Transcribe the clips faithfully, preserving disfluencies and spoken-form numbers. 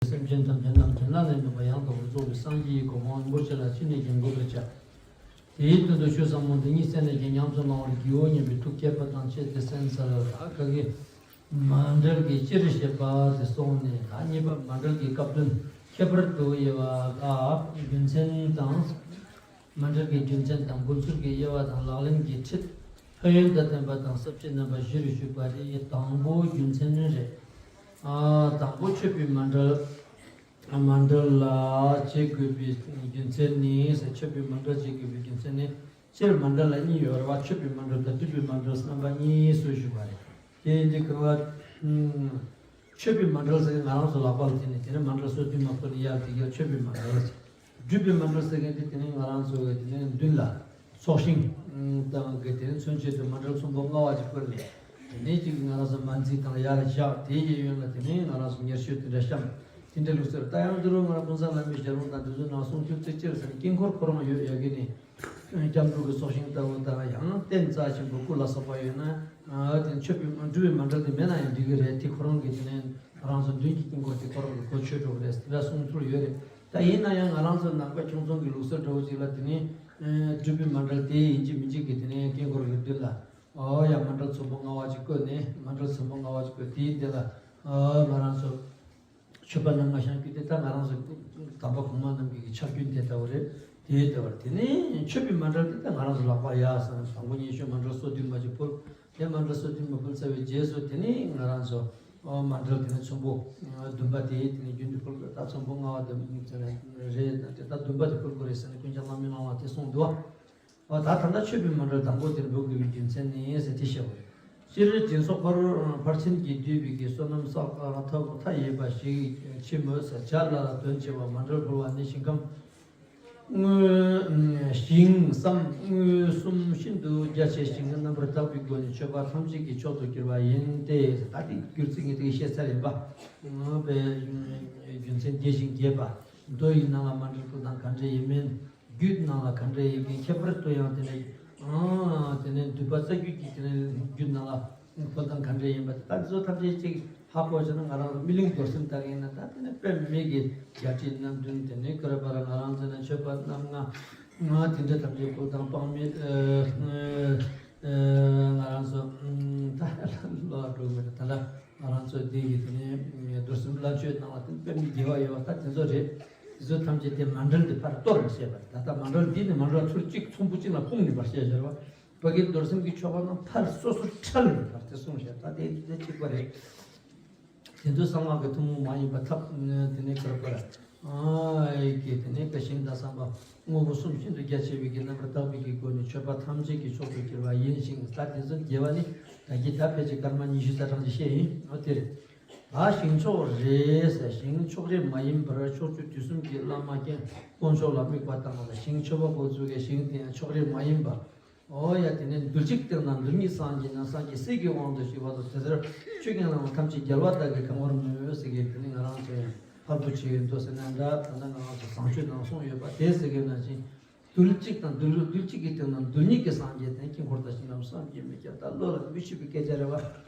སེམས་ཅན་ཐམས་ཅད་རྣམས་ཀྱི་བླ་ན་མེད་པ་ཡང་དག་པར་རྫོགས་པའི་སངས་རྒྱས་ཀྱི་གོ་འཕང་རིན་པོ་ཆེ་ལ་ཅི་ནས་ཀྱང་འགོད་པར་བྱ། དེའི་དོན་དུ་ཆོས་ཟབ་མོ་འདི་ཉིད་གསན་ནས་ཀྱང་ཉམས་སུ་བླང་བར་བགྱིའོ་སྙམ་པའི་ཐུགས་བསྐྱེད་པ་དང་བཅས་ཏེ་གསན་ཚར། ད་ག་གི་མཎྜལ་གྱི་སྤྱིར་བཤད་པ་དེ་སོང་ནས། ད་གཉིས་པ་མཎྜལ་གྱི་སྐབས་དོན་ཁྱད་པར་དུ་དབྱེ་བ་ལ་རྒྱུ་མཚན་དང་། མཎྜལ་གྱི་རྒྱུ་མཚན་དང་འབུལ་ཚུལ་གྱི་དབྱེ་བ་དང་ལག་ལེན་གྱི་ཁྲིད། ཕན་ཡོན་དང་ལྡན་པ་དང་ས་བཅད་རྣམ་པ་བཞིར་ཞུས་པ་རེད། དང་པོ་རྒྱུ་མཚན་རེད། ཨ། དང་པོ་མཆོད་པའི་མཎྜལ། མཎྜལ་ལ་བྱེད་དགོས་པའི་རྒྱུ་མཚན་ནི། མཆོད་པའི་མཎྜལ་བྱེད་དགོས་པའི་རྒྱུ་མཚན་ནི། སྤྱིར་མཎྜལ་ལ་གཉིས་ཡོད་རེད་བ། མཆོད་པའི་མཎྜལ་དང་སྒྲུབ་པའི་མཎྜལ་རྣམ་པ་གཉིས་སུ་ཞུ་བ་རེད། དེ་ཡིན་དུས་གང་ལ། མཆོད་པའི་མཎྜལ་ཟེར་ང་རང་ཚོ་ལག་པ་ལ་བྱིན་ནས་དེ་ནས་མཎྜལ་སོ་བདུན་མ་ཕུལ་ནས་ཡར་དེ་གར་མཆོད་པའི་མཎྜལ་ཟེར། སྒྲུབ་པའི་མཎྜལ་ཟེར་མཁན་དེ་དེ་ནས་ང་རང་ཚོ་གི་དེ་ནས་མདུན་ལ་ཚོགས་ཞིང་དང་གི་དེ་ནས་མཚོན་བྱེད་དུ་མཎྜལ་ཚོམ་བུ་ལྔ་པ་ཅིག་བསྐོར་ནས། དེ་ནས་ཅིག་ང་རང་ཚོ་མ་འཛིན་དང་ཡར་བཞག་དེ་ཡི་གཡོན་ལ་དེ་ནས་ང་རང་ཚོ་ཉེར་སྤྱོད་དེ་འདྲ་བཤམས། དེ་འདྲ་ལུགས་སྲོལ། ད་ཡང་འདི་རུ་ང་རང་ཀུན་བཟང་བླ་མའི་ཞལ་ལུང་དང་དེ་ཚོའི་ནང་གསུང་རྒྱུ་གཅིག་ཅེར་ཟེར་ནས་དཀྱིལ་འཁོར་ཁོ་རང་ཡོད་ཡ་གི་ནས། སྐྱབས་འགྲོ་གི་ཚོགས་ཞིང་ལྟ་བུ་དང་ཡང་རྟེན་རྩ་ཆེན་པོ་སྐུ་ལ་སོགས་པ་ཡོད་ན། ཨ། དེ་མཆོད་པའི་སྒྲུབ་པའི་མཎྜལ་དེ་མེད་ན་ཡང་འགྲིག་གི་རེད། དེ་ཁོ་རང་གི་དེ་ནས་ང་རང་ཚོ་མདུན་གྱི་དཀྱིལ་འཁོར་དེ་ཁོ་རང་གི་གོ་ཆོད་འགྲོ་གི་རེད། དེ་འདྲ་གསུང་ཚུལ་ཡོད་རེད། ད་ཡིན་ན་ཡང་ང་རང་ཚོ་ནང་པ་ཁྱུང་ཚང་གི་ལུགས་སྲོལ་འདྲ་བོ་ཅིག་ལ་དེ་ནས་སྒྲུབ་པའི་མཎྜལ་དེ་ཡིན་གཅིག་མིན་གཅིག་གི་དེ་ནས་དཀྱིལ་འཁོར་གྱི་མདུན་ལ། ཨོ་ཡ། མཎྜལ་ཚོམ་བུ་ལྔ་པ་ཅིག་བསྐོར་ནས། མཎྜལ་ཚོམ་བུ་ལྔ་པ་ཅིག་བསྐོར། དེའི་དེ་ལ། ཨོ། ང་རང་ཚོ་མཆོད་པ་རྣམ་ལྔ་བཤམས་རྒྱུ་དེ་ད་ང་རང་ཚོ་དམ་པ་གོང་མ་རྣམས་ཀྱི་ཕྱག་རྒྱུན་དེ་ལྟ་བུ་རེད། དེ་ལྟ་བུར་དེ་ནས་མཆོད་པའི་མཎྜལ་དེ་ད་ང་རང་ཚོ་ལག་པར་ཡར་བསྣམས། དང་པོ་ཉིད་མཆོད་མཎྜལ་སོ་བདུན་མ་ཅིག་ཕུལ། དེ་མཎྜལ་སོ་བདུན་མ་ཕུལ་ཚར་བའི་རྗེས་སུ་དེ་ནས་ང་རང་ཚོ། ཨོ། མཎྜལ་དེ་ནས་ཚོམ་བུ་བདུན་པ་དེ་དེ་ནས་རྒྱུན་དུ་ཕུལ་དགོས། ད་ཚོམ་བུ་ལྔ་པ་དེ་རེད། དེ་ད་བདུན་པ་དེ་ཕུལ་དགོས་རེད་ཟེར་ནས་ཀུན་མཁྱེན་བླ་མའི་གླེང་བ་དེ་གསུངས་འདུག་བ། ཨོ། ད་ད་ལྟ་མཆོད་པའི་མཎྜལ་དང་པོ་དེར་འབུལ་དགོས་པའི་རྒྱུ་མཚན་ནི་ཟེར་དེ་བཤད་པ་རེད། སྤྱིར་སྦྱིན་སོགས་ཕར་ཕར་ཕྱིན་གྱིས་བསྡུས་པའི་གི་བསོད་ནམས་བསགས་ཐབས་མཐའ་ཡས་པ་ཞིག་མཆིས་མོད་ཟེར། བྱ་ལ་ལ་དོན་ཆེ་བ་མཎྜལ་ཕུལ་བ་ནི་ཞིང་ཁམས། དངོས། ཞིང་ཁམས་དངོས་གསུམ་ཤིན་ཏུ་རྒྱ་ཆེ་ཞིང་རྣམ་པར་དག་པའི་སྒོ་ནས་མཆོད་པ་ཐམས་ཅད་ཀྱི་མཆོག་ཏུ་གྱུར་པ་ཡིན་ཏེ། ད་དེ་བསྒྱུར་ཚིག་ངས་དེ་བཤད་ཚར་ཡིན་པ། པའི་རྒྱུ་མཚན་རྒྱས་ཤིང་རྒྱས་པ། མདོ་ཡི་ནང་ལ་མཎྜལ་ཕུལ་སྟངས་ག་འདྲ་ཡིན་མིན། རྒྱུད་ནང་ལ་ག་འདྲ་ཡིན་མིན། ཁྱད་པར་དུ་ཡང་དེ་ནས། ཨ། དེ་ནས་འདུས་པ་རྩ་རྒྱུད་ཀྱི་དེ་ནས་རྒྱུད་ནང་ལ་ཕུལ་སྟངས་ག་འདྲ་ཡིན་པ་དེ་དག་ཚོ་ཐམས་ཅད་ཅིག་ཧ་གོ་བྱས་ན། ང་རང་ཚོ་སྨིན་གླིང་རྡོར་སེམས་ལྟ་གི་ཡིན་ན། ད་དེ་ནས་དཔེ་མེད་ཀྱི་རྒྱ་ཁྲིད་རྣམ་བདུན། དེ་ནས་ག་རེ་བར་ང་རང་ཚོ་ནས་མཆོད་པ་རྣམ་ལྔ། ང་དེ་འདྲ་ཐམས་ཅད་ཕུལ་སྟངས་དཔག་མེད། ཨ། ང་རང་ཚོ་ད་ལོ་འགྲོ་མེད། ད་ལ་ང་རང་ཚོ་འདི་གི་དེ་ནས་རྡོར་སེམས་བླ་མཆོད་གནང་བ་དེ་དཔེ་མི་དགེ་བ་ཡོད་པ་ད་དེ་ཚོ་རེད། དེ་ཚོ་ཐམས་ཅད་དེ་མཎྜལ་དེ་ཕར་གཏོར་ནས་བཤད་པ་རེད། ད་ལྟ་མཎྜལ་འདི་ནི་མཎྜལ་ཚུར་གཅིག་ཚོམ་བུ་གཅིག་ལ་སྤུངས་ནས་ཕར་བཤད་བཞག་པ། ཕ་གི་རྡོར་སེམས་ཀྱི་མཆོད་པ་རྣམས་ཕར་སོ་སོར་ཁྲལ་ནས་ཕར་དེ་གསུངས་བཞག་ད་དེ་དེ་གཅིག་པ་རེད། དེ་ཚོ་གསང་སྔགས་ཀྱི་ཐུན་མོང་མ་ཡིན་པ་ཐབས་དེ་ནས་ག་རེ་བར། ཨ། ཡི་གེ་དེ་ནས་ཀ་ཞིང་དང་བསམ་པ་དངོས་པོ་གསུམ་ཤིན་ཏུ་རྒྱ་ཆེ་བའི་གི་རྣམ་པར་དག་པའི་གི་སྒོ་ནས་མཆོད་པ་ཐམས་ཅད་ཀྱི་མཆོག་ཏུ་གྱུར་པ་ཡིན་ཞིང་། ད་དེ་ཚོ་དགེ་བ་ནི་ད་གི་ད་ཕལ་ཆེར་སྐར་མ་ཉི་ཤུ་རྩ་གྲངས་ཅིག་བཤད་ཡིན། ཨོ་དེ་རེད། ད་ཞིང་མཆོག་རེད་ཟེར། ཞིང་མཆོག་རེ་མ་ཡིན་པར་ཕྱོགས་བཅུ་དུས་གསུམ་གྱི་བླ་མ་དཀོན་མཆོག་ལ་དམིགས་པ་དང་། ཞིང་མཆོད་པ་འགོ་ཚུགས་པའི་ཞིང་དེ་ཡང་མཆོག་རེ་མ་ཡིན་པ། ཨོ་ཡ། དེ་ནས་རྡུལ་གཅིག་སྟེང་ན་རྡུལ་སྙེད་སངས་རྒྱས་ན། སངས་རྒྱས་སྲས་ཀྱི་དབང་དུ་བྱས་པ་དང་། དེ་ལྟར་ཆོས་ཀྱི་ལམ་ཐམས་ཅད་རྒྱལ་བ་དག་གིས་གང་བར་མོས་ཟེར་གི། དེ་ནས་ང་རང་ཚོ་ཡང་ཕར་བུ་བྱེད་ཀྱི་འདུག་ཟེར་ན་འདྲ། ད་ལྟ་ང་རང་ཚོ་བཟང་སྤྱོད་ནང་གསུངས་ཡོད་པ་དེ་ཟེར་གི་ནང་བཞིན། རྡུལ་གཅིག་དང་རྡུལ་རྡུལ་གཅིག་གི་སྟེང་ན་རྡུལ་སྙེད་ཀྱི་སངས་རྒྱས་དང་། དཀྱིལ་འཁོར་དང་ཞིང་ཁམས་བསམ་གྱིས་མི་ཁྱབ། ད་བློ་ལ་མི་ཆུད་པའི་སྐད་ཆ་རེད་བ།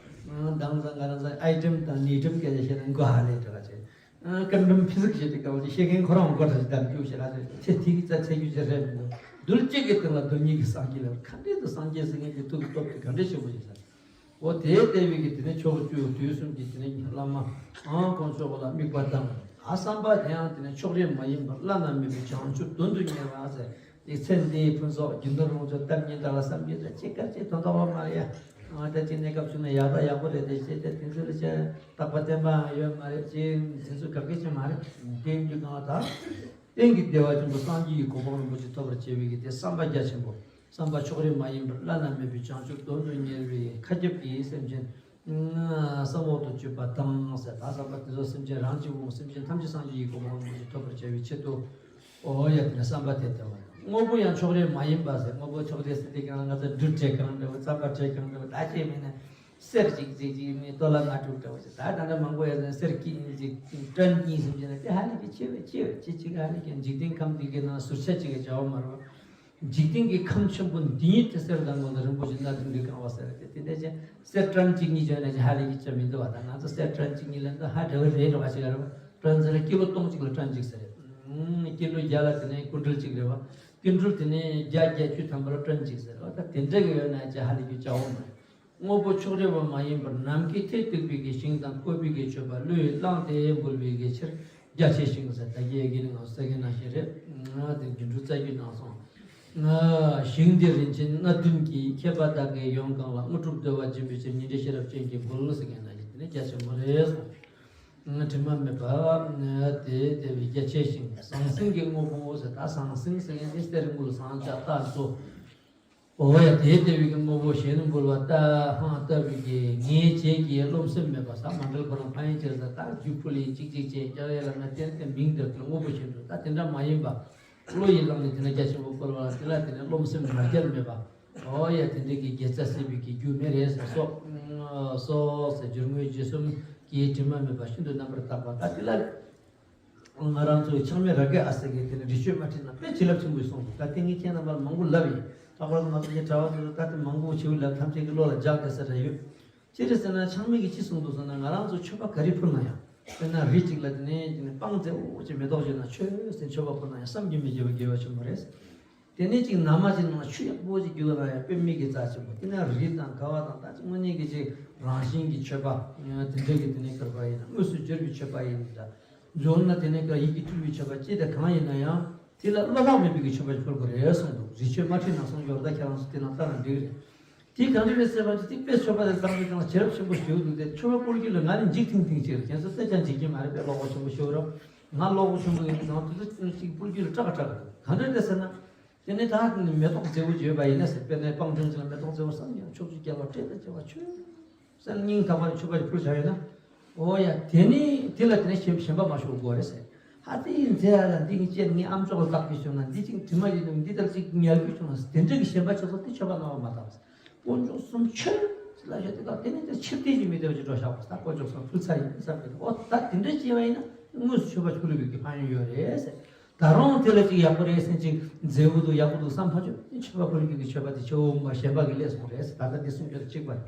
ཨང་། དེང་སང་ང་རང་ཚོ་ཨའི་ཊེམ་དང་ནི་ཊེམ་སྐད་ཆ་བཤད་ན་མགོ་ཧ་ལས་འདྲ་བ་བྱེད། ཨ། ཀ་འགྲམ་ཕི་ཟིག་བྱེད་དུས་སྐབས་ལ་བཤད་མཁན་ཁོ་རང་མགོ་ཁྲ་ཞིག་བསྡམས་རྒྱུགས་བྱེད་ལ་ཚེ་དེ་གི་རྩ་ཚད་རྒྱུ་ཅི་རེད་མི་འདུག་རྡུལ་གཅིག་གི་སྟེང་ལ་རྡུལ་སྙེད་ཀྱི་སངས་རྒྱས་ལ། ག་འདྲས་དུ་སངས་རྒྱས་ཟེར་མཁན་གྱི་ཐུགས་ཀྱི་སྟོབས་དེ་ག་འདྲས་ཆེན་པོ་ཞིག་ཟེར། འོ་དེ་ལྟ་བུའི་གི་དེ་ནས་ཕྱོགས་བཅུ་དུས་གསུམ་གྱི་དེ་ནས་བླ་མ་ཨང་དཀོན་མཆོག་ལ་དམིགས་པ་དང་། ད་བསམ་པ་དེ་ཡང་དེ་ནས་མཆོག་རེ་མ་ཡིན་པ་བླ་ན་མེད་པའི་བྱང་ཆུབ་དོན་དུ་གཉེར་བ་ཟེར། དེ་ཚེ་འདིའི་ཕུན་ཚོགས་རྒྱུ་ནོར་ལོངས་སྤྱོད་གཏམ་སྙན་གྲགས་ལ་བསམ་གྱིས་ད་ཅི་དགར་ཅི་དོན་དག་པ་མ་རེད་ཡ། ང་ད་ཅི་གནས་སྐབས་བྱུང་ན་ཡག་དང་ཡག་པོ་རེད་དེ་བྱས་ཏེ་དེ་ཚོ་ལ་ཅི་རྟག་པ་བརྟན་པའང་ཡོད་མ་རེད། ཅི་དེ་ཚོ་དགའ་སྐྱིད་ཅི་མ་རེད། དེ་ཡིན་དུས་གང་ལ་ད་གཏན་གྱི་བདེ་བ་ཆེན་པོ་སངས་རྒྱས་ཀྱི་གོ་འཕང་རིན་པོ་ཆེ་ཐོབ་པར་བྱེད་པའི་གི་དེ་བསམ་པ་རྒྱ་ཆེན་པོ། བསམ་པ་ཕྱོགས་རིས་མ་ཡིན་པར་བླ་ན་མེད་པའི་བྱང་ཆུབ་དོན་དུ་གཉེར་བའི་མཁའ་ཁྱབ་ཀྱི་སེམས་ཅན་ས་འོག་ཏུ་སྤྱོད་པ་དང་ཟེར། ད་བསམ་པ་དེ་ཚོ་སེམས་ཅན་རང་གཅིག་པུ་སེམས་ཅན་ཐམས་ཅད་སངས་རྒྱས་ཀྱི་གོ་འཕང་རིན་པོ་ཆེ་ཐོབ་པར་བྱ་བའི་ཆེད་དུ། ཨོ་ཡ། དེ་ནས་བསམ་པ་དེ་བདེ་བ། དངོས་པོ་ཡང་ཕྱོགས་རིས་མ་ཡིན་པ་ཟེར། དངོས་པོ་ཕྱོགས་རིས་ཟེར་དུས་གང་ལ་ང་ཚོ་འབྲུ་བྲེ་གང་འདྲ་བོ་རྩམ་པ་བྲེ་གང་འདྲ་བོ་ད་ཅི་མིན་ན་གསེར་གཅིག་གཅིག་གཅིག་མིན་ཌོ་ལར་ལྔ་དྲུག་འདྲ་བོ་ཞིག་ད་ད་ལྟ་མང་པོ་ཡོད་ན་གསེར་སྐྱེས་གཅིག་ཊོན་གཉིས་གསུམ་བྱས་ན་དེ་ཧ་ལས་ཀྱི་ཆེ་བས་ཆེ་བས་ཆེ་ཆེ་གི་ཧ་ལས་ཀྱི་འཇིག་རྟེན་ཁམས་འདི་གའི་ནང་ཟུར་ཆ་གཅིག་གི་བྱ་བ་མ་རེད་བ། འཇིག་རྟེན་གྱི་ཁམས་ཆེན་པོ་འདི་ཉིད་དེ་གསེར་དང་མགོ་ནས་རིན་པོ་ཆེ་སྣ་བདུན་གྱིས་གང་བ་ཟེར་ཏེ་དེ་འདྲ་ཅན་གསེར་ཊོན་གཅིག་གཉིས་བྱས་ན་ཅི་ཧ་ལས་ཀྱི་ཆ་མི་འདུག་བ། ད་ང་ཚོ་གསེར་ཊོན་གཅིག་གཉིས་ལ་འདི་ཧ་འདྲ་བོ་རེད་འགྲོ་བ་ཞིག་རེད་བ། སྤྲང་ཟེར་ལ་ཀི་ལོ་སྟོང་གཅིག་ལ་སྤྲང་གཅིག་ཟེར་རེད། ཀི་ལོ་བརྒྱ་ལ་དེ་ནས་ཀུན་ཊལ་གཅིག་རེད་བ། ཀུན་ཊལ་དེ་ནས་བརྒྱ་བརྒྱད་ཅུ་ཐམ་པ་ལ་སྤྲང་གཅིག་ཟེར་བ། ད་དེ་འདྲ་གི་ཡོད་ན་ཅི་ཧ་ལས་རྒྱུ་ཅག་འོང་མ་རེད། དངོས་པོ་ཕྱོགས་རིས་པ་མ་ཡིན་པར་ནམ་མཁའི་མཐས་གཏུགས་པའི་གི་ཞིང་དང་བཀོད་པའི་གི་མཆོད་པ་བློས་བསླངས་ཏེ་འབུལ་བའི་གི་ཕྱིར་རྒྱ་ཆེ་ཞིང་ཟེར། ད་གི་ཡ་གི་ནི་ང་ས་གི་ནང་བཞིན་རེད། ང་དེ་རྒྱུ་འབྲུ་རྩ་རྒྱུད་ནང་སོང་། ང་ཞིང་འདི་རིན་ཆེན་སྣ་བདུན་གྱིས། མཁས་པ་དག་གིས་ཡོངས་གང་ལ། དངོས་གྲུབ་བདེ་བ་འབྱིན་པའི་ཕྱིར། ཉི་ཟླའི་ཤེས་རབ་ཅན་གྱིས་འབུལ་ཟེར་གི་ན་དེ་ནི་རྒྱ་ཆེན་པོ་རེད་སོང་། ང་དྲི་མ་མེད་པ་ང་དེ་དེ་བས་རྒྱ་ཆེ་ཞིང་ཟང་ཟིང་གི་དངོས་པོ་ཟེར། ད་ཟང་ཟིང་ཟེར་མཁན་དེ་གསེར་དངུལ་ཟངས་ལྕགས་རྟ་སོགས། འོ་ཡ་དེ་དེ་བས་ཀྱི་དངོས་པོ་གཞན་དུ་འབུལ་བ་ལྟ་འཕང་ལྟ་བུའི་གི་ངས་བྱས་ཀྱི་རློམ་སེམས་མེད་པ་ཟ། མ་འབྲེལ་ཁོ་རང་ཕན་ཡོན་ཅེར་ཟ། ད་རྒྱུ་ཕུལ་ཡིན་གཅིག་གཅིག་བྱས་ཀྱང་ཡ་ལ་ང་བསྟན་ཏེ་མིང་འདིར་དུ་དངོས་པོ་གཞན་དུ་ད་དེ་འདྲ་མ་ཡིན་པ། བློ་ཡིས་བླངས་ནས་དེ་ན་རྒྱ་ཆེན་པོ་བཀོལ་བ་དེ་ལ་དེ་ནས་རློམ་སེམས་མ་བརྒྱབ་མེད་པ། འོ་ཡ་དེ་འདྲའི་གི་དགེ་རྩ་སྲིད་པའི་གི་རྒྱུ་མེད་རེད་ཟེར་སོགས། སོགས་ཟེར་སྦྱོར་དངོས་རྗེས་གསུམ་གྱིས་དྲི་མ་མེད་པ་ཤིན་ཏུ་རྣམ་པར་དག་པ། ད་དེ་ལ་ང་རང་ཚོའི་ཆགས་མེད་རཱ་གའི་ཨ་སེ་གིས་དེ་ནས་རི་ཆོས་མ་ཁྲིད་ན་དཔེ་བྱིན་རླབས་ཆེན་པོ་གསུངས་འདུག་ད་དེ་ངས་ཁྱེད་རྣམ་པར་མང་པོ་ལབ་ཡིན། ལྷག་པར་དུ་ང་ཚོ་གི་གྲྭ་བ་ཚོ་ད་དེ་མང་པོ་བྱེའུ་ལབ་ཐམས་ཅད་ཀྱི་བློ་ལ་འཇགས་དགོས་ས་རེ་ཡོད། ཅི་རེད་ཟེར་ན་ཆགས་མེད་ཀྱིས་ཅི་གསུངས་འདུག་ཟེར་ན། ང་རང་ཚོ་མཆོད་པ་ག་རེ་ཕུལ་ན་ཡང་། དཔེར་ན་རི་གཅིག་ལ་དེ་ནས་དེ་ནས་སྤང་རྩེ་འོ་ཅིག་མེ་ཏོག་བྱས་ན་ཆོས་ཟེར་མཆོད་པ་ཕུལ་ན་ཡང་བསམ་གྱིས་མི་ཁྱབ་པའི་དགེ་བ་ཆེན་པོ་རེད། དེ་ནས་ཅིག་ན་མ་ཅིག་ནང་ཆུ་ཡག་པོ་ཅིག་རྒྱུག་ན་ཡང་དཔེ་མིག་གིས་རྩ་ཆེན་པོ། དེ་ནས་རི་དང་ག་བ་དང་ད་ཅིག་དངོས་གནས་ཀྱི་ཅིག་རང་བཞིན་གྱི་མཆོད་པ་དེ་འདྲ་གི་དེ་ནས་དཀར་པ་ཡིན་ན་དངོས་སུ་བསྒྱུར་བའི་མཆོད་པ་ཡིན་འདྲ། མདོར་ན་དེ་ནས་ཀ་ཡིད་ཀྱིས་སྤྲུལ་པའི་མཆོད་པ་ཅི་དང་གང་ཡིན་ན་ཡང་དེ་ལ་བློ་ལྷག་མེད་པའི་གི་མཆོད་པ་ཕུལ་དགོས་རེད་གསུངས་འདུག་རི་ཆོས་མ་ཁྲིད་ན་གསུངས་ཡོད། ད་ཁྱེད་རང་ཚོ་དེ་ན་ལྟ་ན་འགྲིག་རེད། དེ་གང་འདྲ་རེད་ཟེར་བ་ཅི་ཏིག་པའི་མཆོད་པ་དེ་བཏང་པའི་སྟེང་ལ་བྱིན་རླབས་ཆེན་པོ་ཞིག་འདུག་དེ་མཆོད་པ་ཕུལ་རྒྱུ་ལ་ང་ནི་འཇིགས་ཐིང་ཐིང་ཅིག་རེད། ཁྱེད་ཚོ་སེམས་ཅན་འཇིགས་ཀྱི་མ་རེད་པས། བློ་ཁོག་ཆེན་པོ་ཞིག་རེད། ང་བློ་ཁོག་ཆེན་པོ་ཡིན་ཙང་དེ་ཚོ་ཅིག་ཕུལ་རྒྱུ་ལ་སྐྲག་སྐྲག་རེད། གང་འདྲ་རེད་ཟེར་ན། དེ་ནས་ད་མེ་ཏོག་མཛེས་པོ་བརྗོད་པ་ཡིན་ན་ཟེར། དཔེར་ན་སྤང་ལྗོངས་ཅིག་ལ་མེ་ཏོག་མཛེས་པོ་བསམ་ཡང་ཕྱོགས་བཅུའི་རྒྱལ་བ་སྤྲེལ་དང་བཅས་པ་ཆོས་སེམས་སྙིང་ཐག་པ་ནས་མཆོད་པ་ཞིག་ཕུལ་བྱ་ཡོད་ན། འོ་ཡ་དེ་ནི་དེ་ལ་དེ་ནས་ཞེན་ཞེན་པ་མ་ཞུགས་དགོས་རེད་ཟེར། ཧ་དེ་ཡིན་ཚེ་ཡ་ལ་འདི་ངས་ཅེར་ངའི་ཨམ་ཅོག་ལ་བཏགས་པའི་བྱུང་ན་འདི་ཅིག་དྲི་མ་ཡིན་ནམ་འདི་ལྟར་ཅིག་ཉལ་དགོས་བྱུང་ན་དེ་འདྲ་གི་ཞེན་པ་ཆགས་ཚོ་དེ་མཆོད་པ་གནང་བ་མ་བཏང་ཟེར། དཀོན་མཆོག་གསུམ་མཆོད་ཟེར་ལ་བཤད་དེ་ག་དེ་ནས་དེ་ཕྱིར་བལྟས་ཀྱི་མི་བདེ་བ་ཅིག་འགྲོ་བཞག་པ་ཟེར། དཀོན་མཆོག་གསུམ་ཕུལ་ཚར་ཡིན་བསམ་གི་འདུག་འོ་ད་དེ་འདྲ་བྱས་པ་ཡིན་ན་དངོས་སུ་མཆོད་པ་ཕུལ་བའི་གི་ཕན་ཡོན་ཡོད་རེད་ཟེར། ད་རུང་དེ་ལ་ཅིག་ཡག་པོ་རེད་ཟེར་ཅིག་མཛེས་པོ་འདུག་ཡག་པོ་འདུག་བསམ་ཕ་ཆོས་ནི་མཆོད་པ་ཕུལ་རྒྱུ་གི་མཆོད་པ་དེ་ཆེ་བོ་མ་ཞེན་པ་གི་ལས་སོང་རེད་ཟེར། ད་ལྟ་འདི་གསུང་རྒྱུ་དང་གཅིག་པ་རེད།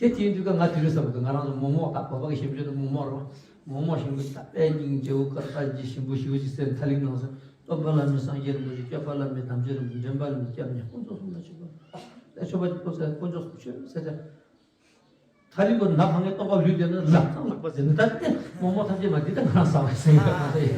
དེ་དེའི་དུས་ཀ་ང་དེ་རིང་བསམ་གི་འདུག་ང་རང་ཚོ་མོག་མོག་ད་བོད་པ་གི་ཞིམ་རྒྱུ་དེ་མོག་མོག་རེད། མོག་མོག་ཞིམ་པོ་ད་དཔེ་སྙིང་རྗེ་བོ་དཀར་པ་ཅིག་ཞིམ་པོ་ཞིམ་པོ་ཅིག་ཟེར། ཐ་ལིག་ནང་སོང་། སྟོན་པ་བླ་མེད་སངས་རྒྱས་རིན་པོ་ཆེ། སྐྱོབ་པ་བླ་མེད་དམ་ཆོས་རིན་པོ་ཆེ། འདྲེན་པ་བླ་མེད་སྐྱབས་གནས། དཀོན་མཆོག་གསུམ་ལ་མཆོད་པ། ད་མཆོད་པ་ཅིག་ཕུལ་ཟེར། དཀོན་མཆོག་གསུམ་མཆོད་ཟེར་ཏེ། ཐ་ལི་པོ་ན་ཕང་གི་ལྟོགས་པ་ལུས་བསྡད་ན་ལག་ཐང་ལག་པ་ཟེར་ནས། ད་དེ་མོག་མོག་ཐམས་ཅད་མ་འདི་ལྟ་ང་རང་ཟ་བ་ཟེར་ཡོད། ང་ཚོ་ཡ་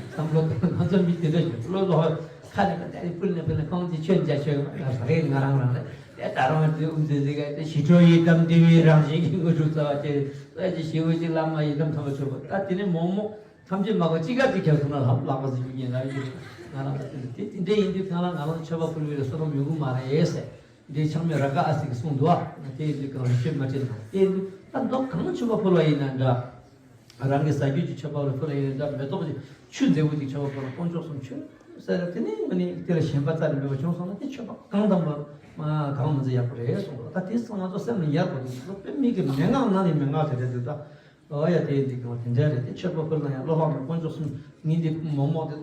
བསམ་བློ་ང་ཚོ་མི་དེ་འདྲ་ཞིག་བློ་ལོག་ཁ་ནས་ཀ་ཏའི་ཕུལ་ནས་ཕུལ་ནས་གང་ཅི་ཆོས་མཇལ་ཆོས་ང་རེད། ང་རང་རང་རེད། དེ་ད་རང་དེ་ཨུམ་ཟེར་ཟེར་ག་དེ་ཞི་ཁྲོ་ཡི་དམ་བདེ་བའི་རང་བཞིན་གྱི་དངོས་གྲུབ་རྩ་བ་ཅན་ལ་ཅི་ཞི་བའི་ཅིག་བླ་མ་ཡི་དམ་ཐོབ་པ་ཆོག་པ། ད་དེ་ནས་མོག་མོག་ཐམས་ཅད་མ་ག་ཅི་ག་ཅི་ཁྱེར་སོང་ན་ལྷབ་ལག་པ་ཟེར་རྒྱུ་ཉན་ལ་ཡོད། ང་རང་ད་དེ་དེ་དེ་འདྲ་ཡིན་དུས་ཐང་ལ་ང་རང་མཆོད་པ་ཕུལ་བའི་བསོད་ནམས་ཡོང་གི་མ་རེད་ཟེར། འདི་ཆགས་མེད་རཱ་ག་ཨ་སི་གིས་གསུངས་འདུག་ཨ། དེ་ཡིན་དུས་གང་རི་ཆོས་མ་ཁྲིད་ན། དེ་ཡིན་དུས་ད་མདོ་གང་མཆོད་པ་ཕུལ་བ་ཡིན་ན་འདྲ། རང་གི་ཟ་རྒྱུ་ཅིག་མཆོད་པ་ཕུལ་བ་ཡིན་ན་འདྲ། མེ་ཏོག་ཅིག་ཆུ་མཛེས་པོ་ཅིག་མཆོད་པ་ཕུལ་ན་དཀོན་མཆོག་གསུམ་མཆོད་ཟེར། དེ་ནས་ང་ནི་དེ་ལ་ཞེན་པ་རྩ་ནས་མེད་པ་བྱུང་སོང་ན་དེ་མཆོད་པ་གང་དང་པོ་གང་མ་ཚད་ཡག་པོ་རེད་གསུངས་འདུག་ད་དེ་ང་ཚོ་སེམས་ལ་ཡག་པོ་འདུག་དཔེ་མི་གི་མན་ངག་ནང་ནས་མན་ངག་དེ་རེད་འདུག་ད། ཨོ་ཡ་དེ་འདི་གང་དེ་འདྲ་རེད། དེ་མཆོད་པ་ཕུལ་ན་ཡང་བློ་ལྷག་མེད་དཀོན་མཆོག་གསུམ་ཉིད་འདི་མོག་མོག་དེ་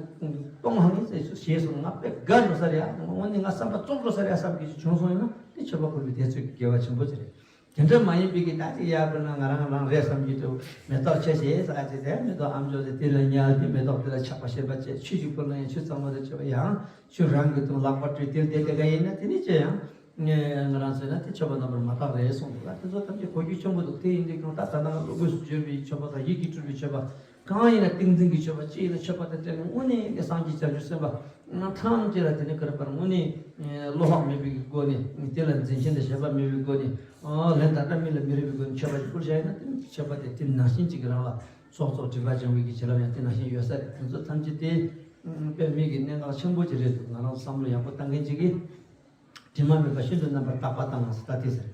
གཏོང་ཧ་ངེས་ཟེར་ཞེས་སོང་ང་དཔེ་དགའ་འགྲོ་ས་རེད་ཨ། དངོས་གནས་ང་བསམ་པ་རྫོགས་འགྲོ་ས་རེད་ཨ་བསམ་གྱི་ཞིག་བྱུང་སོང་ཡིན་ན་དེ་མཆོད་པ་ཕུལ་བའི་དེ་ཚོད་ཀྱི་དགེ་བ་ཆེན་པོ་ཅིག་རེད། དེ་འདྲ་མ་ཡིན་པའི་གི་ད་ཅིག་ཡར་ཕུལ་ན་ང་རང་རང་རེད་བསམ་གྱི་འདུག་མེ་ཏོག་ཆེ་ཆེ་ཟ་ཅིག་དེ་མེ་ཏོག་ཨམ་ཅོག་དེ་དེ་ལ་ཉལ་ཏེ་མེ་ཏོག་དེ་ལ་ཆགས་པ་ཞེན་པ་བྱས། ཆུ་ཞིག་ཕུལ་ན་ཡང་ཆུ་གཙང་མ་དེ་བྱས་པ་ཡང་ཆུ་རང་གི་དུང་ལག་པ་བཀྲུས་ཏེ་དེ་དེ་ག་ཡིན་ན་དེ་ནི་ཅི་ཡང་། ང་རང་ཚོས་ན་དེ་མཆོད་པ་རྣམ་པར་མ་དག་རེད་གསུངས་འདུག་ལ། དེ་ཚོ་ཐམས་ཅད་གོ་རྒྱུ་ཆེན་པོ་འདུག་དེ་ཡིན་དུས་ཀྱང་ད་ད་ནང་བློ་སྒོས་སུ་བརྗོད་པའི་མཆོད་པ་དང་ཡིད་ཀྱིས་སྤྲུལ་པའི་མཆོད་པ་གང་ཡིན་ན་ཏིང་འཛིན་གྱི་མཆོད་པ་ཅི་ཡིན་ན་མཆོད་པ་དང་བྲལ་ནས་དངོས་གནས་ཀྱི་སངས་རྒྱས་བྱང་ཆུབ་སེམས་དཔའ་ཐམས་ཅད་ལ་དེ་ནས་ག་རེ་བར་དངོས་གནས་བློ་ལྷག་མེད་པའི་སྒོ་ནས་དེ་ལ་འཛིན་ཞེན་དང་ཞེན་པ་མེད་པའི་སྒོ་ནས་ལན་དང་སྤྲ་མིན་ལ་མི་རེ་བའི་སྒོ་ནས་མཆོད་པ་ཅིག་ཕུལ་བྱ་ཡིན་ན་དེ་ནས་མཆོད་པ་དེ་དེ་ནང་བཞིན་ཅིག་རང་ལ་ཚོགས་རྫོགས་སྒྲིབ་པ་སྦྱང་བའི་གི་བྱིན་རླབས་ཡང་དེ་ནང་བཞིན་ཡོད་ས་རེད། དེ་ཚོ་ཐམས་ཅད་དེ་དཔེ་མི་གི་གནད་འགག་ཆེན་པོ་ཅིག་རེད་འདུག་ང་རང་ཚོ་བསམ་བློ་ཡག་པོ་བཏང་མཁན་ཅིག་གིས། དྲི་མ་མེད་པ་ཤིན་ཏུ་རྣམ་པར་དག་པ་དང་ཟེར་ད་དེ་ཟེར།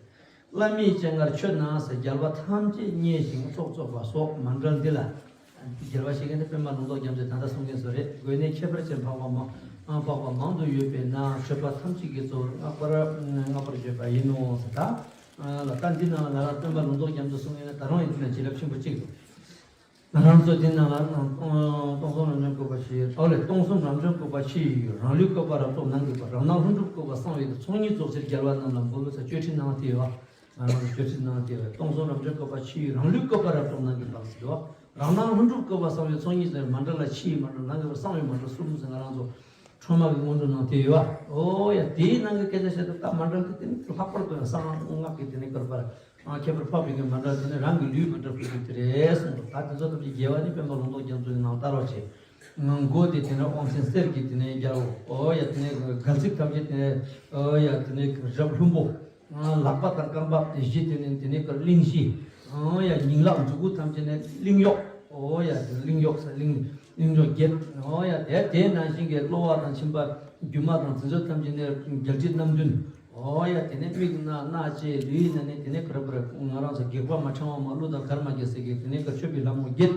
བླ་མའི་སྤྱན་སྔར་མཆོད་ན་ཟེར། རྒྱལ་བ་ཐམས་ཅད་མཉེས་ཤིང་ཚོགས་རྫོགས་པ་སོགས་མ་འབྲེལ་འདི་ལ། རྒྱལ་བ་ཞེས་མཁན་དེ་པདྨ་ལུང་རྟོགས་རྒྱ་མཚོས་ད་ལྟ་གསུང་མཁན་ཚོ་རེད། དགོས་ནས་ཁྱད་པར་ཅན་འཕགས་པ་མང་འཕགས་པ་མང་དུ་ཡོད་པས་ན་མཆོད་པ་ཐམས་ཅད་ཀྱི་གཙོ་བོར་བསྔགས་པར་བསྔགས་པར་བརྗོད་པ་ཡིན་ནོ་ཟེར་ད། ལ་ད་འདི་ནང་ལ་ང་རང་སྟོན་པ་ལུང་རྟོགས་རྒྱ་མཚོས་གསུང་མཁན་ལ་ད་རུང་ཡིན་ན་བྱིན་རླབས་ཆེན་པོ་གཅིག་འདུག་ང་རང་ཚོ་འདི་ནང་ལ་སྟོང་གསུམ་རབ་འབྱམས་བཀོད་པ་ཕྱི་ཡི། ཨོ་ལེ། སྟོང་གསུམ་རབ་འབྱམས་བཀོད་པ་ཕྱི་ཡི་ཡུལ། རང་ལུས་བཀོད་པ་རབ་རྟོག་ནང་གི་བར། རང་སྣང་ལྷུན་གྲུབ་བཀོད་པ་གསང་བའི་ཡུལ། ཚོགས་གཉིས་རྫོགས་ཕྱིར་རྒྱལ་བ་རྣམས་ལ་འབུལ་ལོ་ཟེར་བཅོས་ཁྲིད་ནང་དེ་ཡོད། ང་རང་ཚོ་བཅོས་ཁྲིད་ནང་དེ་ཡོད། སྟོང་གསུམ་རབ་འབྱམས་བཀོད་པ་ཕྱི་ཡི་ཡུལ། རང་ལུས་བཀོད་པ་རབ་རྟོག་ནང་གི་བར་ཟེར་དུས། རང་སྣང་ལྷུན་གྲུབ་བཀོད་པ་གསང་བའི་ཚོགས་གཉིས་ཟེར། མཎྜལ་ལ་ཕྱི་ཡི་མཎྜལ། ནང་གི་གསང་བའི་མཎྜལ་གསུམ་ཟེར། ང་རང་ཚོ་ཁྲོས་མ་གི་སྔོན་འགྲོ་ནང་དེ་ཡོད་པ། ཨོ་ཡ། དེའི་ནང་གི་སྐད་ཆ་བཤད་དུས་ད་མཎྜལ་དེ་དེ་ནི་ལྷག་པར་དུ་ཡང་གསང་སྔགས་ཀྱི་དེ་ནི་བཀོད་པར་ཁྱད་པར་འཕགས་པའི་གི་མཎྜལ་དེ་ནི་རང་གི་ལུས་མཎྜལ་ཕུལ་རྒྱུ་དེ་རེད་གསུངས་འདུག་ད་དེ་ཚོ་ཐམས་ཅད་རྒྱལ་བ་ནི་པདྨ་ལུང་རྟོགས་རྒྱ་མཚོ་ཡི་ནང་ལྟར་བ་བྱས། མགོ་དེ་དེ་ནི་དབང་ཆེན་གསེར་གྱི་དེ་ནི་རྒྱལ་པོ། ཨོ་ཡ། དེ་ནི་གལ་ཚིགས་ཐམས་ཅད་དེ་ནི། ཨོ་ཡ། དེ་ནི་རབ་ལྷུན་པོ། ལག་པ་དང་རྐང་པ་དེ་བཞི་དེ་ནི་དེ་ནི་གླིང་བཞི། ཨོ་ཡ། ཉིང་ལག་མཛུ་གུ་ཐམས་ཅད་ནི་གླིང་གཡོག་ཨོ་ཡ། དེ་གླིང་གཡོག་ཟེར། གླིང་གླིང་གཡོག་བརྒྱད། ཨོ་ཡ། དེ་དེ་ནང་བཞིན་གྱི་གློ་བ་དང་མཆིན་པ་རྒྱུ་མ་དང་དེ་ཚོ་ཐམས་ཅད་ནི་རྒྱལ་གཅེས་རྣམ་བདུན། ཨོ་ཡ། དེ་ནི་མིག་རྣ་སྣ་ལྕེ་ལུས་ནི་དེ་ནི་ག་རེ་ག་རེ། ང་རང་ཚོ་སྒེག་པ་མ་ཕྲེང་བ་མ་གླུ་དང་གར་མ་རྒྱག་ཟེར་གི་དེ་ནི་ག་མཆོད་པའི་ལྷ་མོ་བརྒྱད།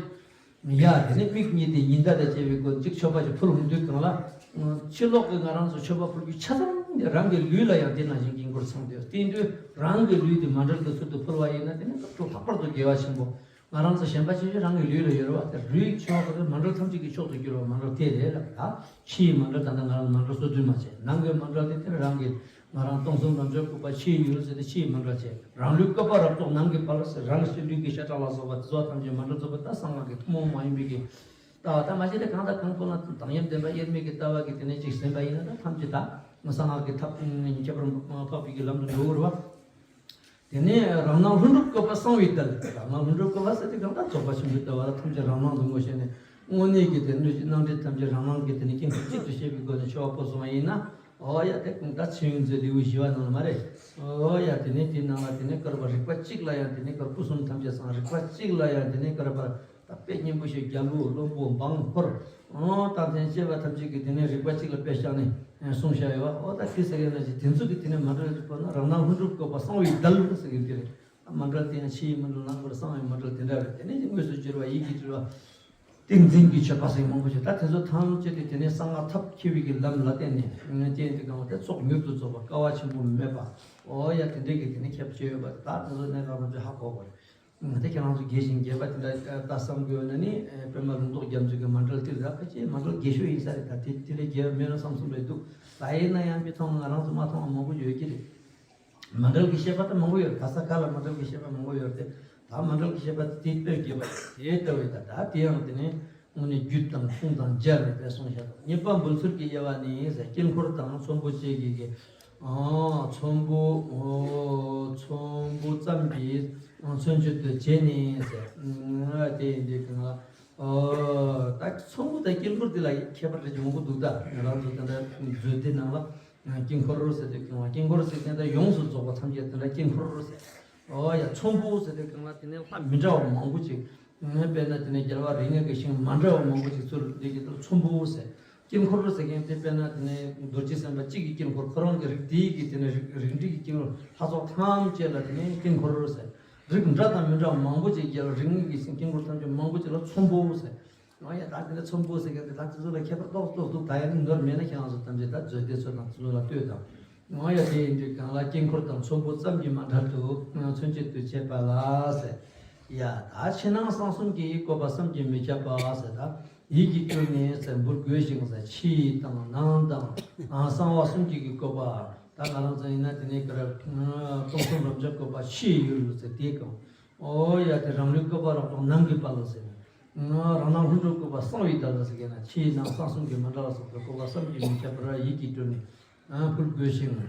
ཡ། དེ་ནས་མིག་གཉིས་དེ་ཉི་ཟླ་དང་བཅས་པའི་སྒོ་གཅིག་མཆོད་པ་ཞིག་ཕུལ་འོང་དུས་གང་ལ། ཕྱི་ལོགས་ཀྱི་ང་རང་ཚོ་མཆོད་པ་ཕུལ་རྒྱུ་ཆ་ཚང་དེ་རང་གི་ལུས་ལ་ཡང་དེ་ནང་བཞིན་དཀྱིལ་འཁོར་ཚང་དུས་དེ་དུས་རང་གི་ལུས་དེ་མཎྜལ་གྱི་ཚུལ་དུ་ཕུལ་བ་ཡིན་ན་དེ་ནི་སྐབས་སུ་ལྷག་པར་དུ་དགེ་བ་ཆེན་པོ། ང་རང་ཚོ་གཞན་པ་ཅི་ཞིག་རང་གི་ལུས་ལ་ཡོད་རེད་བ། དེ་ལུས་མཆོད་པ་དེ་མཎྜལ་ཐམས་ཅད་ཀྱི་མཆོག་ཏུ་གྱུར་བ་མཎྜལ་དེ་རེད་ལ། ད་ཕྱིའི་མཎྜལ་ད་ལྟ་ང་རང་མཎྜལ་སོ་བདུན་མ་བྱས། ནང་གི་མཎྜལ་དེ་དེ་རང་གི། ང་རང་སྟོང་གསུམ་རབ་འབྱམས་བཀོད་པ་ཕྱི་ཡི་ཡུལ་ཟེར་ཏེ་ཕྱིའི་མཎྜལ་བྱས། རང་ལུས་བཀོད་པ་རབ་རྫོགས་ནང་གི་དཔལ་ཟེར། རང་གི་ཕྱི་ལུས་ཀྱི་ཤ་ཁྲག་ལ་སོགས་པ་དེ་ཚོ་ཐམས་ཅད་མཎྜལ་རྫོགས་པ་ད་གསང་སྔགས་ཀྱི་ཐུན་མོང་མ་ཡིན་པའི་གི་ལྟ་བ། ད་མ་གཞི་དེ་གང་དང་གང་ཁོ་ན་དང་ཡབ་བདེན་པ་དབྱེར་མེད་ཀྱི་ལྟ་བ་གི་དེ་ནས་ཅིག་ཟིན་པ་ཡིན་ན་ད་ཐམས་ཅད་ད་གསང་སྔགས་ཀྱི་ཐབས་ཁྱད་པར་འཕགས་པའི་གི་ལམ་དུ་འགྲོ་གི་རེད་བ། དེ་ནས་རང་སྣང་ལྷུན་གྲུབ་བཀོད་པ་གསང་བའི་གདལ། རང་སྣང་ལྷུན་གྲུབ་བཀོད་པ་ཟེར་དུས་གང་ལྟར་རྫོགས་པ་ཆེན་པོའི་ལྟ་བ་ལ་ཐམས་ཅད་རང་སྣང་དུ་ངོ་ཤེས་ནས་དངོས་གནས་ཀྱི་དེ་སྣོད་བཅུད་སྣང་མགྲིན་ཐམས་ཅད་རང་སྣང་གི་དེ་ནི་དཀྱིལ་འཁོར་གཅིག་ཏུ་ཤེས་པའི་སྒོ་ནས་མཆོད་པ་ཕུལ་སོང་བ་ཡིན་ན། ཨོ་ཡ། དེ་ཀུན་ད་ཕྱིན་ཡོན་མཛད་ལེའུ་བཞི་པ་ནང་ལ་མ་རེད། ཨོ་ཡ། དེ་ནས་དེའི་ནང་ལ་དེ་ནས་བཀར་བ་རིག་པ་གཅིག་ལ་ཡང་དེ་ནས་བཀར། སྐུ་གསུམ་ཐམས་ཅད་གསང་། རིག་པ་གཅིག་ལ་ཡང་དེ་ནས་བཀར་བར། ད་དཔེ་སྙན་པོ་ཞིག་རྒྱལ་པོ་བློན་པོ་འབངས་འཁོར། ཨོ་རྟགས་མཚན་བཅས་པ་ཐམས་ཅད་ཀྱི་དེ་ནས་རིག་པ་གཅིག་ལ་དཔེ་བཞག་ནས་གསུངས་བཞག་ཡོད་པ། ཨོ་ད་དེ་ཟེར་མཁན་ན་ཅིག་དེ་ཚོ་གི་དེ་ནས་མཎྜལ་གྱི་སྐོར་ན་རང་སྣང་ལྷུན་གྲུབ་བཀོད་པ་གསང་བའི་གདལ་ཟེར་མཁན་དེ་རེད། མཎྜལ་དེ་ཡང་ཕྱི་ཡི་མཎྜལ་ནང་གི་གསང་བའི་མཎྜལ་དེ་འདྲ་རེད། དེ་ནས་དངོས་སུ་གྱུར་པ་ཡིད་ཀྱིས་སྤྲུལ་པ། ཏིང་འཛིན་གྱི་མཆོད་པ་ཟེར་མང་པོ་ཞིག་ད་དེ་ཚོ་ཐམས་ཅད་དེ་དེ་ནས་གསང་སྔགས་ཐབས་མཁས་པའི་གི་ལམ་ལ་བརྟེན་ནས་ངས་ཅན་དེ་གང་བ་དེ་ཚོགས་མྱུར་དུ་རྫོགས་པ། དཀའ་བ་ཆེན་པོ་མེད་པ། ཨོ་ཡ། དེ་འདྲའི་གི་དེ་ནས་ཁྱབ་བྱེད་ཡོད་པ་ད་དེ་ཚོ་གནས་སྐབས་ལ་ཧ་གོ་དགོས་རེད། དེ་ཁྱེད་རང་ཚོ་རྒྱས་ཤིང་རྒྱས་པ་དེ་འདྲ་ད་བསམ་དགོས་ན་ནི་པདྨ་ལུང་རྟོགས་རྒྱ་མཚོའི་གི་མཎྜལ་དེ་ར་ཕལ་ཆེར་མཎྜལ་རྒྱས་ཤོས་ཡིན་ས་རེད། ད་དེ་དེ་ལས་རྒྱས་པ་མེད་ན་བསམ་བསམ་རེད་འདུག་ད་ཡིན་ན་ཡང་མི་མཐོང་། ང་རང་ཚོ་མ་མཐོང་བ་མང་པོ་ཡོད་ཀྱི་རེད། མཎྜལ་གྱི་བཤད་པ་ད་མང་པོ་ཡོད། ག་ས་ག་ལ་མཎྜལ་གྱི་བཤད་པ་མང་པོ་ཡོད་དེ། ད་མཎྜལ་གྱི་བཤད་པ་དེ་དཔེ་རྒྱས་པ་དེ་ལྟ་བུའི་ད་ད་དེ་ཡང་དེ་ནས་དངོས་གནས་རྒྱུད་དང་གསུང་དང་སྦྱར་ནས་དེ་གསུངས་བཞག་ད། གཉིས་པ་འབུལ་ཚུལ་གྱི་དབྱེ་བ་ནི་ཟེར། དཀྱིལ་འཁོར་དང་ཚོམ་བུ་བཅས་ཀྱི་གི། ཨ་ཚོམ་བུ། ཨོ་ཚོམ་བུ་ཙམ་གྱིས་མཚོན་བྱེད་དུ་བྱས་ནས་ཟེར། ཨ་དེ་ཡིན་དུས་གང་ལ། ཨོ་ད་ཚོམ་བུ་དང་དཀྱིལ་འཁོར་དེ་ལ་ཁྱད་པར་རེ་ཞིག་མང་པོ་འདུག་ད་ང་རང་ཚོ་དེ་འདྲ་མཛོད་དེ་ནང་ལ། དཀྱིལ་འཁོར་ཟེར་དུས་གང་ལ། དཀྱིལ་འཁོར་ཟེར་དེ་འདྲ་ཡོངས་སུ་རྫོགས་པ་ཐམས་ཅད་དེ་འདྲ་དཀྱིལ་འཁོར་ཟེར། ཨོ་ཡ། ཚོམ་བུ་ཟེར་དུས་གང་ལ་དེ་ནས་ལྷ་མི་འདྲ་བ་མང་པོ་ཅིག་དཔེར་ན་དེ་ནས་རྒྱལ་བ་རིགས་ལྔ་གི་ཞིང་མ་འདྲ་བ་མང་པོ་ཅིག་ཚུར་འདི་གི་ཚོམ་བུ་ཟེར། དཀྱིལ་འཁོར་ཟེར་མཁན་དེ་དཔེར་ན་དེ་ནས་རྡོ་རྗེ་སེམས་དཔའ་གཅིག་གི་དཀྱིལ་འཁོར། ཁོ་རང་གི་རིགས་དེའི་གི་དེ་ནས་རིགས་རིགས་འགྲེ་གི་དཀྱིལ་འཁོར། ལྷ་ཚོགས་ཐམས་ཅད་ལ་དེ་ནས་དཀྱིལ་འཁོར་ཟེར། རིགས་འདྲ་དང་མི་འདྲ་བ་མང་པོ་ཅིག་རྒྱལ་བ་རིགས་ལྔ་གི་ཞིང་དཀྱིལ་འཁོར་ཐམས་ཅད་མང་པོ་ཅིག་ལ་ཚོམ་བུ་ཟེར། ཨོ་ཡ། ད་དེ་འདྲ་ཚོམ་བུ་ཟེར་མཁན་དེ་ད་དེ་ཚོ་ལ་ཁྱད་པར་ཏོག་ཏོག་འདུག་ད་ཡང་ནོར་མེད་ན་ཁྱེད་རང་ཚོ་ཐམས་ཅད་ད་མཛོད་སྡེ་ཚོ་དང་དེ་ཚོ་ལ་ལྟོས་དང་། ཨོ་ཡ། དེ་ཡིན་དུས་གང་ལ་དཀྱིལ་འཁོར་དང་ཚོམ་བུ་ཙམ་གྱིས་མ་འདྲ་དུ་མཚོན་བྱེད་དུ་བྱེད་པ་ལ་ཟེར། ཡ། ད་ཕྱི་ནང་གསང་གསུམ་གྱི་བཀོད་པ་བསམ་གྱིས་མི་ཁྱབ་པ་ཟེར། ད་ཡིད་ཀྱིས་བསྐྱུར་ནས་ཟེར་འབུལ་དགོས་ཤིང་ཟེར། ཕྱི་དང་ནང་དང་གསང་བ་གསུམ་གྱི་གི་བཀོད་པ། ད་ང་རང་ཚོ་ཡིན་ན་དེ་ནས་ག་རེ། སྟོང་གསུམ་རབ་འབྱམས་བཀོད་པ་ཕྱི་ཡི་ཡུལ་ཟེར་དེ་གང་། ཨོ་ཡ། དེ་རང་ལུས་བཀོད་པ་རབ་རྫོགས་ནང་གི་དཔལ་ལ་ཟེར་ནས། རང་སྣང་ལྷུན་གྲུབ་བཀོད་པ་གསང་བའི་གདལ་ལ་ཟེར་མཁན་ན་ཕྱིའི་ནང་གསང་གསུམ་གྱི་མཎྜལ་ལ་སོགས་པའི་བཀོད་པ་བསམ་གྱིས་མི་ཁྱབ་པར་ཡིད་ཀྱིས་བསྐྱུར་ནས་ཕུལ་དགོས་ཤིང་།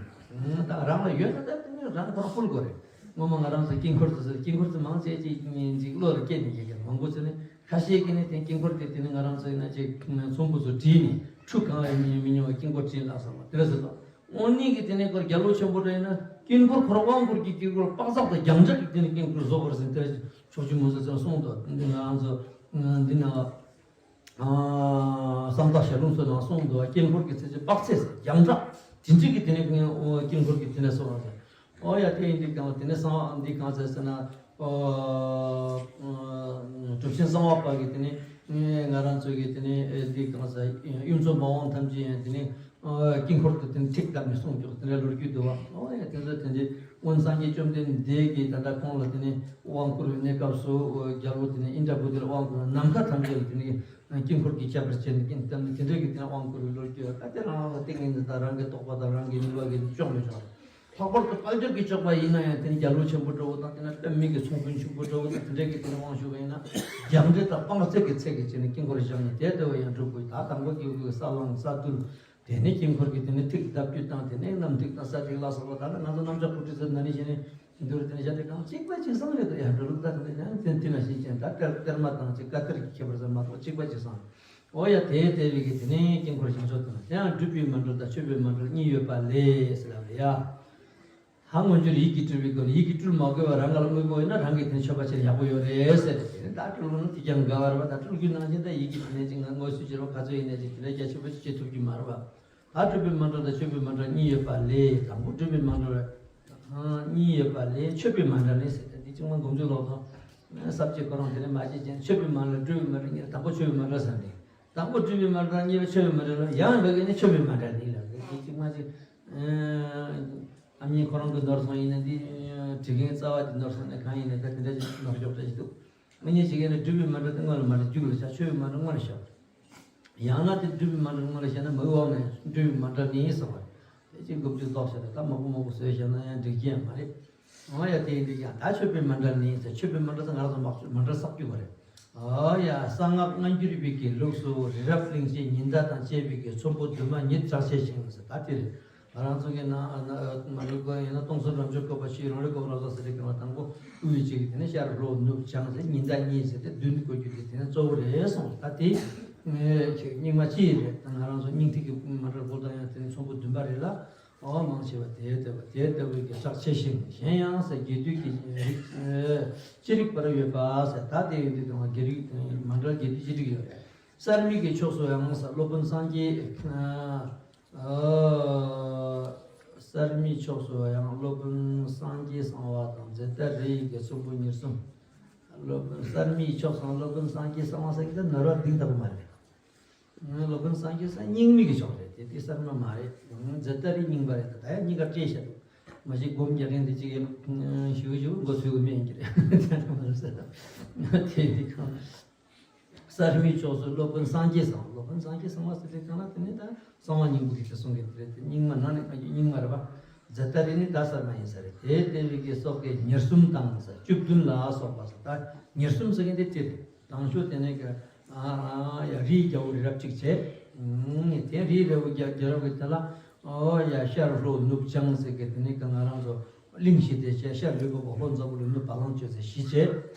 ད་རང་ལ་ཡོད་ན་ད་དེ་ནི་རང་གོ་རང་ཕུལ་དགོས་རེད། སྔོན་མ་ང་རང་ཚོ་དཀྱིལ་འཁོར་དུ་ཟེར། དཀྱིལ་འཁོར་དུ་མང་ཆེ་ཅིག་ཅིག་བློ་ལ་སྐྱེ་ནས་ཡོད་མཁན་མང་པོ་ཚོ་ནི། ཁ་ཤས་ཀྱིས་ནི་དེ་དཀྱིལ་འཁོར་དེ་དེ་ནི་ང་རང་ཚོ་ཡིན་ན་ཅིག་ཚོམ་བུ་ཚོ་བྲིས་ནས་ཁྲུ་གང་ལ་མི་ཉུང་མི་ཉུང་བ་དཀྱིལ་འཁོར་བྲིས་ལ་བསམ་པ་དེ་འདྲ་ཟེར་ཏོ། དངོས་གནས་ཀྱི་དེ་ནས་ཁོ་རྒྱལ་པོ་ཆེན་པོ་འདྲ་ཡིན་ན་དཀྱིལ་འཁོར་ཁོ་རང་དབང་བསྐུར་གྱི་དཀྱིལ་འཁོར་དཔག་བསམ་དང་རྒྱང་གྲགས་ཀྱི་དེ་ནས་དཀྱིལ་འཁོར་བཟོ་དགོས་ཟེར་དེ་ཕྱོགས་བཅུའི་མུན་སེལ་ཚོས་གསུངས་འདུག་འདི་ང་རང་ཚོ་འདི་ན་བསམ་གཏན་ཞལ་ལུང་ཚོ་ནང་གསུངས་འདུག་དཀྱིལ་འཁོར་གྱི་ཚད་ཀྱི་དཔག་ཚད་ཟེར་རྒྱང་གྲགས་དེ་འདྲ་གི་དེ་ནས་དཀྱིལ་འཁོར་གྱི་དེ་ནས་གསུངས་པ་ཟེར། ཨོ་ཡ། དེ་ཡིན་དུས་གང་དེ་ནས་གསང་བ་འདི་གང་ཟེར་ཟེར་ན། ཨོ། གྲུབ་ཆེན་གསང་བ་པ་གིས་དེ་ནས་ང་རང་ཚོ་གིས་དེ་ནས་འདི་གང་ཟེར་གཡུ་མཚོ་མ་འོངས་ཐམས་ཅད་ཡང་དེ་ནས་དཀྱིལ་འཁོར་དུ་དེ་ནས་ཐིག་བཏབ་ནས་གསུངས་ཀྱོག་དེ་འདྲ་ལོ་རྒྱུས་འདུག་བ། ཨོ་ཡ། དེ་ཚོ་དེ་འདྲའི་སྔོན་སངས་རྒྱས་བཅོམ་ལྡན་འདས་ཀྱིས་ད་ལྟ་ཁོང་ལ་དེ་ནས་དབང་བསྐུར་བའི་གནས་སྐབས་སུ་རྒྱལ་པོ་དེ་ནས་ཨིནྡྲ་བྷུ་ཏི་ལ་དབང་བསྐུར་བ། ནམ་མཁའ་ཐམས་ཅད་ལ་དེ་ནས་དཀྱིལ་འཁོར་གྱིས་ཁྱབ་པར་བྱས་ནས་ཀྱིན་བཏབ་ནས་དེ་འདྲའི་གི་དེ་ནས་དབང་བསྐུར་བའི་ལོ་རྒྱུས་ཡོད། ད་དེ་རང་རང་ལ་ཏིང་ངེ་འཛིན་དང་རང་གི་རྟོགས་པ་དང་རང་གི་ནུས་པ་གིས་ཆོག་མི་ཆོག་ལྷག་པར་དུ་དཔལ་འབྱོར་གྱི་སྤྱོད་པ་ཡིན་ན་ཡང་དེ་ནི་རྒྱལ་པོ་ཆེན་པོ་འདྲ་བོ་དང་དེ་ན་དཔེ་མི་གི་ཚོང་དཔོན་ཕྱུག་པོ་འདྲ་བོ་དང་དེ་འདྲའི་གི་དེ་ནི་དབང་ཞུ་བ་ཡིན་ན་རྒྱང་འདྲེན་དང་དཔང་བཙན་གྱི་ཚད་ཀྱི་ཆེད་ནས་དཀྱིལ་འཁོར་བཞེངས་ནས་དེ་ལྟ་བུ་ཡང་སྒྲུབ་དགོས། ད་དང་པོ་དཀྱིལ་འཁོར་གྱི་ས་བསླང་ས་བཏུལ། དེ་ནས་དཀྱིལ་འཁོར་གྱི་དེ་ནས་ཐིག་བརྡབ་རྒྱུ་དང་དེ་ནས་གནམ་ཐིག་དང་ས་ཐིག་ལ་སོགས་པ་ད་ལ་ང་ཚོ་གནམ་ལྕགས་སྐུ་ཁྲི་ཟེར་ན་ནི་བྱས་ནས་འདུར་དེ་ནས་བྱས་ཏེ་གང་གཅིག་པ་གཅིག་སང་རེད་དོ། ཡར་འགྲོ་ལུགས་ད་དེ་ནས་ཀྱང་དེ་དེ་ན་བཞིན་ཅན་ད་གཏེར་གཏེར་མ་དང་གཅིག་ཀ་གཏེར་གྱི་ཁྱད་པར་ཟེར་མ་གཏོགས་གཅིག་པ་གཅིག་སང་། འོ་ཡ་དེ་ལྟ་བུའི་གི་དེ་ནས་དཀྱིལ་འཁོར་བཞེངས་ཕྱོགས་དེ་ན་དེ་ཡང་སྒྲུབ་པའི་མཎྜལ་དང་མཆོད་པའི་མཎྜལ་གཉིས་ཡོད་པ་ལས་ཟེར་ལབ་རེད་ཡ། ཧ་མངོན་གྱུར་ཡིད་ཀྱིས་སྤྲུལ་བའི་སྒོ་ནས་ཡིད་ཀྱིས་སྤྲུལ་མ་དགོས་པར་རང་ག་ལ་དངོས་པོ་ཡོད་ན་རང་གིས་དེ་ནས་མཆོད་པ་བྱས་ན་ཡག་པོ་ཡོད་རེད་ཟེར་ཏེ། དེ་ནས་ད་སྤྲུལ་ལོ་ན་དེ་ཀྱང་དགའ་བར་བ་ད་སྤྲུལ་རྒྱུ་ནང་བཞིན་ད་ཡིད་ཀྱིས་དེ་ནས་ཅིག་ང་དངོས་སུ་བྱེད་རོགས་ག་ཚོད་ཡིན་ནས་ཅིག་དེ་འདྲ་རྒྱ་ཆེ་པོ་ཅིག་བྱེད་ཐུབ་ཀྱི་མ་རེད་བ། ད་སྒྲུབ་པའི་མཎྜལ་དང་མཆོད་པའི་མཎྜལ་གཉིས་ཡོད་པ་ལས་དང་པོ་སྒྲུབ་པའི་མཎྜལ་གཉིས་ཡོད་པ་ལས་མཆོད་པའི་མཎྜལ་ནི་ཟེར་ཏེ་འདི་ཅིག་མ་འགོམ་ཚུལ་ལོག་ཐོག་ས་བཅད་ཁོ་རང་དེ་ནས་མ་བྱེད་ཅན་མཆོད་པའི་མཎྜལ་སྒྲུབ་པའི་མཎྜལ་གཉིས་དང་པོ་མཆོད་པའི་མཎྜལ་ཟེར་ནས་དང་པོ་སྒྲུབ་པའི་མཎྜལ་གཉིས་པ་མཆོད་པའི་མཎྜལ་ཡང་བས་ཀྱི་ནི་མཆོད་པའི་མཎྜལ་ནི་ལ་འདི་ཅིག་མ་ཅིག་ཨ་མྱེས་ཁོ་རང་གི་ནོར་སོང་ཡིན་ན་འདི་དྲི་རྒན་རྩ་བ་དེ་ནོར་སོང་ནས་གང་ཡིན་ན་ད་དེ་འདྲ་ཅིག་ནོར་འཇོག་འདྲ་ཞིག་འདུག་མི་ཉེས་བྱེད་མཁན་ལ་སྒྲུབ་པའི་མཎྜལ་དེ་སྔོན་ལ་མ་རེད། རྒྱུགས་ལ་བྱ། མཆོད་པའི་མཎྜལ་སྔོན་ལ་བྱ། ཡང་ན་དེ་སྒྲུབ་པའི་མཎྜལ་སྔོན་ལ་བྱས་ན་མི་འོང་ནས་སྒྲུབ་པའི་མཎྜལ་ནི་ཟེར་བ་རེད། དེ་ཅིག་འགོམ་རྒྱུ་ལྡོག་བྱས་ཏེ་ད་མང་པོ་མང་པོ་བཟོས་བྱས་ན་ཡང་འགྲིག་གི་ཡང་མ་རེད། འོ་ཡ་དེ་ཡིན་དུས་ཀྱང་ད་མཆོད་པའི་མཎྜལ་ནི་ཟེར། མཆོད་པའི་མཎྜལ་ཟེར་ང་རང་ཚོ་མ་མཎྜལ་བསགས་རྒྱུ་བ་རེད། ཨོ་ཡ། གསང་སྔགས་སྔ་འགྱུར་བའི་གི་ལུགས་སུ་རི་རབ་གླིང་བཞི་ཉི་ཟླ་དང་བཅས་པའི་གི་ཚོམ་བུ་བདུན་མ་ཉིད་ཕྱག་བྱས་ཤིང་ཟེར་ད་དེ་རེད། ང་རང་ཚོ་གི་ནང་མ་ལུས་གོ་ཡིན་ན་སྟོང་གསུམ་རབ་འབྱམས་བཀོད་པ་བཞི་རང་རིག་གོ་རབ་ཟེར་ཏེ་གི་ནང་དང་པོ་དབུས་གཅིག་དེ་ནས་ཤར་ལྷོ་ནུབ་བྱང་ཟེར་ཉི་ཟླ་གཉིས་ཟེར་ཏེ་བདུན་བཀོད་རྒྱུ་དེ་དེ་ནས་གཙོ་བོ་རེད་གསུངས། ད་དེ་རྙིང་མ་ཅི་རེད། ད་ང་རང་ཚོ་སྙིང་ཐིག་གི་མ་འདྲ་བོ་དང་ཡང་དེ་ནས་ཚོམ་བུ་བདུན་པ་རེད་ལ། འོ་མང་ཆེ་བ་དེ་ལྟ་བུ་དེ་ལྟ་བུའི་གི་ཕྱག་ཆེ་ཞིང་གཞན་ཡང་ཟེར་རྒྱས་བསྡུས་ཀྱི་རིགས་ཅི་རིགས་པར་ཡོད་པ་ཟེར་ད་དེ་ཡོད་དུས་དང་རྒྱས་རིགས་དང་མ་འདྲ་རྒྱས་བསྡུས་ཅི་རིགས་ཡོད་རེད། གསར་མའི་གི་ཕྱོགས་སུ་ཡང་ཟེར་སློབ་དཔོན་སངས་རྒྱས། གསར་མའི་ཕྱོགས་སུ་ཡང་སློབ་དཔོན་སངས་རྒྱས་གསང་བ་དང་ཛེ་ཏ་རི་ཡི་གི་ཚོམ་བུ་ཉེར་གསུམ། སློབ་དཔོན་གསར་མའི་ཕྱོགས་སུ་སློབ་དཔོན་སངས་རྒྱས་གསང་བ་ཟེར་གྱི་འདི་ནོར་བ་འདི་ལྟ་བུ་མ་རེད། སློབ་དཔོན་སངས་རྒྱས་ས་རྙིང་མའི་གི་ཕྱོགས་རེད་དེ་དེ་གསར་མ་མ་རེད། ཛེ་ཏ་རི་རྙིང་པ་རེད། ད་ཡང་གཉིས་ཀ་སྤྲད་བཞག་འདུག་མ་གཞི་སྒོམ་རྒྱག་མཁན་དེ་གཅིག་ཡིན། ཞུ་ཞུ་མགོ་ཚོས་གི་མེད་ཡིན་གྱི་རེད། དེ་འདྲ་མ་རེད་ཟེར། དེ་འདི་གང་། གསར་མའི་ཕྱོགས་སུ་སློབ་དཔོན་སངས་རྒྱས་གསང་། སློབ་དཔོན་སངས་རྒྱས་གསང་བ་ཟེར་དུས་གང་ལ་དེ་ནི་ད་གསང་བ་སྙིང་པོ་གི་ཞེས་གསུང་གི་རེད་དེ་རྙིང་མ་ནང་ནས་ང་ཡི་རྙིང་མ་རེད་པ། ཛེ་ཏ་རི་ནི་ད་གསར་མ་ཡིན་ས་རེད། དེ་ལྟ་བུའི་གི་སོགས་ཀྱི་ཉེར་གསུམ་དང་ཟེར་བཅུ་བདུན་ལ་སོགས་པ་ཟེར་ད་ཉེར་གསུམ་ཟེར་མཁན་དེ་ཅི་རེད། དང་ཤོས་དེ་ནས་གི་ཨ་ཡ་རིའི་རྒྱལ་པོ་རི་རབ་གཅིག་བྱས། དེ་རིའི་རྒྱལ་པོ་རྒྱལ་རབས་ཀྱི་དེ་ལ་ཨོ་ཡ་ཤར་ལྷོ་ནུབ་བྱང་ཟེར་གི་དེ་ནས་གི་ང་རང་ཚོ། གླིང་བཞི་དེ་བྱས་ཤར་ལུས་པ་པོ་ལྷོ་འཛམ་བུ་གླིང་ནུབ་བ་ལང་སྤྱོད་ཟེར་བཞི་བྱས།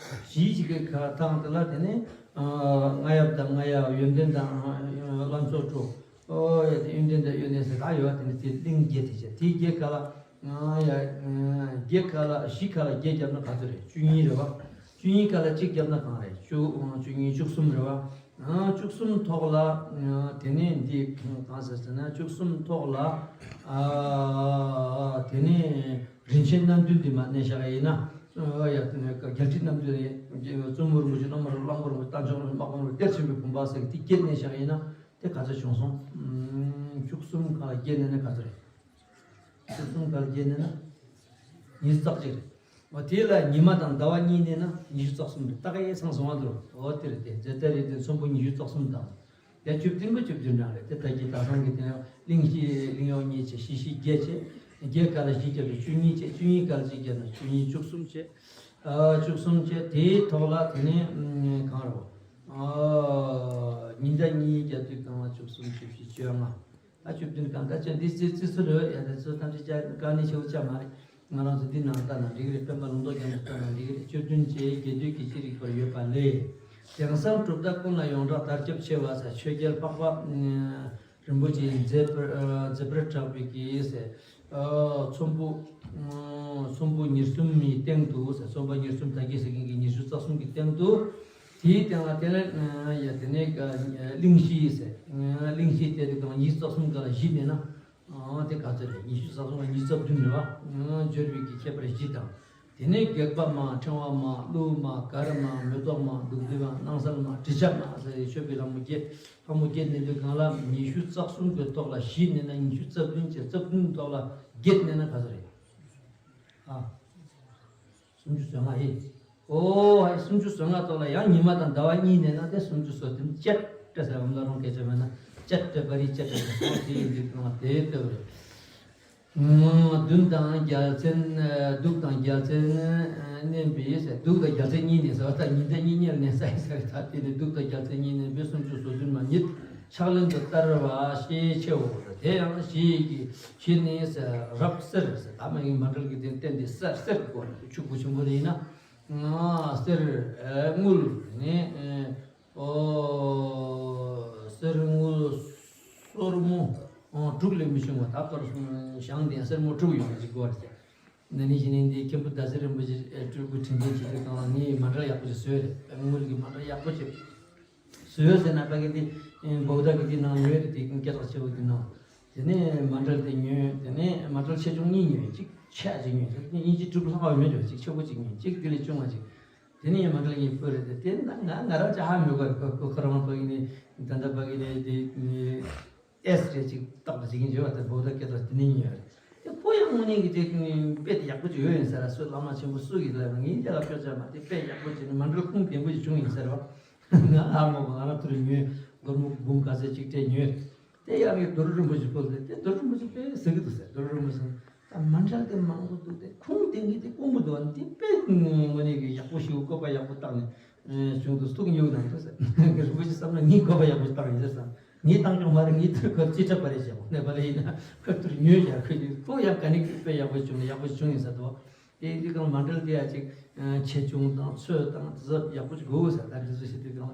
བཞི་ཞིག་གི་ཁ་ཐང་དེ་ལ་དེ་ནས་རྔ་ཡབ་དང་རྔ་ཡབ་ཡོན་ཏན་དང་བླ་མཚོ་དྲུག་ཨོ་ཡ་དེ་ཡོན་ཏན་དང་ཡོན་ཏན་ཟེར་ད་ཡོད་པ་དེ་ནས་དེ་གླིང་བརྒྱད་དེ་བྱས་དེའི་བརྒྱད་ཁ་ལ་ཡ་བརྒྱད་ཁ་ལ་བཞི་ཁ་ལ་བརྒྱད་བརྒྱབ་ན་ག་ཚོད་རེད། བཅུ་གཉིས་རེད་བ། བཅུ་གཉིས་ཁ་ལ་གཅིག་བརྒྱབ་ན་གང་རེད། བཅུ་བཅུ་གཉིས་བཅུ་གསུམ་རེད་བ། བཅུ་གསུམ་ཐོག་ལ་དེ་ནས་འདི་གང་ཟེར་ཟེར་ན་བཅུ་གསུམ་ཐོག་ལ་དེ་ནས། རིན་ཆེན་སྣ་བདུན་འདི་མ་གནས་བཞག་ཡིན་ན། ཨ་ཡ་དེ་ནས་རྒྱལ་ཁྲི་སྣ་བདུན་རེད། བཙུན་མོ་རིན་པོ་ཆེ། བླ་མ་རིན་པོ་ཆེ། གླང་པོ་རིན་པོ་ཆེ། རྟ་མཆོག་རིན་པོ་ཆེ། དམག་དཔོན་རིན་པོ་ཆེ། གཏེར་ཆེན་པོའི་བུམ་པ་ཟེར་གི་དེ་བརྒྱད་གནས་བཞག་ཡིན་ན་དེ་ག་ཚོད་བྱུང་སོང་། བཅུ་གསུམ་ག་ལ་བརྒྱད་གནས་ན་ག་ཚོད་རེད། བཅུ་གསུམ་ག་ལ་བརྒྱད་གནས་ན་ཉི་ཤུ་རྩ་གཅིག་རེད། འོ་དེ་ལ་ཉི་མ་དང་ཟླ་བ་གཉིས་གནས་ན་ཉི་ཤུ་རྩ་གསུམ་རེད། ད་ག་ཡས་ཚང་སོང་བ་འདུག་འོ་དེ་རེད་དེ་ཛེ་ཏ་རི་དེ་ཚོམ་བུ་ཉི་ཤུ་རྩ་གསུམ་དང་། ཡ་བཅུ་བདུན་པ་བཅུ་བདུན་གྲངས་རེད་དེ་ད་གི་ད་སང་གི་དེ་ཡང་གླིང་བཞི་གླིང་གཡོག་གཉིས་བྱས་བཞི་བཞི་བརྒྱད་བྱས། བརྒྱད་ཁ་ལ་བཞི་བརྒྱབ་ནས་བཅུ་གཉིས་བྱས། བཅུ་གཉིས་ཁ་ལ་གཅིག་བརྒྱབ་ན་བཅུ་གཉིས་བཅུ་གསུམ་བྱས། ཨ་བཅུ་གསུམ་བྱས་དེའི་ཐོག་ལ་དེ་ནས་གང་རེད། ཨ་ཉི་ཟླ་གཉིས་བརྒྱབ་དུས་གང་ལ་བཅུ་གསུམ་བཅུ་བཞི་བཅོ་ལྔ། ཨ་བཅུ་བདུན་གང་ད་ཅན་འདི་རྩི་རྩི་ཚུལ་ཡོད་ཡ་ད་ཚོ་ཐམས་ཅད་ཅག་དཀའ་ནི་ཆེ་བོ་ཅག་མ་རེད། ང་རང་ཚོ་འདི་ནང་ལྟ་ན་འགྲིག་རེད། དཔེ་མ་ལུང་རྟོགས་རྒྱབ་ནས་ལྟ་ན་འགྲིག་རེད། བཅུ་བདུན་བཅས་རྒྱས་བསྡུས་ཀྱི་ཅི་རིགས་པར་ཡོད་པ་ལས། དེང་སང་གྲུབ་མཐའ་ཀུན་ལ་ཡོངས་གྲགས་དར་ཁྱབ་ཆེ་བ་ཟེར་ཆོས་རྒྱལ་འཕགས་པ་རིན་པོ་ཆེའི་མཛད་པར་མཛད་པར་གྲགས་པའི་གི་ཟེར་ཚོམ་བུ་ཚོམ་བུ་ཉེར་གསུམ་མའི་སྟེང་དུ་ཟེར་ཚོམ་བུ་ཉེར་གསུམ་ད་གི་ཟེར་མཁན་གྱི་ཉི་ཤུ་རྩ་གསུམ་གྱི་སྟེང་དུ། དེའི་སྟེང་ལ་དེ་ལ་ཡ་དེ་ནས་གླིང་བཞི་ཟེར་གླིང་བཞི་དེ་རིགས་དང་ཉི་ཤུ་རྩ་གསུམ་ག་ལ་བཞི་ནས་ན། ཨང་དེ་ག་ཚོད་རེད། ཉི་ཤུ་རྩ་གསུམ་ལ་ཉི་ཤུ་རྩ་བདུན་རེད་བ། ཨང་སྦྱོར་བའི་གི་ཁྱད་པར་བཞི་དང་། དེ་ནས་སྒེག་པ་མ། ཕྲེང་བ་མ། གླུ་མ། གར་མ། མེ་ཏོག་མ། བདུད་འདུལ་བ། སྣང་གསལ་མ། དྲི་ཆབ་མ་ཟེར་ཡི་མཆོད་པའི་ལྷ་མོ་བརྒྱད། ལྷ་མོ་བརྒྱད་ནི་འདུག་གང་ལ་ཉི་ཤུ་རྩ་གསུམ་གི་ཐོག་ལ་བཞི་ནས་ན་ཉི་ཤུ་རྩ་བདུན་བྱས། རྩ་བདུན་ཐོག་ལ་བརྒྱད་ནས་ན་ག་ཚོད་རེད། ཨ། སུམ་ཅུ་སོ་ལྔ་ཧེ། ཨོ་ཧའི་སུམ་ཅུ་སོ་ལྔ་ཐོག་ལ་ཡང་ཉི་མ་དང་ཟླ་བ་གཉིས་གནས་ན་དེ་སུམ་ཅུ་སོ་བདུན་བཅད་དྲ་ཟེར་བམ་ལ་རུང་སྐད་ཆ་མེད་ན་བཅད་དྲ་པ་རི་བཅད་དྲ་ཟེར་སོང་དེ་ཡིན་དུས་ཀྱང་དེ་ལྟ་བུ་རེད། མདུན་དང་རྒྱལ་མཚན། གདུགས་དང་རྒྱལ་མཚན་མནན་པས་ཟེར། གདུགས་དང་རྒྱལ་མཚན་གཉིས་མནན་ཟེར་བ། ད་ཉི་ཟླ་གཉིས་མནན་ལ་མནན་ས་ཡིན་ཟེར། ད་དེ་ནི་གདུགས་དང་རྒྱལ་མཚན་གཉིས་མནན་པས། སུམ་ཅུ་སོ་བདུན་མ་ཉིད་ཕྱག་ལེན་དུ་བསྟར་བ་ཞེས་བྱའོ། དེ་ཡང་ཞེས་ཀྱི་ཞེས་ནི་ཟེར། རབ་གསེར་ཟེར། ད་མ་ཡིན་མཎྜལ་གྱི་དེ་རྟེན་དེ་གསེར་གསེར་གྱི་སྐོར་ནས་ཕྱུག་པོ་ཆེན་པོ་དེ་ཡིན་ན། གསེར་དངུལ་ནི། ཨོ། གསེར་དངུལ་སོར་མོ་དྲུག་ལས་མི་འབྱུང་བ། ད་གར་ཞང་དེ་ཡང་སེར་མོ་དྲུག་ཡོད་པ་ཅིག་དགོས་རེད་ཟེར། ན་ནིང་གཞེས་ནིང་འདི་མཁན་པོ་ཟླ་ཟེར་རིན་པོ་ཆེ་སྤྲུལ་སྐུ་དྲིན་ཅན་བྱེད་དུས་སྒང་ལ་ངས་མཎྜལ་ཡག་པོ་ཅིག་བཟོས་རེད། དངུལ་གྱི་མཎྜལ་ཡག་པོ་ཅིག་བཟོས་ཟེར་ན། ཕ་གི་འདི་བོ་ད་གི་འདི་ནང་ཉོས་རེད། དེ་སྐད་གྲགས་ཆེ་བོ་འདི་ནང་། དེ་ནས་མཎྜལ་དེ་ཉོས། དེ་ནས་མཎྜལ་ཆེ་ཆུང་གཉིས་ཉོས། གཅིག་ཆེ་གཅིག་ཉོས། དབྱིན་ཇི་ཊི་རི་པལ་ཧ་ཡོད་མེད་འགྲོ། གཅིག་ཆེ་བོ་གཅིག་ཉོས། གཅིག་དེ་ལས་ཆུང་བ་གཅིག་དེ་ནས་མཎྜལ་གྱི་སྤོས་རེད་དེ། དེ་ན་ང་ང་རང་ཅག་ཧ་མི་གོ་རེད། ཁོ་ཁོ་ཁོ་རང་ཕ་གི་ནས་ད་ལྟ་ཕ་གི་ནས་དེ་ཨེས་རེད་ཅིག་བཏགས་པ་ཅིག་ཡིན་བརྗོད་པ་དེ་བོ་ད་སྐད་གྲགས་དེ་ནས་ཉོས་རེད། དེ་ཁོ་ཡང་དངོས་གནས་ཀྱི་དེ་དཔེ་དེ་ཡག་པོ་ཅིག་ཡོད་ཡིན་ཟེར། སུ་བླ་མ་ཆེན་པོ་སུ་ཡིན་ལ་ངའི་རྒྱ་ལ་སྐྱོ་ཆ་མ་དེ་དཔེ་ཡག་པོ་ཅིག་ནི་མཎྜལ་ཁུངས་ལྡན་པོ་ཅིག་བྱུང་ཡིན་ཟེར་བ། ང་ཧ་མ་གོ། ང་རང་ཐུར་ཉོས། སྒོར་མོ་འབུམ་ག་ཚད་ཅིག་སྤྲད་ཉོས། དེ་ཡང་ངས་རྡོར་རིན་པོ་ཆེ་ཕུལ་ཏེ། དེ་རྡོར་རིན་པོ་ཆེ་དཔེ་ཟེར་གི་འདུག་ཟེར། རྡོར་རིན་པོ་ཆེ་ད་མཎྜལ་དེ་མང་པོ་འདུག་དེ་ཁུངས་ལྡན་གི་དེ་དཀོན་པོ་འདུག་ཨ། དེ་དཔེ་དངོས་གནས་ཀྱི་ཡག་པོ་ཞིག་བཀོད་པ་ཡག་པོ་བཏགས་ནས་བྱུང་འདུག། ཐུགས་མཉེས་གནང་འདུག་ཟེར། རིན་པོ་ཆེ་བསམ་ན་ངས་བཀོད་པ་ཡག་པོ་ཞིག་བཏགས་ཡིན་ཟེར་བསམ། ངས་བཏང་ཆོག་མ་རེད། ངས་ཐུགས་ཁུར་ཅི་འདྲ་པ་རེད་བྱས་པ་ནས་པ་ལས་ཡིན་ན་ཁོ་ཐུར་ཉོས་བཞག་ཁོས་ཀྱི་ཁོ་ཡང་ག་ནས་ཀྱི་དཔེ་ཡག་པོ་བྱུང་ནས་ཡག་པོ་བྱུང་ཡིན་ཟེར་འདུག། དེ་ཡིན་དུས་ཀྱང་མཎྜལ་དེ་ཡང་ཅིག་ཆེ་ཆུང་དང་ཚོས་དང་དེ་ཚོ་ཡག་པོ་ཅིག་དགོས་དགོས་ཟེར། ད་འདི་ཚོ་བྱེད་དུས་ཀྱང་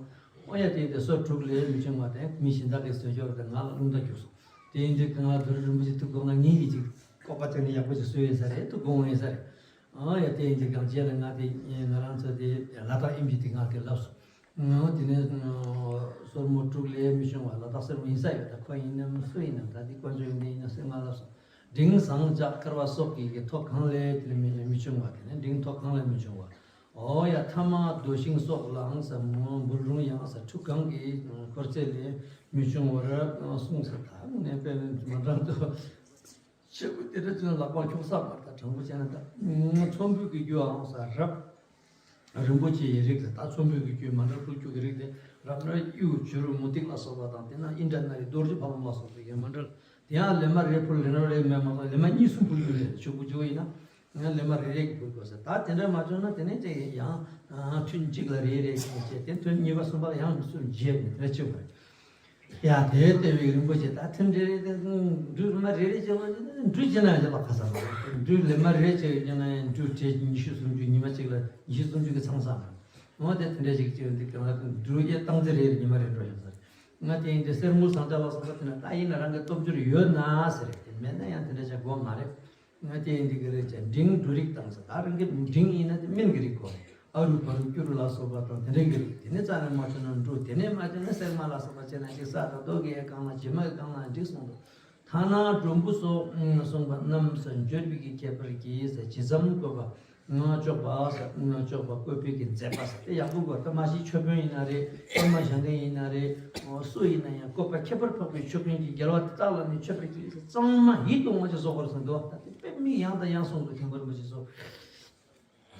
ཨོ་ཡ་དེ་ཡིན་དུས་སོར་དྲུག་ལས་མི་འབྱུང་བ་དེ་མི་གཞན་དག་གིས་བཟོས་ཡོད་རེད། ང་ལ་རླུང་རྟ་རྒྱུགས་སོང་། དེ་ཡིན་དུས་ཀྱང་རྡོར་རིན་པོ་ཆེ་ཐུགས་དགོངས་ན་ངེད་ཀྱིས་ཅིག་བཀོད་པ་བྱས་ནས་ཡག་པོ་ཅིག་བཟོས་ཡོད་ས་རེད། ཐུགས་དགོངས་ཡོད་ས་རེད། ཨོ་ཡ་དེ་ཡིན་དུས་ཀྱང་རྗེས་ལ་ང་དེ་ང་རང་ཚོ་དེ་ལ་དྭགས་ཨེམ་ཆི་དེ་ང་གིས་ལབ་སོང་། ཨོ་དེ་ནས་སོར་མོ་དྲུག་ལས་མི་འབྱུང་བ་ལ་དྭགས་སེར་མོ་ཡིན་ས་ཡོད། ད་ཁོ་ཡིན་ནམ་སུ་ཡིན་ནམ་ད་དེ་དཀོན་མཆོག་ཡིན་ནམ་ཡིན་ན་སེ་ང་ལབ་སོང་། འབྲིང་ཟངས་ལྕགས་མཁར་བ་སོགས་ཀྱི་ཐོག་གང་ལས་དེ་ལས་མི་མི་འབྱུང་བ། དེ་ནས་འབྲིང་ཐོག་གང་ལས་མི་འབྱུང་བ། ཨོ་ཡ་ཐ་མ་རྡོ་ཤིང་སོགས་ལའང་ཟེར་མོ་འབུལ་རུང་ཡང་ཟེར་ཁྲུ་གང་གི་འཁོར་ཚད་ལས་མི་འབྱུང་བར་གསུངས་ཟེར། ད་ནས་དཔེ་མི་མ་འགྲང་དུ་ཆེ་བོ་དེ་འདྲ་ཚུན་ལག་པ་འཁྱོག་ས་མ་ད་དྲང་པོ་བྱས་ན་ད་ཚོམ་བུ་གི་རྒྱུའང་ཟེར་རབ། རིན་པོ་ཆེ་ཡི་རིགས་དེ་དག་ཚོམ་བུའི་གི་རྒྱུད་མཎྜལ་ཕུལ་རྒྱུ་གི་རིགས་དེ་རབ་ན་གཡུ་བྱུ་རུ་མུ་ཏིག་ལ་སོགས་པ་དང་། དེ་ན་ཨིནྡྲ་ནཱི་ལའི་རྡོ་རྗེ་ཕ་བོང་ལ་སོགས་པའི་གི་མཎྜལ། དེ་ཡང་ལེབ་མ་རེ་ཕུལ་ལེབ་མ་རེ་མེད་མ་གཏོགས་ལེབ་མ་གཉིས་གསུམ་ཕུལ་རྒྱུ་རེད། ཕྱུག་པོ་ཅིག་ཡིན་ན་ཡང་ལེབ་མ་རེ་རེ་གི་ཕུལ་དགོས་ཟེར། ད་དེ་འདྲ་མ་བྱུང་ན་དེ་ནས་ཅིག་ཡང་ཐུན་གཅིག་ལ་རེ་རེ་གི་བྱས། དེ་ཐུན་གཉིས་པ་གསུམ་པ་ལ་ཡང་མི་སུ་བརྗེད་ནས་དེ་འདྲ་བྱེད་དགོས་རེད། ཡ་དེ་ལྟ་བུའི་རིན་པོ་ཆེ་ད་ཐུན་རེ་རེ་དེ་འབྲུ་ལེབ་མ་རེ་རེ་བྱས་པ་ནི་འབྲུ་ཅི་ན་ཡང་ལ་ཁ་ས་མ་རེད། འབྲུ་ལེབ་མ་རེ་བྱས་ཀྱང་ན་ཡང་འབྲུ་བྲེ་ཉི་ཤུ་སུམ་ཅུ་ཉི་མ་གཅིག་ལ་ཉི་ཤུ་སུམ་ཅུ་གི་ཚང་ས་མ་རེད། འོ་དེ་དེ་འདྲ་ཞིག་བྱས་འདི་གང་ལ་འབྲུ་ཡེ་བཏང་ཚེ་རེ་རེ་ཉི་མ་རེ་འགྲོ་ཡོང་ས་རེད། ང་དེ་ཡིན་དེ་སེར་དངུལ་ཟངས་ལྕགས་ལ་སོགས་པ་དེ་ན་ད་ཡིན་ན་རང་གི་སྟོབས་འབྱོར་ཡོད་ན་ཟེར་རེད། དེ་མེད་ན་ཡང་དེ་འདྲ་བྱ་དགོས་མ་རེད། ང་དེ་འདི་གི་རེད་ཅེས་འབྲིང་འབྲུ་རིགས་དང་ཟེར། ད་རང་གི་འབྲིང་ཡིན་ན་དེ་སྨན་གྱི་རིགས་གོ། ཨ་རུ་བ་རུ་སྐྱུ་རུ་ལ་སོགས་པ་དང་དེ་འདྲའི་གི་རིགས། དེ་ནས་རྩ་ནས་མ་བྱུང་ན་འབྲུ། དེ་ནས་མ་བྱུང་ན་སྲན་མ་ལ་སོགས་པ་བྱས་ན་འགྲིག། ས་དང་རྡོ་གི་ཡས་གང་ལ་བྱེ་མ་གི་གང་ལ་འགྲིག་གསུངས་འདུག། ཐ་ན་གྲུམ་བུ་སོགས་གསུངས་པ་རྣམས་ཟེར་བརྗོད་པའི་གི་ཁྱད་པར་གྱིས་ཟེར་ཇི་ཙམ་བཀོད་པ་ང་ལྕོགས་པ་ཟེར། ང་ལྕོགས་པ་བཀོད་པའི་གི་མཛད་པ་ཟེར་དེ་ཡག་པོ་དགོས། ད་མ་གཞི་མཆོད་དཔོན་ཡིན་ན་རེད། གཏོར་མ་བཞེངས་མཁན་ཡིན་ན་རེད། སུ་ཡིན་ན་ཡང་བཀོད་པ་ཁྱད་པར་འཕགས་པའི་མཆོད་དཔོན་གྱི་རྒྱལ་བ་དེ་དག་ལ་ནི་མཆོད་པའི་གི་གཙང་མ་ཡིད་དུ་འོང་བ་ཅིག་བཟོ་དགོས་རེད་གསུངས་འདུག། ད་དེ་དཔེ་མི་ཡང་དང་ཡང་གསུངས་འདུག། མཁན་པོ་རིན་པོ་ཆེ་ཚོ།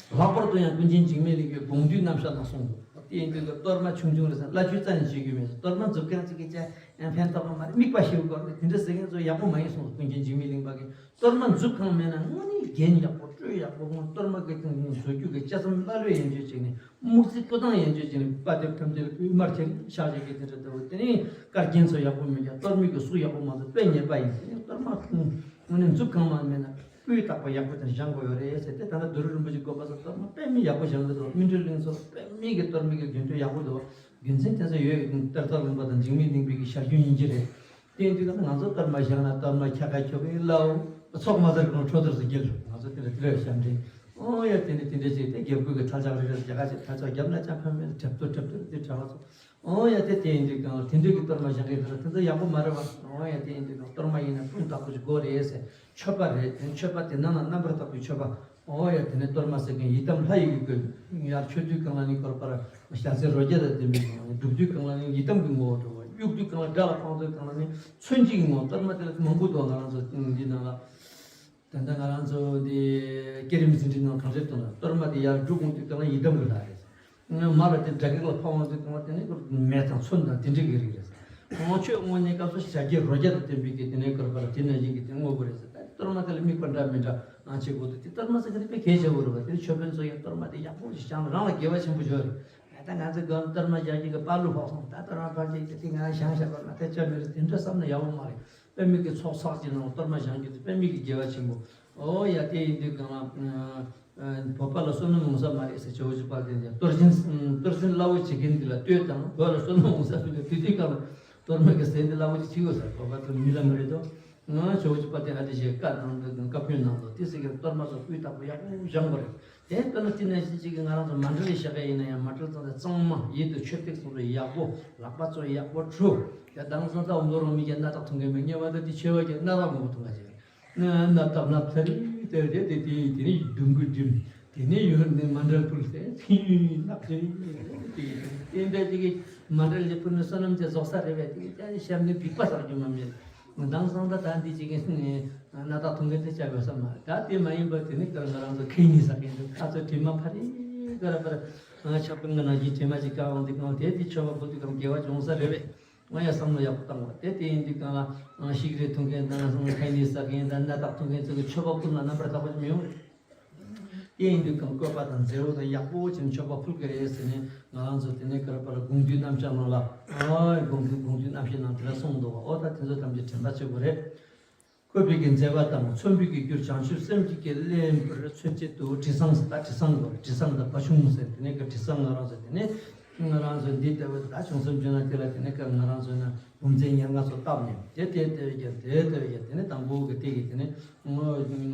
ལྷག་པར་དུ་ཡང་ཀུན་མཁྱེན་འཇིགས་མེད་གླིང་པའི་དགོངས་འདུས་རྣམ་གཞག་ནང་གསུངས་འདུག། དེ་ཡིན་དུས་ཀྱི་གཏོར་མ་ཆུང་ཆུང་རེད་ཟེར། བླ་མཆོད་རྩ་ནས་བྱེད་རྒྱུ་མེད་ཟེར། གཏོར་མ་འཛུབ་ཁང་གཅིག་གིས་བྱས་ཡང་ཕན་ཐོགས་པ་མ་རེད། དམིགས་པ་ཞིག་དགོས་རེད། དེ་འདྲ་ཟེར་མཁན་ཚོ་ཡག་པོ་མ་ཡིན་གསུངས་འདུག། ཀུན་མཁྱེན་འཇིགས་མེད་གླིང་པ་གིས། གཏོར་མ་འཛུབ་ཁང་མེད་ན་དངོས་གནས་རྒྱན་ཡག་པོ་སྤྲོས་ཡག་པོ། གཏོར་མ་གི་སྟེང་བཟོ་རྒྱུ་གི་ལྕགས་ཟམ་ཀླ་ཀློ་ཡན་ཆོད་ཅིག་ནས། སྨུག་རྩི་སྤུ་ཐང་ཡན་ཆོད་ཅིག་ནས། དཔལ་དེབ་ཐམས་ཅད་ལ་དབུས་དམར་ཁྱེར་ཤག་ཅིག་གི་དེ་འདྲ་ལྟ་བུ། དེ་ནས་དཀར་རྒྱན་ཚོ་ཡག་པོ་མེད་ཀྱང་གཏོར་མའི་གི་གཟུགས་ཡག་པོ་མ་ཚོ་དཔེ་ཉེས་པ་ཡིན། དེ་ནས་གཏོར་མ་དངོས་གནས་འཛུབ་ཁང་མ་མེད་ན་སྤུས་དག་པ་ཡག་པོ་དེ་བཞེངས་དགོས་ཡོད་རེད་ཟེར། དེ་ད་ལྟ་རྡོ་རུ་རིན་པོ་ཆེ་དགོན་པ་ཚོ་གཏོར་མ་དཔེ་མི་ཡག་པོ་བཞེངས་འདུག། སྨིན་གྲོལ་གླིང་ཚོ་དཔེ་མི་གི་གཏོར་མའི་གི་རྒྱུན་གྲོན་ཡག་པོ་འདུག། རྒྱུ་མཚན་དེ་ཚོ་ཡོད། གཏེར་སྟོན་གླིང་པ་དང་འཇིགས་མེད་གླིང་པའི་གི་ཞལ་རྒྱུན་ཡིན་གྱི་རེད། དེ་ཡིན་དུས་ང་ཚོ་གཏོར་མ་བཞེངས་ན་གཏོར་མ་ཁྱ་ཁ་ཁྱོ་གའི་ལའོ་ཚོགས་མ་ཟེར་གང་འཕྲོ་དོར་ཟེར་རྒྱུ་རེད། ང་ཚོ་དེ་འདྲ་དེ་འདྲ་ཞབས་འདྲེན། ཨོ་ཡ་དེ་ནས་དེ་འདྲ་བྱས་ཏེ་རྒྱབ་ཁུལ་གྱི་ཐལ་ལྕག་རེ་རེ་རྒྱ་གར་ཆེ་ཐལ་ལྕག་རྒྱབ་ན་ཅང་ཕན་མེད། གྲབ་ཏུ་གྲབ་ཏུ་དེ་གྲྭ་བ་ཚོ། ཨོ་ཡ་དེ་དེ་ཡིན་དུས་གང་དེ་འདྲ་གི་གཏོར་མ་བཞེངས་གི་དེ་ཚོ་ཡག་པོ་མ་རེད་བ། ཨོ་ཡ་དེ་ཡིན་དུས་གང་གཏོར་མ་ཡིན་ན་སྤུས་དག་པོ་ཞིག་དགོས་རེད་ཟེར། མཆོད་པ་རེད། དེ་མཆོད་པ་དེ་ནང་ལ་རྣམ་པར་དག་པའི་མཆོད་པ། ཨོ་ཡ་དེ་ནས་གཏོར་མ་ཟེར་མཁན་ཡི་དམ་ལྷ་ཡི་གི་བཀོད། ཡར་མཆོད་དུས་སྒང་ལ་ནི་སྐོར་པར་ཞལ་ཟས་རོ་བརྒྱ་དང་ལྡན་པའི་ངོ་བོ། སྒྲུབ་དུས་སྒང་ལ་ནི་ཡི་དམ་གྱི་ངོ་བོ་འགྲོ་བ། དབྱུག་དུས་སྒང་ལ་དགྲ་ལ་དཔང་དུས་སྒང་ལ་ནི་མཚོན་བྱེད་ཀྱི་ངོ་བོ། གཏོར་མ་དེ་ལ་མང་པོ་འདུག། ང་རང་ཚོ་འདི་ནང་ལ་ད་ལྟ་ང་རང་ཚོ་འདི་བསྐྱེད་རིམ་ཟིན་བྲིས་ནང་གང་འཚམ་བཏོན་ལ། གཏོར་མ་དེ་ཡར་སྒྲུབ་འོང་དུས་སྒང་ལ་ཡི་དམ་གྱི་ལྷ་རེད། མར་ལ་དེ་དགྲ་བགེགས་ལ་ཕབ་འོང་དུས་སྒང་ལ་དེ་ནི་མེ་དང་མཚོན་དང་དེ་འདྲ་གི་རིགས་རེད། ཁོང་ཆོས་དངོས་གནས་སྐབས་སུ་ཞལ་གྱི་རོ་བརྒྱ་དང་ལྡན་པའི་གི་དེ་ནས་སྐོར་པར་དེ་ན་བཞིན་གྱི་དེ་དངོས་པོ་རེད་ཟེར། ད་ གཏོར་མ་དེ་ལ་དམིགས་པ་འདྲ་མི་འདྲ་ཨང་བྱེད་དགོས་འདུག་དེ་གཏོར་མ་ཟེར་མཁན་དེ་དཔེ་གལ་ཆེ་བོ་རེད་པ། དེ་མཆོད་དཔོན་ཚོ་ཡང་གཏོར་མ་དེ་ཡག་པོ་ཞིག་བཞེངས་རང་ལ་དགེ་བ་ཆེན་པོ་ཡོད་རེད། ད་ང་ཚོ་གང་གཏོར་མ་རྒྱག་གི་གི་དཔའ་བླུ་ཕོག་སོང་། ད་གཏོར་མ་ཕར་བྱེད་ཀྱི་དེ་ང་བཞེངས་བཞག་པ་ང་ཐལ་ཆ་མེད་རེད། དེ་འདྲ་བསམ་ན་ཡག་པོ་མ་རེད། དཔེ་མི་སྲིད་ཀྱི་ཚོགས་བསགས་ཀྱི་ནང་གཏོར་མ་བཞེངས་རྒྱུ་དེ་དཔེ་མི་སྲིད་ཀྱི་དགེ་བ་ཆེན་པོ། ཨོ་ཡ་དེ་ཡིན་དུས་གང་ལ། བོད་པ་ལ་བསོད་ནམས་འོང་ས་མ་རེད་ཟེར། ཇོ་བོ་རྗེ་དཔལ་ལྡན་གྱིས་གཏོར་སྦྱིན་གཏོར་སྦྱིན་སླ་བོ་བྱེད་མཁན་འདི་ལ་ལྟོས་དང་། བོད་ལ་བསོད་ནམས་འོང་ས་མི་འདུག་དེ་དུས་གང་ལ་གཏོར་མ་གི་ཟས་འདི་སླ་བོ་ཅིག་བྱེད་དགོས་ཟེར། བོད་པ་ཚོ་མི་ལ་མི་རེད་དོ། ང་ཇོ་བོ་རྗེ་དཔལ་ལྡན་ཨ་ཏི་ཤའི་བཀའ་གནང་འདུག་བཀའ་བཀྱོན་གནང་འདུག་དེ་ཟེར་གྱི་གཏོར་མ་ཚོ་སྤུས་དག་པོ་ཡག་པོ་བཞེངས་པ་རེད། དེ་དཔེར་ན་དེ་ནང་བཞིན་གཅིག་གི་ང་རང་ཚོ་མཎྜལ་ལ་བཞག་གི་ཡིན་ན་ཡང་མཎྜལ་ཚང་ཚང་གཙང་མ་ཡིད་དུ་མཆོད་སྟེགས་ཚང་ཚང་ཡག་པོ། ལག་པ་ཚོ་ཡག་པོ་བཀྲུ། ཡ་དེང་སང་ད་འོམ་ལོ་རོང་མི་གི་སྣ་ཐག་འཐུང་མཁན་མེད། ངེས་པར་དུ་དེ་མཆོད་པ་གི་སྣ་ཐག་མང་པོ་འཐུང་ག་བྱེད། སྣ་ཐག་སྣ་ཚ་རེ་དེ་རེད། དེ་དེ་དེ་ནས་སྡོང་གུ་འགྲིམ། དེ་ནས་ཡོད་ནས་མཎྜལ་ཕུལ་ཏེ་ཚིག་ཉུང་ནག་ཚེ་དེ་དེ་འདྲ་ཅིག་གི་མཎྜལ་ཅིག་ཕུལ་ནས་བསོད་ནམས་ཅིག་རྫོགས་ས་རེད་པས། དེ་ཅག་གི་ཞབས་ནས་སྡིག་པ་བསགས་རྒྱུ་མ་མེད། དེང་སང་ད་ད་འདི་ཅིག་གི་སྣ་ཐག་འཐུང་མཁན་དེ་ཅག་ཡོད་ས་མ་རེད། ད་དེ་མ་ཡིན་པར་དེ་ནི་ང་རང་ཚོ་ཁེ་ཉིན་ཟ་མཁན་དེ་ཁ་ཚོ་དྲི་མ་ཕ་རི་ཀ་ར་པར་ཆགས་པའི་ང་ནང་གི་དྲི་མ་ཅིག་བཀག་འོང་དེ་གང་དེ་དེ་མཆོད་པ་ཕུལ་དུས་གང་དགེ་བ་འབྱུང་ས་རེད་པས། ང་ཡང་བསམ་བློ་ཡག་པོ་བཏང་བ་དེ། དེ་ཡིན་དུས་གང་ལ་ཤིག་རེ་འཐུང་མཁན་དང་ཁེ་ཉིན་ཟ་མཁན་དང་སྣ་ཐག་འཐུང་མཁན་ཚོ་གི་མཆོད་པ་ཕུལ་ན་རྣམ་པར་དག་པ་ཅིག་མི་ཡོང་རེད། དེ་ཡིན་དུས་གང་བཀོད་པ་དང་མཛེས་པོ་དང་ཡག་པོ་ཅིག་མཆོད་པ་ཕུལ་གི་རེད་ཟེར་ནས་ང་རང་ཚོ་དེ་ནས་ཀ་ར་པ་ར་དགོངས་འདུས་རྣམ་གཞག་ནང་ལ། ཨོ་དགོངས་འདུས་དགོངས་འདུས་རྣམ་གཞག་ནང་དེ་འདྲ་གསུངས་འདུག་བ། ཨོ་ད་དེ་ཚོ་ཐམས་ཅད་དྲན་པ་བྱེད་དགོས་རེད། བཀོད་པའི་གི་མཛད་པ་དང་མཚོན་པའི་གི་རྒྱུར་བྱང་ཆུབ་སེམས་ཀྱི་གི་གླེན་པར་མཚོན་བྱེད་དུ་དྲི་བཟང་ཟེར། ད་དྲི་བཟང་དགོས་རེད། དྲི་བཟང་དང་བ་བྱུང་ཟེར། དེ་ནས་ཀ་དྲི་བཟང་ང་རང་ཚོ་དེ་ནས་ང་རང་ཚོ་འདི་ལྟ་བུ་ད་བྱང་སེམས་སྦྱོང་ན་དེ་ལ་དེ་ནས་ཀ་ང་རང་ཚོ་ན་བུམ་རྫས་ཉེར་ལྔ་ཚོ་བཏབ་ནས་དེ་དེ་ལྟ་བུ་གི་དེ་ལྟ་བུ་གི་དེ་ནས་དང་པོ་གི་དེ་གི་དེ་ནས་ང་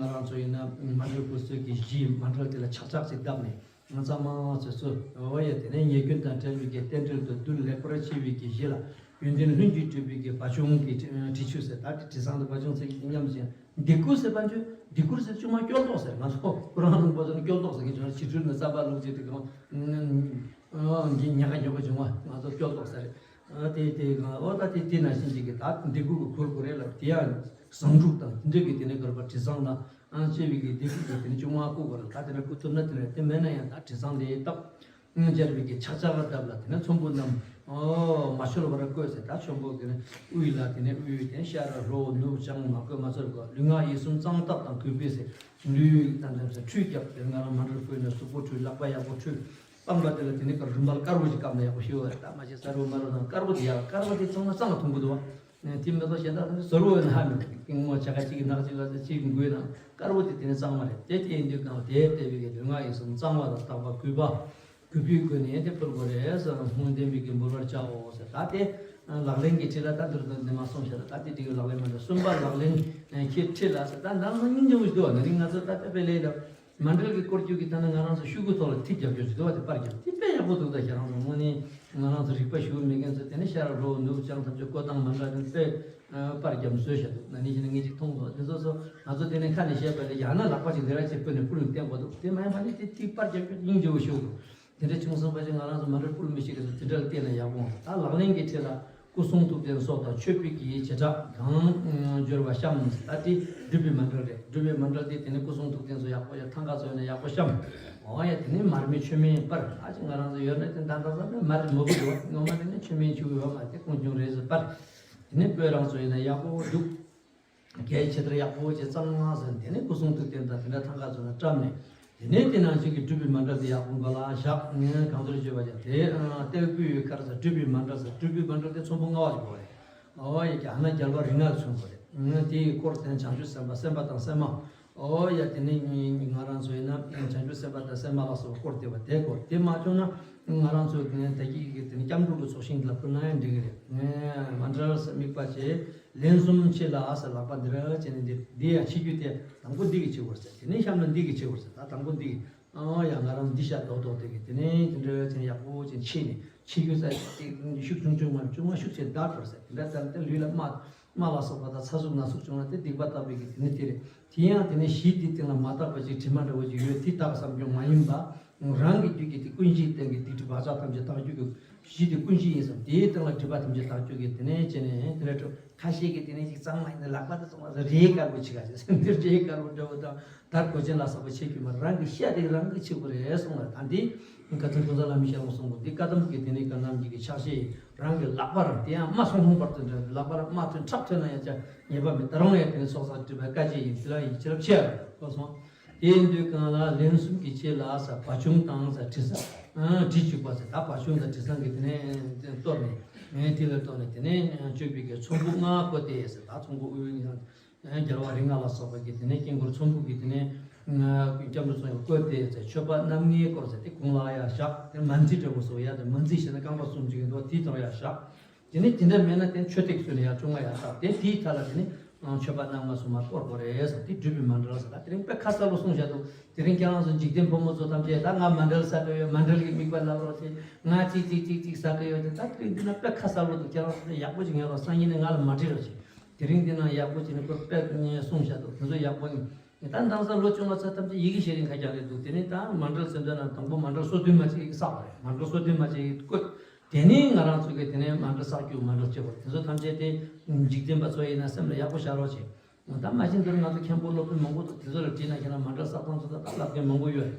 རང་ཚོ་ཡིན་ན་མཎྜལ་ཕུལ་སྲོལ་གི་གཞི་མཎྜལ་དེ་ལ་ཆག་ཆག་ཅིག་བཏབ་ནས། ང་ཚང་མ་ཚོས་ཚོ་འོ་ཡ་དེ་ནས་ཉེས་སྐྱོན་དང་བྲལ་བའི་གི་རྟེན་འབྲེལ་དུ་བདུད་ལེགས་པར་ཕྱེ་བའི་གི་གཞི་ལ་ཡོན་ཏན་ལྷུན་གྱིས་གྲུབ་པའི་གི་བ་བྱུང་གི་དྲི་ཆུ་ཟེར། ད་དེ་དྲི་བཟང་དང་བ་བྱུང་ཟེར་གྱི་མཉམ་ཞིང་སྡིག་སྐུལ་ཟེར་བ་འདི་སྡིག་སྐུལ་ཟེར་ཆུང་མ་སྐྱོ་ལྡོག་ཟེར། ང་ཚོ་ཁོ་རང་རིན་པོ་ཆེ་ནི་སྐྱོ་ལྡོག་ཟེར་གྱི་བྱུང་། ཕྱི་དྲོ་ནས་རྩམ་པ་བླུགས་བྱས་དེ་གང་འདི་ཉག་ག་ཉོག་ག་བྱུང་བ་ང་ཚོ་སྐྱོ་ལྡོག་ཟེར། དེ་དེ་གང་འོ་ད་དེ་དེ་ནང་བཞིན་ཅིག་གི་ད་སྡིག་སྐུལ་གྱི་གུར་གུ་རེ་ལ་དེ་ཡང་བཟང་དྲུག་དང་དེ་འདྲ་གི་དེ་ནས་གར་པ་དྲི་བཟང་དང་། ཨང་ཅེ་བི་གི་སྡེ་ཁུལ་གྱི་དེ་ནི་ཅུང་མ་བཀུག་པར་ད་དེ་འདྲ་བཀུག་ཐུབ་ན་དེ་འདྲ་དེ་མེད་ན་ཡང་ད་དྲི་བཟང་དེ་བཏབ། ཨང་སྦྱར་བི་གི་ཆག་ཆག་བཏབ་ལ་དེ་ནི་ཚོམ་བུ་རྣམས་ཨོ་མ་འཆོལ་བར་བཀོད་ཟེར། ད་ཚོམ་བུ་གི་ནི་དབུས་ལ་དེ་ནི་དབུས་དེ་ཤ་ར་ལྷོ་ནུབ་བྱང་མ་བཀོད་མ་ཚོར་གོ། ལུས་ངག་ཡིད་གསུམ་གཙང་བཏབ་དང་གུས་པས་ཟེར། ལུས་དང་དེ་ཚོ་ཁྲུས་བརྒྱབ་དེ་ང་རང་མ་འགྲོ་བཀོད་ནས་གཟུགས་པོ་ཁྲུས་ལག་པ་ཡག་པོ་ཁྲུས། སྤང་པ་དེ་ལ་དེ་ནི་དཀར་རུམ་པ་དཀར་པོ་ཞིག་བཀབ་ན་ཡག་པོ་ཞིག་ཡོད་རེད། ད་མ་གཞི་ས་རུ་མ་རུ་དང་དཀར་པོ་དེ་ཡག་དཀར་པོ་དེ་ཚང་མ་གཙང་ལ་མཐོང་གི་འདུག་བ། དེ་མི་ཚོ་གཞན་དག་ཚང་མ་ཟུར་བོ་ཡོད་ན་ཧ་མི་གོ། སྐྱིད་མོ་བྱ་དགའ་གཅིག་གི་ནག་གཅིག་ལ་གཅིག་གི་མགོའི་ནང་དཀར་པོ་དེ་དེ་ནི་གཙང་མ་རེད། དེ་དེ་ཡིན་དུས་གང་དེ་ལྟ་བུའི་གི་ལུས་ངག་ཡིད་གསུམ་གཙང་བ་དང་དག་པ་གུས་པ་གུས་པའི་སྒོ་ནས་དེ་ཕུལ་དགོས་རེད་ཟེར། སྔོན་བསྟན་པའི་གི་འབུལ་བར་བྱའོ་ཟེར། ད་དེ་ལག་ལེན་གྱི་ཁྲིད་ལ་ད་འདིར་འདི་མ་གསུངས་ཤག་ད་དེ་དེ་གི་ལག་ལེན་མ་འདྲ་གསུམ་པ་ལག་ལེན་གྱི་ཁྲིད་ལ་ཟེར། ད་འདང་ཚོ་སྙིང་རྗེ་བོ་ཞིག་འདུག་བ། ན་རིང་ང་ཚོ་ད་དཔེ་དཔེ་ལས་ལ། མཎྜལ་གྱི་སྐོར་རྒྱུག་གི་ཐ་ན་ང་རང་ཚོ་ཤུ་གུ་ཐོག་ལ་ཐིག་རྒྱབ་རྒྱུ་ཞིག་འདུག་བ། དེ་པར་རྒྱབ་དེ་དཔེ་ཡག་པོ་འདུག་ད་ཁྱེད་རང་ཚོ་དངོས་གནས་ང་རང་ཚོ་རིག་པ་ཞུ་མེད་མཁན་ཚོ་དེ་ནས་ཤ་ར་ལྷོ་ནུབ་བྱང་ཐམས་ཅད་བཀོད་སྟངས་མ་འདྲ་དེ་དཔེ་པར་རྒྱབ་བཟོས་བཞག་འདུག་ན་ནིང་ཞིག་ན་ངས་ཅིག་མཐོང་སོང་། དེ་ཚོ་ཚོ་ང་ཚོ་དེ་ནས་ཁ་ནས་བཤད་པ་ལས་ཡང་ན་ལག་པ་ཅིག་འདི་ར་ཅིག་ཕུལ་ནས་ཕུལ་ནས་བསྟན་དགོས་འདུག་དེ་མ་ཡིན་པ་ནི་དེ་ཐིག་པར་རྒྱབ་རྒྱུ་སྙིང་རྗེ་བོ་ཞུ་འདུག་དེ་འདྲ་བྱུང་སོང་བ་ཞིག་ང་རང་ཚོ་མཎྜལ་ཕུལ་མི་ཞིག་གི་དེ་འདྲ་ལ་བལྟས་ན་ཡག་པོ། ད་ལག་ལེན་གྱི་ཁྲིད་ལ་སྐུ་གསུང་ཐུགས་རྟེན་སོགས་དང་མཆོད་པའི་གི་བྱེ་བྲག་གང་སྦྱོར་བ་བཤམས། ད་དེ་སྒྲུབ་པའི་མཎྜལ་རེད། སྒྲུབ་པའི་མཎྜལ་དེ་དེ་ནས་སྐུ་གསུང་ཐུགས་རྟེན་སོགས་ཡག་པོ་ཡ་ཐང་ག་ཚོ་ཡོད་ན་ཡག་པོ་བཤམས། འོ་ཡ་དེ་ནས་མར་མེ་མཆོད་མེ་སྤར། ད་ཅིག་ང་རང་ཚོ་ཡོད་ན་དེ་ད་ད་ད་མར་མོ་གི་འདུག་ངོ་མ་དེ་ནས་མཆོད་མེ་མཆོད་ཡོད་མ་དེ་ཀུན་འབྱུང་རེད་ཟེར་སྤར། དེ་ནས་སྤོས་རང་ཚོ་ཡིན་ན་ཡག་པོ་འདུག་གལ་ཆེ་ལྟར་ཡག་པོ་བྱས་གཙང་མ་ཟེར། དེ་ནས་སྐུ་གསུང་ཐུགས་རྟེན་དང་དེ་འདྲ་ཐང་ག་ཚོ་ན་བཀྲམ་ནས། དེ་ནས་དེ་ནང་བཞིན་གྱི་སྒྲུབ་པའི་མཎྜལ་དེ་ཡག་པོ་མགོ་ལ་བཞག་ངས་གང་ཚོར་བརྗོད་པ་ཀྱང་དེ་སྟེགས་བུའི་ཁར་ཟེར། སྒྲུབ་པའི་མཎྜལ་ཟེར། སྒྲུབ་པའི་མཎྜལ་དེ་ཚོམ་བུ་ལྔ་བ་ཞིག་དགོས་རེད། ཨོ་ཡ་ཀྱ་ན་རྒྱལ་བ་རིགས་ལྔ་མཚོན་དགོས་རེད། དེའི་སྐོར་དེ་བྱང་ཆུབ་སེམས་དཔའ་སེམས་དཔའ་དང་སེམས་མ། ཨོ་ཡ་དེ་ནས་ང་རང་ཚོ་ཡིན་ན་བྱང་ཆུབ་སེམས་དཔའ་དང་སེམས་མ་ལ་སོགས་པ་སྐོར་དེ་བ་དེ་སྐོར་དེ་མ་བྱུང་ན་ང་རང་ཚོ་དེ་ནས་ད་གི་གི་དེ་ནས་སྐྱབས་འགྲོ་གི་ཚོགས་ཞིང་འདི་ལ་ཕུལ་ན་ཡང་འགྲིག་གི་རེད། ངས་མཎྜལ་ཟེར་དམིགས་པ་བྱས། ལན་གསུམ་ཕྱེ་ལ་ཟེར། ལག་པ་འདི་ར་བྱས་ནས་འདི་འདི་ཡང་ཕྱེ་རྒྱུ་དེ་དང་པོ་འདི་གིས་ཕྱེ་དགོས་ཟེར། དེ་ནས་གཤམ་ལ་འདི་གིས་ཕྱེ་དགོས་ཟེར། ད་དང་པོ་འདི་གིས་ཨང་ཡང་ང་རང་འདི་ཤ་རྡོག་རྡོག་དེ་གིས་དེ་ནས་དེ་འདྲ་བྱས་ནས་ཡག་པོ་བྱས་ནས་ཕྱེ་ནས་ཕྱེ་རྒྱུ་ཟེར་དེ་ཤུགས་ཆུང་ཆུང་མ་ཆུང་མ་ཤུགས་ཆེ་བརྡར་དགོས་ཟེར། དེ་འདྲ་ཙམ་དེ་ལུས་ལ་རྨ་རྨ་ལ་སོགས་པ་དང་ཚ་ཟུག་ན་ཟུག་བྱུང་ན་དེ་སྡིག་པ་བཏབ་པའི་གི་དེ་ནི་དེ་རེད། དེ་ཡང་དེ་ནས་གཞི་དེའི་སྟེང་ལ་མ་དག་པ་ཅིག་དྲི་མ་འདྲ་བོ་ཅིག་ཡོད་དེ་དག་བསམ་རྒྱུ་མ་ཡིན་པ། རང་གི་རྒྱུད་ཀྱི་དེ་ཀུན་གཞིའི་སྟེང་གི་སྡིག་སྒྲིབ་བག་ཆགས་ཐམས་ཅད་དག་རྒྱུ་གི་གཞི་དེ་ཀུན་གཞི་ཡིན་ཙང་དེའི་སྟེང་ལ་སྒྲིབ་པ་ཐམས་ཅད་དག་རྒྱུ་གི་དེ་ནས་བྱས་ནས་དེ་འདྲ་འགྲོ། ཁ་ཤས་ཀྱིས་དེ་ནས་ཅིག་གཙང་མ་ཡིན་ན་ལག་པ་དེ་གཙང་མ་རེད་དཀར་པོ་ཆེ་ག་ཅིག་སེམས་དེ་རེད་དཀར་པོ་འདྲ་བོ་དང་དར་གོས་ཆེན་ལ་སོགས་པ་ཆེ་རྒྱུ་མ་རང་གི་ཤ་དེ་རང་གི་ཆེ་པོ་རེད་གསུངས་ལ། ད་འདི་བཀའ་ཐང་ཀུན་བཟང་བླ་མའི་ཞལ་ལུང་གསུང་གོ་འདི་བཀའ་གདམས་ཀྱི་དེ་ནས་བཀའ་གདམས་ཀྱི་ཕྱག་བཞེས། རང་གི་ལག་པ་རང་དེ་ཡང་རྨ་སོང་སོང་བར་དུ་འདྲ་ལག་པ་རང་རྨ་ཐོན་ཁྲག་ཐོན་ན་ཡང་ཅང་ཉེས་པ་མེད། ད་རུང་ཡང་དེ་ནས་ཚོགས་བསགས་སྒྲིབ་པ་དཀའ་སྤྱད་ཡིན། དེ་ལ་ཡིད་ཆེས་རབ་ཆེ་བ་གོ་སོང་། དེ་ཡིན་དུས་གང་ལ་ལན་གསུམ་གྱི་རྗེས་ལ་ས་བ་བྱུང་དང་ས་དྲི་ས་དྲི་བཅུག་པ་ས་ད་བ་བྱུང་དང་དྲི་བཟང་གི་དེ་ནས་གཏོར་ནས་དེ་ལ་གཏོར་ནས་དེ་ནས་སྤྱོད་པའི་གི་ཚོམ་བུ་ལྔ་བཀོད་དེ་ས་ད་ཚོམ་བུ་དབུས་ཡང་རྒྱལ་བ་རིགས་ལྔ་ལ་སོགས་པ་གི་དེ་ནས་དཀྱིལ་འཁོར་ཚོམ་བུ་གི་དེ་ནས་སྐྱབས་འགྲོ་ཚོ་ཡང་བཀོད་དེ་ས་མཆོད་པ་རྣམ་ལྔའི་སྐོར་ས་དེ་གུང་ལ་ཡང་བཞག་དེ་མ་འཛི་འདྲ་བོ་སོགས་ཡ་དེ་མ་འཛི་ཞེ་ན་རྐང་པ་གསུམ་ཅིག་ཡིན་དོ་དེའི་དང་ཡང་བཞག་དེ་ནས་དེ་འདྲ་མེད་ན་དེ་མཆོད་སྟེགས་སུ་ནས་ཡང་བཅོ་ལྔ་ཡང་བཏགས་དེ་དེའི་མཐའ་ལ་དེ་ནས་མཆོད་པ་རྣམ་ལྔ་སོགས་མ་སྐོར་དགོས་རེད་ཟེར་དེ་སྒྲུབ་པའི་མཎྜལ་ཟེར་ད་དེ་རིང་དཔེ་ཁ་གསལ་པོ་གསུངས་བཞག་འདུག་དེ་རིང་ཁྱེད་རང་ཚོ་འཇིག་རྟེན་ཕོ་མོ་ཚོ་ཐམས་ཅད་ད་ང་མཎྜལ་ཟ་གི་ཡོད། མཎྜལ་གྱི་དམིགས་པ་ལབ་རོགས་བྱེད། ང་ཅིག་ཅིག་ཅིག་ཅིག་ཟ་གི་ཡོད་དེ་ད་དེ་རིང་འདི་ན་དཔེ་ཁ་གསལ་པོ་འདུག་ཁྱེད་རང་ཚོ་ཡག་པོ་ཅིག་ཉན་རོགས། སང་ཉིན་ནས་ང་ལ་མ་དྲི་རོགས་བྱེད། དེ་རིང་འདི་ན་ཡག་པོ་ཅིག་ནས་ཁོ་དཔེ་གསུངས་བཞག་འདུག་དེ་ཚོ་ཡག་པོ་ཡིན། ད་ལྟ་ས་ལོ་བཅོ་ལྔ་ཚར་ཐམས་ཅད་ཡི་གེ་ཤེས་རིང་ཁ་རྒྱག་རེད་འདུག་དེ་ནས་ད་མཎྜལ་ཟེར་འདོད་ན་དང་པོ་མཎྜལ་སོ་བདུན་མ་ཅིག་བསགས་པ་རེད། མཎྜལ་སོ་བདུན་མ་ཅིག་བཀོད། དེ་ནས་ང་རང་ཚོ་གིས་དེ་ནས་མཎྜལ་བསགས་རྒྱུ་མཎྜལ་བྱེད་པ་དེ་ཚོ་ཐམས་ཅད་དེ་འཇིག་རྟེན་པ་ཚོ་ཡིན་ན་སེམས་ལ་ཡག་པོ་བཞག་རོགས་བྱེད། ད་མ་གཞི་འདིར་ང་ཚོ་མཁན་པོ་སློབ་དཔོན་མང་པོ་འདུག་དེ་ཚོ་ལ་དྲིས་ན་ཁྱེད་རང་མཎྜལ་བསགས་སྟངས་ཚོ་ད་ལྟ་ལབ་མཁན་མང་པོ་ཡོད་རེད།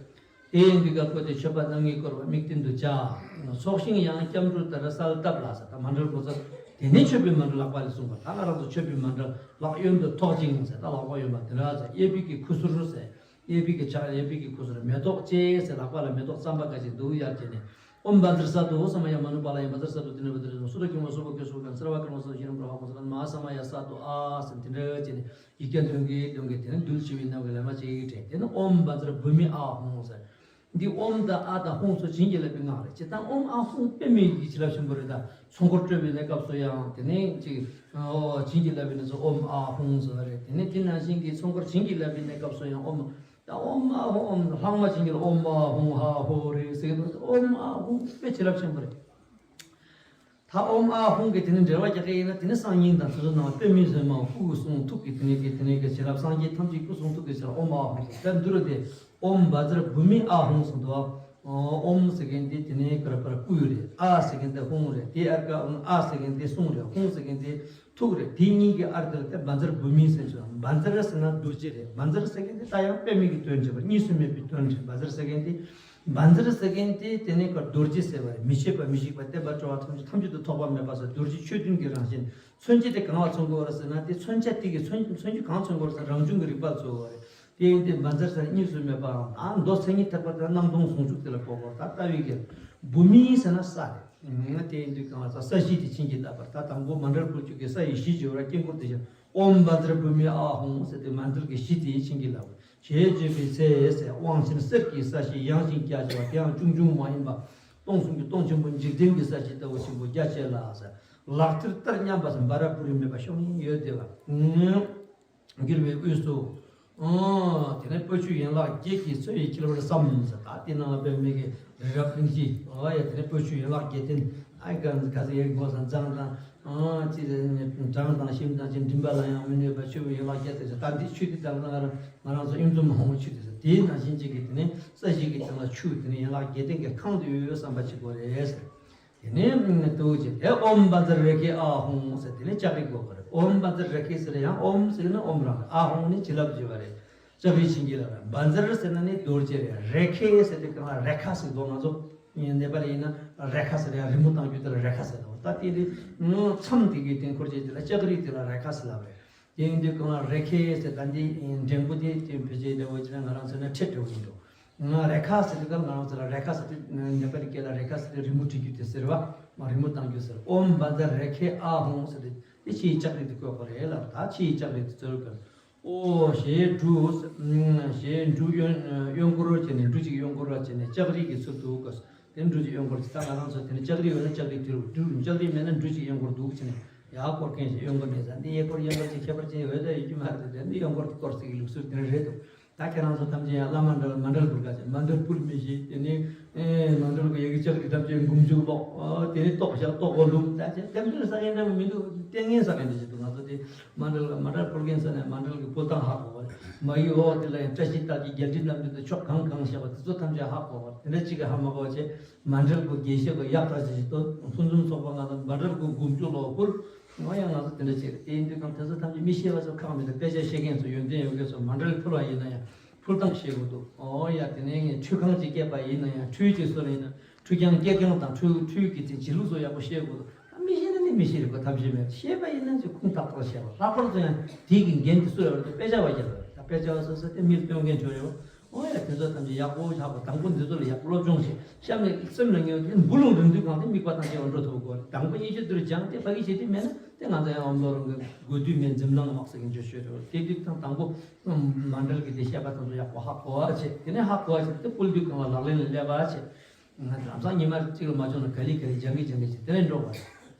དེ་ཡིན་དུས་སྐབས་བཀོད་དེ་མཆོད་པ་རྣམ་ལྔའི་བསྐོར་བ་དམིགས་ཏེ་འདུ་བྱ། ཚོགས་ཞིང་ཡང་སྐྱབས་འགྲོ་ལྟར་གསལ་བཏབ་ལ་ཟེར་ད་མཎྜལ་གོ་ས་དེ་ནས་མཆོད་པའི་མཎྜལ་ལག་པ་ལས་གསུངས་པ་ད་ང་རང་ཚོ་མཆོད་པའི་མཎྜལ་ལག་གཡོན་དུ་ཐོགས་ཅིང་ཟེར་ད་ལག་པ་གཡོན་པ་དེ་འདྲ་ཟེར་གཡས་པའི་གི་ཁུ་ཚུར་ཟེར། གཡས་པའི་གི་ཕྱག་གཡས་པའི་གི་ཁུ་ཚུར་མེ་ཏོག་ཅེས་ཟེར་ལག་པ་ལ་མེ་ཏོག་རྩམ་པ་འགའ་ཞིག་འདུག་ཡར་བྱས་ནས། ཨོཾ་བཛྲ་སཏྭ་ཨོ་ས་མ་ཡ་མ་ནུ་པཱ་ལ་ཡ་བཛྲ་སཏྭ་དེ་ནས་བ་དེ་རེ་སོ་སོ་སོ་སོ་སྐྱོང་བ་སོ་པ་སྐྱོ་སོ་གང་སར་བ་ཀརྨ་སོ་ཤིན་རམ་པ་ཧ་གོ་ས་ལ་མ་ཧཱ་ས་མ་ཡ་སཏྭ་ཨ་ཟེར་དེ་འདྲ་བྱས་ནས་ཡིག་བརྒྱ་འདོན་གི་འདོན་གི་དེ་ནས་འདུལ་ཞི་བའི་རྣམ་ངེས་ལས་མ་ཅིག་དྲན་དེ་ནས་ཨོཾ་བཛྲ་བྷཱུ་མི་ཨཱཿཧཱུྃ་ཟེར། འདི་ཨོཾ་དང་ཨཱཿདང་ཧཱུྃ་སོགས་བྱིན་གྱིས་བརླབས་པའི་སྔགས་རེད། སྤྱིར་བཏང་ཨོཾ་ཨཱཿཧཱུྃ་དཔེ་མེད་ཀྱི་བྱིན་རླབས་ཆེན་པོ་རེད། ད་ཚོགས་འཁོར་སྤྲོས་པའི་གནས་སྐབས་སུ་ཡང་དེ་ནས་ཅིག་བྱིན་གྱིས་བརླབས་པའི་གནས་སུ་ཨོཾ་ཨཱཿཧཱུྃ་ཟེར་བ་རེད། དེ་ནས་དེ་ནང་བཞིན་གྱི་ཚོགས་འཁོར་བྱིན་གྱིས་བརླབས་པའི་གནས་སྐབས་སུ་ཡང་ཨོཾ། ད་ཨོཾ་ཨཱཿཧཱུྃ་ཨོཾ་ལྷག་མ་བྱིན་གྱིས་ཨོཾ་ཨཱཿཧཱུྃ་ཧཱ་ཧོ་རེ་ཟེར་གྱི་འདུག་ཨོཾ་ཨཱཿཧཱུྃ་དཔེ་བྱིན་རླབས་ཆེན་པོ་རེད། ད་ཨོཾ་ཨཱཿཧཱུྃ་གི་དེ་ནས་འགྲེལ་བ་རྒྱག་གི་ཡིན་ན་དེ་ནས་གསང་སྙིང་དང་དེ་ཚོ་ནང་དཔེ་མི་སྲིད་མ་སྐུ་གསུང་ཐུགས་ཀྱི་དེ་ནས་ཀྱི་དེ་ནས་ཀྱི་བྱིན་རླབས་སངས་རྒྱས་ཐམས་ཅད་སྐུ་གསུང་ཐུགས་ཀྱི་བྱིན་རླབས་ཨོཾ་ཨཱཿཧཱུྃ་ཟེར་ད་འདི་རུ་དེ་ཨོཾ་བཛྲ་བྷཱུ་མི་ཨཱཿཧཱུྃ་ཟེར་འདུག་ཨོཾ་ཟེར་མཁན་དེ་དེ་ནས་ཀར་པར་སྐུ་རེད། ཨཱཿཟེར་མཁན་དེ་ཧཱུྃ་རེད། དེ་ཨར་ཀ་ཨཱཿཟེར་མཁན་དེ་གསུང་རེད། ཧཱུྃ་ཟེར་མཁན་དེ་ཐུགས་རེད། དེ་གཉིས་ཀྱི་ཨར་ཐི་ལ་དེ་བཛྲ་བྷཱུ་མི་ཟེར་ཆོག་བཛྲ་ཟེར་ན་རྡོ་རྗེ་རེད། བཛྲ་ཟེར་མཁན་དེ་ད་ཡང་དཔེ་མེད་ཀྱི་དོན་བྱེད་པ་གཉིས་སུ་མེད་པའི་དོན་བྱེད་བཛྲ་ཟེར་མཁན་དེ། བཛྲ་ཟེར་མཁན་དེ་དེ་ནས་ཀ་རྡོ་རྗེ་ཟེར་བ་རེད། མི་ཕྱེད་པ་མི་ཤིགས་པ་བརྟན་པ་སྤྲོ་བ་ཐམས་ཅད་ཐམས་ཅད་དུ་ཐོགས་པ་མེད་པ་ཟེར་རྡོ་རྗེ་ཆོས་བདུན་གྱི་རང་བཞིན། མཚོན་བྱེད་དེ་གང་ལ་མཚོན་དགོས་རེད་ཟེར་ན་དེ་མཚོན་བྱ་དེ་གི་མཚོན་མཚོན་རྒྱུ་གང་མཚོན་དགོས་རེད་ཟེར་ན་རང་བྱུང་གི་རིག་པ་ལ་མཚོན་དགོས་རེད། དེ་ཡིན་ཏེ་བཛྲ་ཟེར་ན་གཉིས་སུ་མེད་པའམ་ཨ་མདོ་མཚན་ཉིད་ཐེག་པ་དེ་ན་སྣང་སྟོང་ཟུང་འཇུག་དེ་ལ་གོ་དགོས་རེད། ད་ལྟ་བའི་གི་བྷཱུ་མི་ཟེར་ན་ས་རེད། དེ་ཡིན་དུས་གང་ལ་ས་ས་གཞི་དེ་བྱིན་གྱིས་བརླབས་པར་ད་དང་པོ་མཎྜལ་ཕུལ་རྒྱུ་གི་ས་ཡི་གཞི་བྱེད་པར་དཀྱིལ་འཁོར་དེ་བཞིན་ཨོཾ་བཛྲ་བྷཱུ་མི་ཨཱཿཧཱུྃ་ཟེར་ཏེ་མཎྜལ་གྱི་གཞི་དེ་བྱིན་གྱིས་བརླབས་པར། ཞེས་བརྗོད་པའི་ཚེ་ཟེར་དབང་ཆེན་གསེར་གྱི་ས་གཞི་ཡངས་ཤིང་རྒྱ་ཆེ་བ་དེའང་ཆུང་ཆུང་མ་ཡིན་པ། སྟོང་གསུམ་གྱི་སྟོང་ཆེན་པོ་འཇིག་རྟེན་གྱི་ས་གཞི་ལྟ་བུ་ཆེན་པོ་རྒྱ་ཆེ་ལ་ཟེར། ལག་མཐིལ་ལྟར་མཉམ་པ་ཟེར་འབའ་ར་པུ་རི་མེད་པ་ཤོང་ཡིན་ཡོད་དེ་བ། འགྱུར་བའི་དབུས་སུ། དེ་ནས་པོ་ཆུ་ཡན་ལག་བརྒྱད་ཀྱིས་ཚོས་པའི་འཁྱིལ་བར་བསམ་ཟེར། ད་དེ་ནང་ལ་དཔེ་མེད་ཀྱི་རི་རབ་རིང་ཞིག་ཨ་ཡ་དེ་ནས་པོ་ཆུ་ཡན་ལག་བརྒྱད་ལྡན་ཨ་ག་ག་ཚ་ཡའི་སྒོ་ས་མཛངས་དང་། ཨ་ཅི་ཟེར་ནས་གྲངས་དང་ཤིང་དང་ཅི་མགྲིན་པ་ལ་ཡང་མི་གནོད་པ་ཆུ་བོ་ཡན་ལག་བརྒྱད་དེ་ཟེར། ད་འདི་ཆུ་དེ་ལྟར་ན་ང་རང་ང་རང་ཚོ་གཡུ་འཛོམས་མ་འོངས་ཆུ་དེ་ཟེར། དེའི་ནང་བཞིན་གཅིག་གིས་དེ་ནས་ས་གཞི་གི་སྟེང་ལ་ཆུ་དེ་ནས་ཡན་ལག་བརྒྱད་ལྡན་གྱི་ཁང་དུ་ཡོད་བསམ་པ་བྱེད་དགོས་རེད་ཟེར། དེ་ནས་ལྟོས་བྱས་ཨེ་ཨོཾ་བཛྲ་རེ་ཁེ་ཨཱཿཧཱུྃ་ཟེར་དེ་ནས་ལྕགས་རི་དགོས་པ་རེད། ཨོཾ་བཛྲ་རེ་ཁེ་ཟེར་ཡང་ཨོཾ་ཟེར་ན་ཨོཾ་རང་རེད། ཨཱཿཧཱུྃ་ནི་བྱིན་རླབས་བྱེད་པ་རེད། ལྕགས་རི་བྱིན་གྱིས་བརླབས་པ་རེད། བཛྲ་ཟེར་ན་ནི་རྡོ་རྗེ་རེད། རེ་ཁེ་ཟེར་དེ་གང་ལ་རེ་ཁ་ཟེར་དོ། ང་ཚོ་ནེ་པ་ལི་ཡིན་ན་རེ་ཁ་ཟེར་ཡང་རི་མོ་བཏང་རྒྱུ་དེ་ལ་རེ་ཁ་ཟེར་དོ། ད་དེ་ནི་མཚམས་དེ་གའི་སྟེང་འཁོར་བྱེད་དེ་ལ་ལྕགས་རི་དེ་ལ་རེ་ཁ་ཟེར་ལབ་རེད། དེ་ཡིན་དུས་གང་ལ་རེ་ཁེ་ཟེར་ད་འདི་འགྲེང་བུ་དེ་དེ་བེད་སྤྱད་བྱེད་པ་ཅི་ན་ང་རང་ཚོ་ན་ཁྲེ་འདྲ་བོ་ཡིན་འགྲོ། ང་རེ་ཁ་ཟེར་དུས་གང་ང་རང་ཚོ་ལ་རེ་ཁ་ཟེར་དུས་ནེ་པ་ལི་སྐད་ལ་རེ་ཁ་ཟེར་དུས་རི་མོ་བྲིས་རྒྱུ་དེ་ཟེར་བ། མ་རི་མོ་བཏང་རྒྱུ་ཟེར། ཨོཾ་བཛྲ་རེ་ཁེ་ཨཱཿཧཱུྃ་ཟེར་དུས་དེ་ཕྱིའི་ལྕགས་རི་དེ་བཀོད་པ་རེད་ལ། ད་ཕྱིའི་ལྕགས་རི་དེ་ཚོར་གི་ཨོ་ཞེས་འབྲུ། ཞེས་འབྲུ་གཡོན་གཡོན་སྐོར་བྱས་ནས་འབྲུ་གཅིག་གཡོན་སྐོར་བ་བྱས་ནས་ལྕགས་རི་གི་ཚུལ་དུ་བཀོད། དེ་འབྲུ་གཅིག་གཡོན་སྐོར་བྱས། ད་ང་རང་ཚོ་དེ་ནས་ལྕགས་རི་ཡོད་ན་ལྕགས་རི་དེ་རུ་འབྲུ་ལྕགས་རི་མེད་ན་འབྲུ་གཅིག་གཡོན་སྐོར་འདུག་བྱས་ནས་ཡར་སྐོར་མཁན་ཞིག་གཡོན་སྐོར་མེད་ས་འདི་གཡས་སྐོར་གཡོན་སྐོར་ཅིག་ཁྱད་པར་ཅན་ཡོད་ད་ཡོད་ཀྱི་མ་རེད། དེ་འདི་གཡོན་སྐོར་སྐོར་ཟེར་གི་ལུགས་སྲོལ་དེ་འདྲ་རེད་འདུག་ད་ཁྱེད་རང་ཚོ་ཐམས་ཅད་ཡང་བླ་མ་འདྲ་ལ་མཎྜལ་ཕུལ་ག་ཅིག་མཎྜལ་ཕུལ་མི་ཤེས། དེ་ནས་ཨེ་མཎྜལ་གི་ཡ་གི་ལྕགས་རི་ཐམས་ཅད་འགུམ་ཆུ་ལོག་དེ་ནས་ཏོག་བཞག་ཏོག་གོ་ལུམ་ད་ཅེ་དེ་འདྲ་ཟ་མཁན་འདྲ་མི་འདུག་ལྟས་ངན་ཟ་མཁན་འདྲ་ཞིག་འདུག་ང་ཚོ་དེ་མཎྜལ་ལ་མཎྜལ་ཕུལ་མཁན་ས་ནས་མཎྜལ་གི་ཕུལ་སྟངས་ཧ་གོ་བ་མ་ཡི་འོག་དེ་ལ་ཡང་བཀྲ་ཤིས་རྟགས་ཀྱི་རྒྱལ་སྲིད་རྣམས་དེ་ཚོ་ཕྱོགས་གང་གང་བཞག་པ་དེ་ཚོ་ཐམས་ཅད་ཧ་གོ་བ་དེ་འདྲ་གཅིག་གི་ཧ་མ་གོ་བ་བྱས། མཎྜལ་གྱི་དགེ་བཤེས་ཀྱི་ཡག་ཐག་ཆོད་ཅིག་ཏུ་ཕུན་སུམ་ཚོགས་པ་ང་ཚོ་མཎྜལ་གྱི་དགུ་མཆོད་ལོག་ཕུལ། ང་ཡང་ང་ཚོ་དེ་འདྲ་བྱེད་དེ་ཡིན་དུས་གང་དེ་ཚོ་ཐམས་ཅད་མི་ཤེས་པ་ཚོ་ཁག་མི་འདུག་དཔེ་ཆ་ཤེས་མཁན་ཚོ་ཡོན་ཏན་ཡོད་མཁན་ཚོ་མཎྜལ་ཕུལ་བ་ཡིན་ན་ཡང་ཕུལ་སྟངས་ཤེས་དགོས་འདུག་ཨོ་ཡ་དེ་ནས་ངས་ཁྲུས་ཁང་ཅིག་བསྐྱེད་པ་ཡིན་ན་ཡང་ཁྲུས་ཀྱི་སྲོལ་ཡིན་ན་ཁྲུས་ཁང་བསྐྱེད་སྟངས་དང་ཁྲུས་ཁྲུས་ཀྱི་དེ་བྱེད་ལུགས་ཚོ་ཡག་པོ་ཤེས་དགོས་འདུག་མི་ཤེས་རིག་པ་ཐམས་ཅད་མེད། ཤེས་པ་ཡིན་ན་ཅིག་ཁུངས་ཐག་ཐག་ཤེས་པ། ལྷག་པར་དུ་ཡང་དེ་གི་འགན་དེ་སུ་ལ་རེད་དཔེ་ཆ་བ་རྒྱབ་པ་རེད། ད་དཔེ་ཆ་བ་སོ་སོ་དེ་མིར་སྟོན་མཁན་ཆོས་རེད་བ། ཨོ་ཡ་དེ་ཚོ་ཐམས་ཅད་ཡག་པོ་ཆགས་པ། དང་པོ་འདི་ཚོ་ལ་ཡག་པོ་སློབ་སྦྱོང་བྱེད། གཤམ་ནས་སེམས་ལ་ངེས་པ་དེ་འབུ་ལུང་རིང་དུས་གང་དེ་དམིགས་པ་ཐམས་ཅད་འོར་འགྲོ་ཐུབ་དགོས། དང་པོ་གཉིས་ཆེད་དུ་སྦྱངས་ཏེ་ཕ་གི་བྱེད་དུས་མེད་ན་དེ་ང་ཚོ་ཡང་ཨོམ་ལོ་རང་གི་དགོས་དུས་མེད་འཛིན་ལང་མག་ཟེར་གི་འཇོ་ཤོད་རེད་བ། དེ་དུས་ཐང་དང་པོ་མ་འབྲེལ་གི་དེ་བཤད་པ་དང་ཚོ་ཡག་པོ་ཧ་གོ་བ་བྱེད། དེ་ནས་ཧ་གོ་བ་བྱེད་དེ་སྤུལ་དུས་གང་ལ་ལག་ལེན་ལ་སླེབས་པ་བྱེད། ང་ལམ་སང་ཉི་མ་གཅིག་ལ་མ་བྱུང་ན་ག་ལེ་ག་ལེ་སྦྱང་གི་སྦྱང་གི་བྱེད་དེ་ནས་འགྲོ་བ།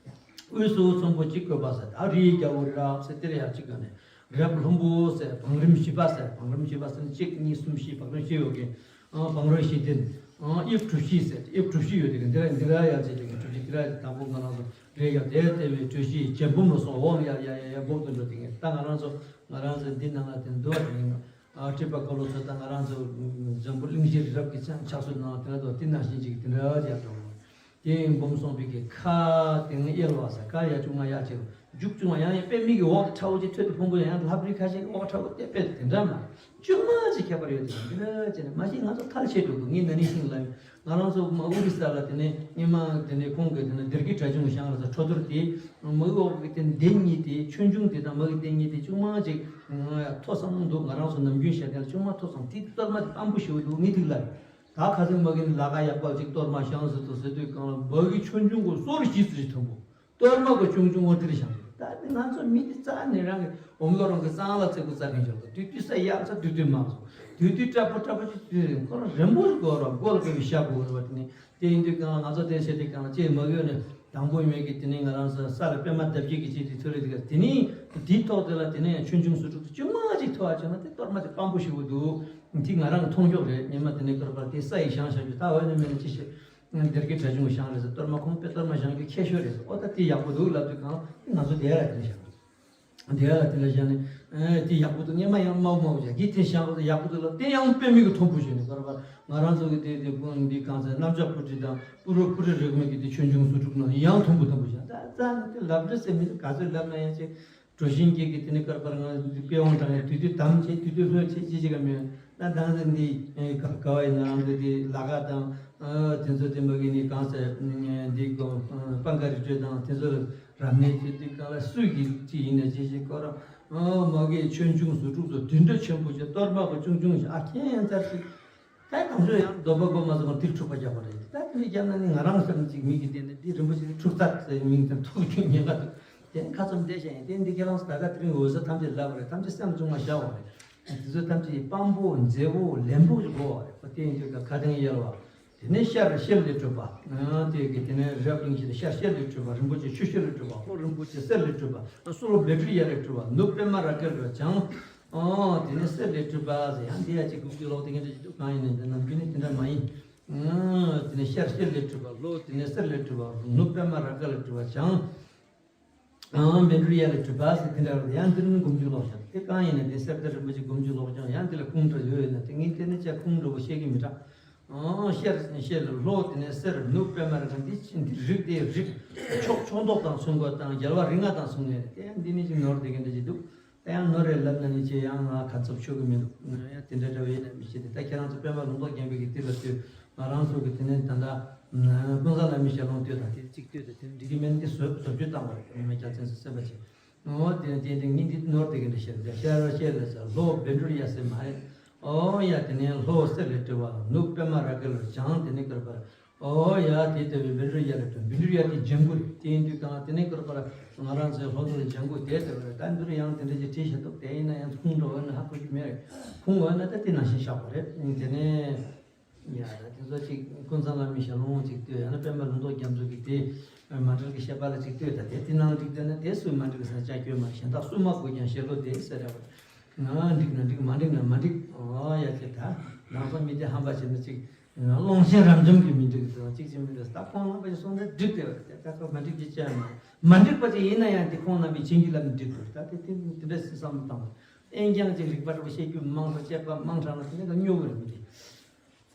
དབུས་སུ་ཚོམ་བུ་གཅིག་བཀོད་པ་ཟེར། ད་རིའི་རྒྱལ་པོ་རི་རབ་ཟེར་དེ་ལ་ཡར་གཅིག་བཀོད་ནས་རི་རབ་ལྷུན་པོ་ཟེར། བང་རིམ་བཞི་པ་ཟེར། བང་རིམ་བཞི་པ་ཟེར་ན་གཅིག་གཉིས་གསུམ་བཞི་བང་རིམ་བཞི་ཡོད་ཀྱི། ཨ་བང་རིམ་བཞི་དེ་ཨ་དབྱིབས་གྲུ་བཞི་ཟེར། དབྱིབས་གྲུ་བཞི་ཡོད་དེ་གི་འདི་ར་འདི་ར་ཡར་བྱེད་དེ་གི་གྲུ་བཞི་འདི་ར་དང་པོ་ང་རང་ཚོ་རེད་ཡ། དེ་ལྟེ་བའི་གྲུ་བཞི་རྒྱལ་འབུམ་ལ་སོགས་འོག་ཡ་ཡ་ཡ་ཡ་འབུམ་དུ་འགྲོ་དེ་གི། ད་ང་རང་ཚོ་ང་རང་ཚོ་འདི་ནང་ལ་དེ་འདུ་བ་དེ་ཡིན། ཨ་ཁྲི་པ་འཁོར་ལོ་ཚོ་དང་ང་རང་ཚོ་འཛམ་བུ་གླིང་བཞི་རི་རབ་ཀྱི་ཕྱག་ཕྱག་སོ་ནང་དེ་ལ་དོ་དེ་ནང་བཞིན་ཅིག་དེ་འདྲ་ཡག་འགྲོ། དེ་ཡིན་འབུམ་སོང་བའི་གི་ཁ་དེ་ནི་གཡལ་བ་ཟེར། ཁ་ཡ་ཆུང་མ་ཡ་ཆེ་རྒྱུག་ཆུང་བ་ཡང་ཡང་དཔེ་མིག་གི་འོག་ཏུ་ཁྲ་བོ་ཅིག་ཐོད་དུ་ཕུང་པོ་ཡང་ལྷ་བྲིས་ཁ་ཤས་ཀྱི་འོག་ཁྲ་བོ་དེ་དཔེ་དེ་འདྲ་མ་ཆུང་མ་ཅིག་ཁྱད་པར་ཡོད་དེ་འདྲ་ཅེ་ནས་མ་གཞི་ང་ཚོ་ཐལ་ཆད་འགྲོ་དགོས། ངས་ན་ནིང་ཤིང་ལ་ཡོད། ང་རང་ཚོ་མ་ཨུ་རི་ས་ལ་དེ་ནས་སྔོན་མ་དེ་ནས་ཁོང་གི་དེ་ནས་སྡེར་ཁའི་གྲྭ་ཆུང་གི་ཞང་ལ་ས་ཁྲོ་ཐུར་དེ་མ་ཨུ་འོག་གི་དེ་འདེད་གཉིས་དེ་ཆོས་འབྱུང་དེ་དང་མ་གི་འདེད་གཉིས་དེ་ཆུང་མ་ཅིག་མཐོ་སང་འདུག་ང་རང་ཚོ་ནམ་རྒྱུན་བཤད་དེ་ལ་ཆུང་མ་མཐོ་སང་དེ་གཏོར་མ་དེ་སྤམ་པོ་ཞེ་པོ་འདུག་ངས་ཐིག་ལ་ད་ཁ་སང་མ་གི་ནི་ལ་ཁ་ཡག་པ་ཅིག་གཏོར་མ་ཞང་ཟེར་དུ་ཟེར་དུས་གང་ལ་མ་གི་ཆོས་འབྱུང་གི་སོར་བཞི་ཙམ་ཞིག་མཐོན་པོ། གཏོར་མ་གི་ཆུང་ཆུང་འོ་དེར་བཞག་ད་ནི་ང་ཚོ་མི་དེ་རྩ་ནས་རང་གི་འོམ་ལོ་རང་གི་གཙང་ལ་བཙེག་པོ་རྩ་མཁན་ཆོག་ད་དུས་དུས་ས་ཡག་ས་དུས་དུས་མང་སོང་དུས་དུས་སྐྲ་ཕོ་སྐྲ་ཕོ་ཅིག་དུས་རིང་ཁོ་རང་རིང་པོ་ཞིག་དགོས་ར་མགོ་ལ་ཕེབས་པའི་ཤ་དགོས་ར་བ་དེ་ནི་དེ་ཡིན་དུས་གང་ང་ཚོ་དེ་བྱེད་དུས་གང་ལ་ཅེས་མ་གོས་ནས་དང་པོ་མེད་ཀི་དེ་ནི་ང་རང་ཚོ་ས་ལ་པད་མ་འདབ་བརྒྱད་ཀྱི་ཅིག་དེ་ཐོས་རེ་དེ་ག་དེ་ནི་དེའི་ཐོག་དེ་ལ་དེ་ནི་ཆུང་ཆུང་སུ་ཕྲུག་ཆུང་མ་ཅིག་ཐོས་ཨ་བྱུང་ན་དེ་གཏོར་མ་དེ་སྤམ་པོ་ཞིག་འདུག་དེ་ང་རང་གི་མཐོང་ཤོག་རེད། ཉི་མ་དེ་ནི་ཀར་པར་དེ་ས་ཡི་ཞང་ཞང་རྒྱུ་ད་འོ་ནི་མེད་ནི་ཅི་ཞིག་སྡེར་ཁའི་གྲྭ་ཆུང་གི་ཞང་རེད་ཟེར། གཏོར་མ་ཁོང་དཔེ་གཏོར་མ་ཞང་རྒྱུ་ཁྱད་ཤོས་རེད་ཟེར། ཨོ་ད་དེ་ཡག་པོ་འདུག་ལབ་དུས་གང་ང་ཚོ་དེ་ལ་དེ་ལ་ཞང་དེ་ལ་དེ་ལ་ཞང་ནི་ཨེ་དེ་ཡག་པོ་འདུག་སྔོན་མ་ཡང་མའོ་མའོ་ཞག་གི་དེ་ཞང་ཡག་པོ་འདུག་ལབ་དེ་ཡང་དཔེ་མི་གི་མཐོན་པོ་ཞིག་ནི་གར་བར་ང་རང་ཚོ་གི་དེ་དེ་ཀུན་འདི་གང་ཟེར་གནམ་ལྕགས་སྤུ་གྲི་དང་སྤུ་རོ་སྤུ་རི་རིག་མེད་ཀྱི་དེ་ཆོས་འབྱུང་སུ་དྲུག་ནང་ཡང་མཐོན་པོ་མཐོན་པོ་ཞག་ད་རྩ་ནི་དེ་ལབ་འདྲ་ཟེར་མི་འདུག་ག་ཚོད་ལབ་ན་ཡང་ཅིག་གྲོ་བཞིན་སྐྱེས་ཀྱི་དེ་ནི་ཀར་པར་ང་དཔེ་དབང་དྲངས་ཡ་དུས་དུས་དམ་བྱེད་དུས་དུས་ལྷོད་བྱེད་ཅི་ཅི་ག་མེད་ན་དང་དེ་འདི་ག་བ་ཡིན་ནའང་དེ་དེ་ལ་ག་དང་དེ་ཚོ་དེ་མ་གི་ནི་གང་ཟེར་འདི་གོ་པང་ཀ་རི་སྤྲོད་དང་དེ་ཚོ་ལ་རབ་གནས་བྱེད་དུས་གང་ལ་སུས་ཀྱི་ཅི་ཡིན་ན་ཅི་ཞིག་ཁོ་རང་མ་གི་ཆོས་འབྱུང་སུ་དྲུག་ཚོ་དུད་འགྲོ་ཆེན་པོ་ཅིག་གཏོར་མ་གོ་ཆུང་ཆུང་ཞིག་ཨ་ཁྱེད་ཚར་ཞིག་ད་གང་ཚོད་ཡང་སྡོམ་པ་སྒོམ་མ་སོང་བ་དེ་འཁྲུག་པ་རྒྱག་པ་རེད། ད་དེ་འདྲའི་རྒྱབ་ན་ནི་ང་རང་སེམས་ཅིག་མི་གི་སྟེང་ནས་འདི་རིན་པོ་ཆེ་འཁྲུག་རྩ་ཟེར་མིང་དེ་ཐུག་ཆུང་ཉེན་ཁ་འདུག་དེ་ནི་ཁ་ཙམ་བསྡད་བཞག་ཡིན། དེ་འདི་ཁྱེད་རང་ཚོ་ད་ག་དེ་རིང་འོད་ཟེར་ཐམས་ཅད་ལབ་པ་རེད། ཐམས་ཅད་སེམས་བྱུང་བ་བཞག་པ་རེད། དེ་ཚོ་ཐམས་ཅད་སྤམ་པོ་མཛེས་པོ་ལེན་པོ་ཞིག་དགོས་པ་རེད། དེ་ཡིན་དུས་ཀ་ཁ་དན་ཡལ་བ། དེ་ནས་ཤར་ཤེལ་ལས་གྲུབ་པ། དེ་གི་དེ་ནས་རབ་གླིང་ཞེས་ཤར་ཤེལ་ལས་གྲུབ་པ། རིན་པོ་ཆེ་ཆུ་ཤེལ་ལས་གྲུབ་པ། ལྷོ་རིན་པོ་ཆེ་གསེར་ལས་གྲུབ་པ། སུ་ལོ་བཻ་ཌཱུརྱ་ལས་གྲུབ་པ། ནུབ་པདྨ་རཱ་ག་ལས་བྱང་། ཨོ་དེ་ནས་གསེར་ལས་གྲུབ་པ་ཟེར་ཡང་འདི་ཡ་གཅིག་དགུ་གཅིག་ལོག་དེ་ག་འདྲ་ཞིག་འདུག་གང་ཡིན་ནའི་འདི་ནམ་རྒྱུན་ནི་དེ་འདྲ་མ་ཡིན། ཨོ་དེ་ནས་ཤར་ཤེལ་ལས་གྲུབ་པ། ལྷོ་དེ་ནས་གསེར་ལས་གྲུབ་པ། ནུབ་པདྨ་རཱ་ག་ལས་གྲུབ་པ། བྱང་ཨང་བཻ་ཌཱུརྱ་ལས་གྲུབ་པ་ཟེར་དེ་འདྲ་རེད། ཡང་འདིར་ནི་སྒོམ་རྒྱུ་ལོག་ཤག་དེ་གང་ཡིན་ན་དེ་གསེར་རྟ་རིན་པོ་ཆེ་སྒོམ་རྒྱུ་ལོག་ཀྱང་ཡང་དེ་ལ་ཁུངས་འདྲ་ཡོད་ཡོད་ན་དེ་ངས་དེ་ནི་ཅག་ཁུངས་འདྲ་བོ་ཤེས་ཀྱི་མི་དྲག་ཨང་ཤར་ཤེལ་ལྷོ་དེ་ནས་གསེར་ནུབ་པདྨ་རཱ་ག་འདི་ཕྱིན་འདི་རིགས་དེ་རིགས་ཕྱོགས་ཕྱོགས་མདོག་དང་མཚུངས་པ་དང་རྒྱལ་བ་རིགས་ལྔ་དང་མཚུངས་ནས་དེ་ཡང་འདི་ནི་ཅིག་ནོར་དེ་ག་འདྲ་ཅིག་འདུག་དེ་ཡང་ནོར་རེད་ལབ་ན་ནི་ཅེ་ཡང་ང་ཁ་ཚབ་ཆོག་གི་མི་འདུག་ཡང་དེ་འདྲ་འདྲ་བའི་ཡིན་ན་མི་ཤེས་ཏེ། ད་ཁྱེད་རང་ཚོ་པད་མ་ལུང་རྟོགས་རྒྱན་པའི་གི་ཏི་ལ་ལྟོས། ང་རང་ཚོ་གི་དེ་ནས་ད་ལྟ་ཀུན་བཟང་བླ་མའི་ཞལ་ལུང་ལྟོས་དང་དེ་གཅིག་ལྟོས་དང་དེ་འགྲིག་གི་མེད་ན་དེ་བཟོ་བཟོ་བཅོས་བཏང་བ་རེད། ཉི་མ་རྒྱལ་མཚན་ཚོ་སེམས་པ་ཆེ། འོ་དེ་དེ་དེ་ངས་འདི་ནོར་དེ་གི་འདྲ་བཤད་རེད། ཤར་ཤེལ་ལས་ས་ལྷོ་བཻ་ཌཱུརྱ་ཟེར་མ་རེད། ཨོ་ཡ་དེ་ནས་ལྷོ་གསེར་ལས་གྲུབ་པ། ནུབ་པདྨ་རཱ་ག་ལས་བྱང་དེ་ནས་ཀར་པར། ཨོ་ཡ་དེ་ལྟ་བུའི་བཻ་ཌཱུརྱ་ལས་གྲུབ། བཻ་ཌཱུརྱ་དེ་ལྗང་གུ་རེད། དེ་ཡིན་དུས་གང་དེ་ནས་ཀར་པར་ང་རང་ཚོའི་ལྷོ་ནུབ་ལྗང་གུ་དེ་ལྟ་བུ་རེད། ད་འདིར་ཡང་དེ་འདྲ་ཅིག་བྲིས་བཞག་འདུག་དེ་ཡིན་ན་ཡང་ཁུངས་འགྲོ་འོས་ན་ཧ་གོ་རྒྱུ་མེད་རེད། ཁུངས་འོས་ན་ད་དེ་ནང་བཞིན་བཞག་པ་རེད། དེ་ནས། ཡ་ད་དེ་ཚོ་ཅིག་ཀུན་བཟང་བླ་མའི་ཞལ་ལུང་ཅིག་ལྟོས། ཡང་ན་པད་མ་ལུང་རྟོགས་རྒྱ་མཚོ་གི་དེ་མ་འགྲེལ་གྱི་བཤད་པ་ལ་ཅིག་ལྟོས། ད་དེ་དེ་ནང་འགྲིག་བསྡད་ན་དེ་སུས་མ་འགྲིག་ས་ཅག་སྐྱོན་མ་གཞན་དག་སུ་མ་དགོས་ཀྱང་ཞལ་ལོ་དེ་ཟེར་ར་བ། ང་འགྲིག་ན་འགྲིག་མ་འགྲིག་ན་མ་འགྲིག་ཨོ་ཡ་ཁྱེད་ད་ནང་པ་མི་དེ་ཧམ་པ་བྱེད་ན་ཅིག་ང་ཀློང་ཆེན་རབ་འབྱམས་ཀྱི་མི་འགྲིག་ཟེར་བ་ཅིག་ཅིག་མི་འགྲིག་ད་ཁོང་རྣམ་པ་ཅིག་སོང་ན་འགྲིག་དེ་བ་དེ་ད་ཁོ་མ་འགྲིག་ཅིག་བྱས་ན་མ་འགྲིག་པ་ཅིག་ཡིན་ན་ཡང་དེ་ཁོང་རྣམ་པས་བྱིན་གྱིས་བརླབས་ནས་འགྲིག་དགོས། ད་དེ་དེ་དེ་འདྲ་སེམས་བསམ་བློ་བཏང་བ། ཨེན་ཀྱང་ཅིག་རིག་པ་འདྲ་བོ་བཤད་རྒྱུ་མང་དུ་བཤད་པ་མང་དྲགས་ན་དེ་ནས་ཀྱང་སྨྱོ་གི་རེད་མི་དེ།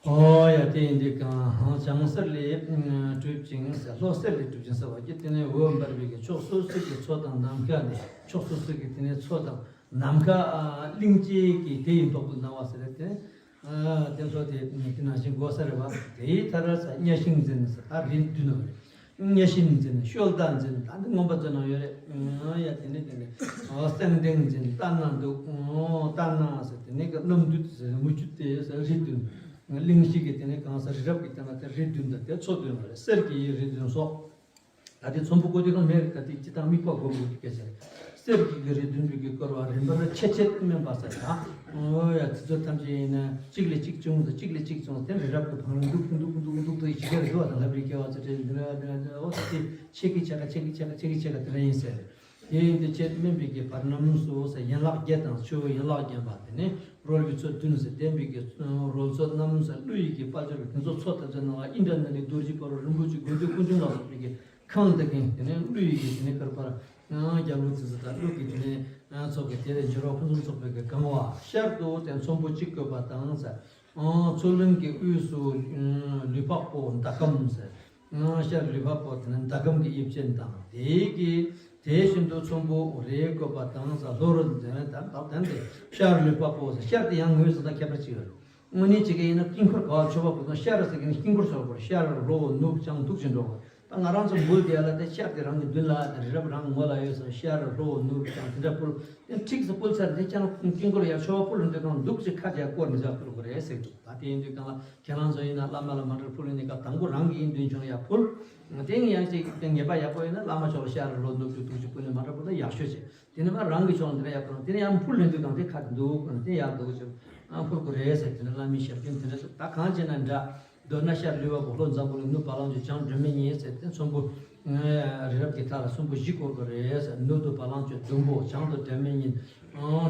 ཨོ་ཡ་དེ་ཡིན་དུས་གང་ཧང་བྱང་གསེར་ལས་གྲུབ་ཅིང་ཟེར། ལྷོ་གསེར་ལས་གྲུབ་ཅིང་ཟེར་བ་གི་དེ་ནས་འོད་འབར་བའི་གི་ཕྱོགས་སོ་སོའི་གི་མཚོ་དང་ནམ་མཁའ་ནས་ཕྱོགས་སོ་སོའི་གི་དེ་ནས་མཚོ་དང་ནམ་མཁའ་གླིང་རྗེ་གི་དེ་ཡི་མདོག་ཏུ་སྣང་བ་ཟེར་རེད་དེ། དེ་ཚོ་དེ་དེ་ནང་བཞིན་དགོས་ས་རེད་བ། དེའི་མཐར་ས་གཉའ་ཤིང་འཛིན་ཟེར་ད་རིན་བདུན་ནོ་རེད། གཉའ་ཤིང་འཛིན། ཤོལ་ད་འཛིན། ད་འདི་མངོན་པ་མཛོད་ནང་ཡོད་རེད། ཨང་། ཡ། དེ་ནས་དེ་ནས་ཨོ་སེང་ལྡེང་འཛིན། ལྟ་ན་སྡུག་ཨོ་ལྟ་ན་ཟེར། དེ་ནས་གི་རྣམ་བདུད་ཟེར། མུ་ཁྱུད་དེ་ཟེར། རིགས་བདུན། གླིང་བཞི་གི་དེ་ནས་གང་ཟག་རི་རབ་ཀྱི་སྟེང་ན་དེ་རིགས་བདུན་དང་དེ་མཚོ་བདུན་ལ་རེད། གསེར་གྱི་ཡི་རིགས་བདུན་སོགས། ད་དེ་ཚོམ་བུ་བཀོད་དུས་གང་མེད་རེད། ད་དེ་སྤྱི་བཏང་དམིགས་པ་སྒོམ་དགོས་ཀྱི་སྐད་ཆ་རེད། གསེར་གྱི་གི་རིགས་བདུན་པའི་གི་བསྐོར་བ་རིམ་པར་ཆད་ཆད་དུ་སྨིན་པ་ཟེར། ད་ཨོ་ཡ། དེ་ཚོ་ཐམས་ཅད་ཡིན་ན་གཅིག་ལས་གཅིག་བྱུང་ཟེར། གཅིག་ལས་གཅིག་བྱུང་ཟེར། དེ་རི་རབ་ཀྱི་བང་རིམ་འདུག་འདུག་འདུག་འདུག་འདུག་ཡི་ཞིག་རེད་འདུག་ད་ལྷ་བྲིས་སྐྱེ་བ་ཚོ་བྲིས་འདི་ར་འདི་ར་འདི་ར། ཨོ་དེ་ཆད་ཀྱི་ཆད་ཀ་ཆད་ཀྱི་ཆད་ཀ་ཆད་ཀྱི་ཆད་ཀ་དེ་ར་ཡིན་ཟེར། དེ་ཡིན་དུས་ཆད་སྨིན་པའི་གི་བར་རྣམས་སུ་ཟེར། ཡན་ལག་བརྒྱད་དང་ཆུ་བོ་ཡན་ལག་བརྒྱད་པ། དེ་ནས་རོལ་པའི་ཚོགས་བདུན་ཟེར། ལྡན་པའི་གི་རོལ་ཚོགས་རྣམས་ཟེར། ཀླུ་ཡི་གི་དཔལ་འབྱོར་གྱི་དེ་ཚོ་ཚོགས་ཐམས་ཅད་ནང་ལ་ཨིནྡྲ་ནཱི་ལའི་རྡོ་རྗེ་ཕ་རོལ་རིན་པོ་ཆེ་དགོས་འདོད་ཀུན་འབྱུང་ལ་སོགས་པའི་གི་ཁང་དེ་གིན། དེ་ནས་ཀླུ་ཡི་གི་དེ་ནས་ཀར་པར་རྒྱལ་པོ་དེ་ཚོ་དང་ཀླུ་གི་དེ་ནས་ཚོགས་ཀྱི་དེ་ལས་འབྱོར་བ་ཕུན་སུམ་ཚོགས་པའི་གི་གང་བ། ཤར་དུ་དེ་ཚོམ་བུ་གཅིག་བཀོད་པ་དང་ཟེར། མཚོ་གླིང་གི་དབུས་སུ་ལུས་འཕགས་པོ་ཟླ་གམ་ཟེར། ཤར་ལུས་འཕགས་པོ་དེ་ནི་ཟླ་གམ་གྱི་དབྱིབས་ཅན་དང་། དེའི་གི་དེ་བཞིན་དུ་ཚོམ་བུ་རེ་བཀོད་པ་དང་ཟེར། ལྷོ་རུ་དེ་ནི་ད་ད་དེ་ཤར་ལུས་འཕགས་པོ་ཟེར། ཤར་དེ་ཡང་ངོས་ཟེར་ད་ཁྱད་པར་ཅིག་ཡོད། དངོས་གནས་བྱེད་ཀྱི་ཡིན་ན་དཀྱིལ་འཁོར་ག་བ་མཆོད་པ་ཕུལ་ན། ཤར་ཟེར་གྱི་ནི་དཀྱིལ་འཁོར་མཆོད་པ་ཕུལ། ཤར་ལྷོ་ནུབ་བྱང་འདུག་ཅེས་འགྲོ་བ། ད་ང་རང་ཚོ་འབུལ་དེ་ལ་དེ་ཤར་དེ་རང་གི་མདུན་ལ་དེ་རི་རབ་རང་ངོས་ལ་ཡོད་ཟེར། ཤར་ལྷོ་ནུབ་བྱང་དེ་འདྲ་ཕུལ། དེ་འཁྲིགས་སུ་ཕུལ་ཚར་དེ་ཀྱང་དཀྱིལ་འཁོར་ཡར་མཆོད་པ་ཕུལ་འདི་གང་འདུག་ཅེས་ཁ་རྒྱ་བསྐོར་ནས་བཞག་ཕུལ་དགོས་རེད་ཟེར་འདུག་ད་དེ་ཡིན་དུས་གང་ལ་ཁྱེད་རང་ཚོ་ཡིན་ན་བླ་མ་ལ་མ་འདྲ་ཕུལ་ནས་ཀ་དང་པོ་རང་གི་ཡིན་མདུན་ཆུང་ཡར་ཕུལ། དེ་ཡང་ཅིག་དེ་ངེས་པ་ཡག་པོ་ཡིན་ན་བླ་མ་ཕྱོགས་ལ་ཤར་ལྷོ་ནུབ་བྱང་འདུག་ཅེས་ཕུལ་ནས་མ་འདྲ་ཕུལ་ན་ཡག་ཤོས་ཆེ། དེ་ནས་མ་རང་གི་ཕྱོགས་འདི་ལ་ཡར་ཕུལ། དེ་ནས་ཡང་ཕུལ་ལེན་དུས་གང་དེ་ཁ་དེ་འདུག་དེ་ཡར་འདུག་ཅེས་ཕུལ་དགོས་རེད་ཟེར། དེ་ནས་བླ་མའི་ཞབས་དྲུང་དེ་འདྲ་ད་གང་བྱས་ན་འདྲ། མདོར་ན་ཤར་ལུས་འཕགས་པོ། ལྷོ་འཛམ་བུ་གླིང་། ནུབ་བ་ལང་སྤྱོད། བྱང་སྒྲོལ་མའི་གཉེན་ཟེར་ཏེ་ཚོམ་བུ། རི་རབ་ཀྱི་མཐའ་ལ་ཚོམ་བུ་བཞི་བསྐོར་དགོས་རེད་ཟེར། ནུབ་ཏུ་བ་ལང་སྤྱོད་བདུན་པོ། བྱང་དུ་སྒྲོལ་མའི་གཉེན།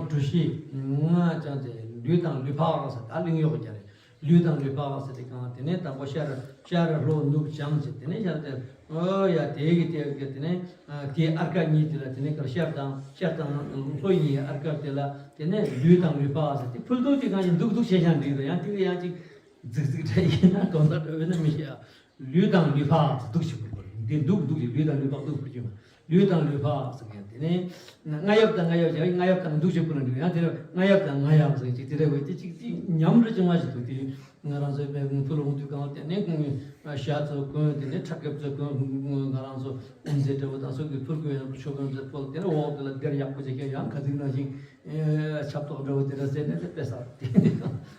གྲུ་བཞི། ལྔ་ཅང་ཚེ་ལུས་དང་ལུས་འཕགས་ཟེར། ད་གླིང་གཡོག་རྒྱ་རེད། ལུས་དང་ལུས་འཕགས་ཟེར་ཏེ་གང་། དེ་ནས་དང་པོ་ཤར་ཤར་ལྷོ་ནུབ་བྱང་ཅེས། དེ་ནས་ཤར་དེ་ཨོ་ཡ་དེ་གི་དེ་གི་དེ་ནས་དེའི་ཨར་ཀ་གཉིས་དེ་ལ། དེ་ནས་ཤར་དང་ཤར་དང་ལྷོ་གཉིས་ཨར་ཀ་དེ་ལ། དེ་ནས་ལུས་དང་ལུས་འཕགས་ཟེར་ཏེ་ཕུལ་དུས་དེ་གང་ཡིན་འདུག་འདུག་བྱས་ཤག་འགྲིག་རེད། ཡང་དེ་གི་ཡང་ཅིག་རྫིག་རྫིག་འདྲ་ཡིན་ན་དོན་དག་འདྲ་འོས་ན་མི་ཤེས་ཨ། ལུས་དང་ལུས་འཕགས་འདུག་ཞིག་ཕུལ་དགོས་རེད། འདི་འདུག་འདུག་ཅིག་ལུས་དང་ལུས་འཕགས་འདུག་ཕུལ་རྒྱུ་མ། ལུས་དང་ལུས་འཕགས་ཟེར་མཁན་དེ་ནས་རྔ་ཡབ་དང་རྔ་ཡབ་བྱས། རྔ་ཡབ་དང་འདུག་ཅིག་ཕུལ་ན་འགྲིག་ཡང་དེ་ལ་རྔ་ཡབ་དང་རྔ་ཡབ་ཟེར་ཅིག་དེ་འདྲ་བས་དེ་ཅིག་དེ་ཉམས་རེ་ཅིག་མ་ཞིག་འདུག་དེ་ང་རང་ཚོའི་པའི་ཕུལ་འོང་དུས་གང་དེ་ནས་ཞྭ་ཚོ་གོན། དེ་ནས་ཁྲབ་རྒྱབ་ཚོ་གོན། ང་རང་ཚོ་དབུ་མཛད་འདྲ་བོ་དང་སོགས་ཀྱི་ཕུལ་དགོས་ཡང་ཆོ་ག་ཚོ་ཕུལ། དེ་ནས་འོག་དེ་ལ་སྡེར་ཡག་པོ་ཅིག་ཡང་ག་ཚིག་ནང་བཞིན། ཨེ། ཆབ་ཏོག་འདྲ་བོ་དེ་འདྲ་བཟས་ནས་དེ་དཔེ་ཟ་དེ་ནས་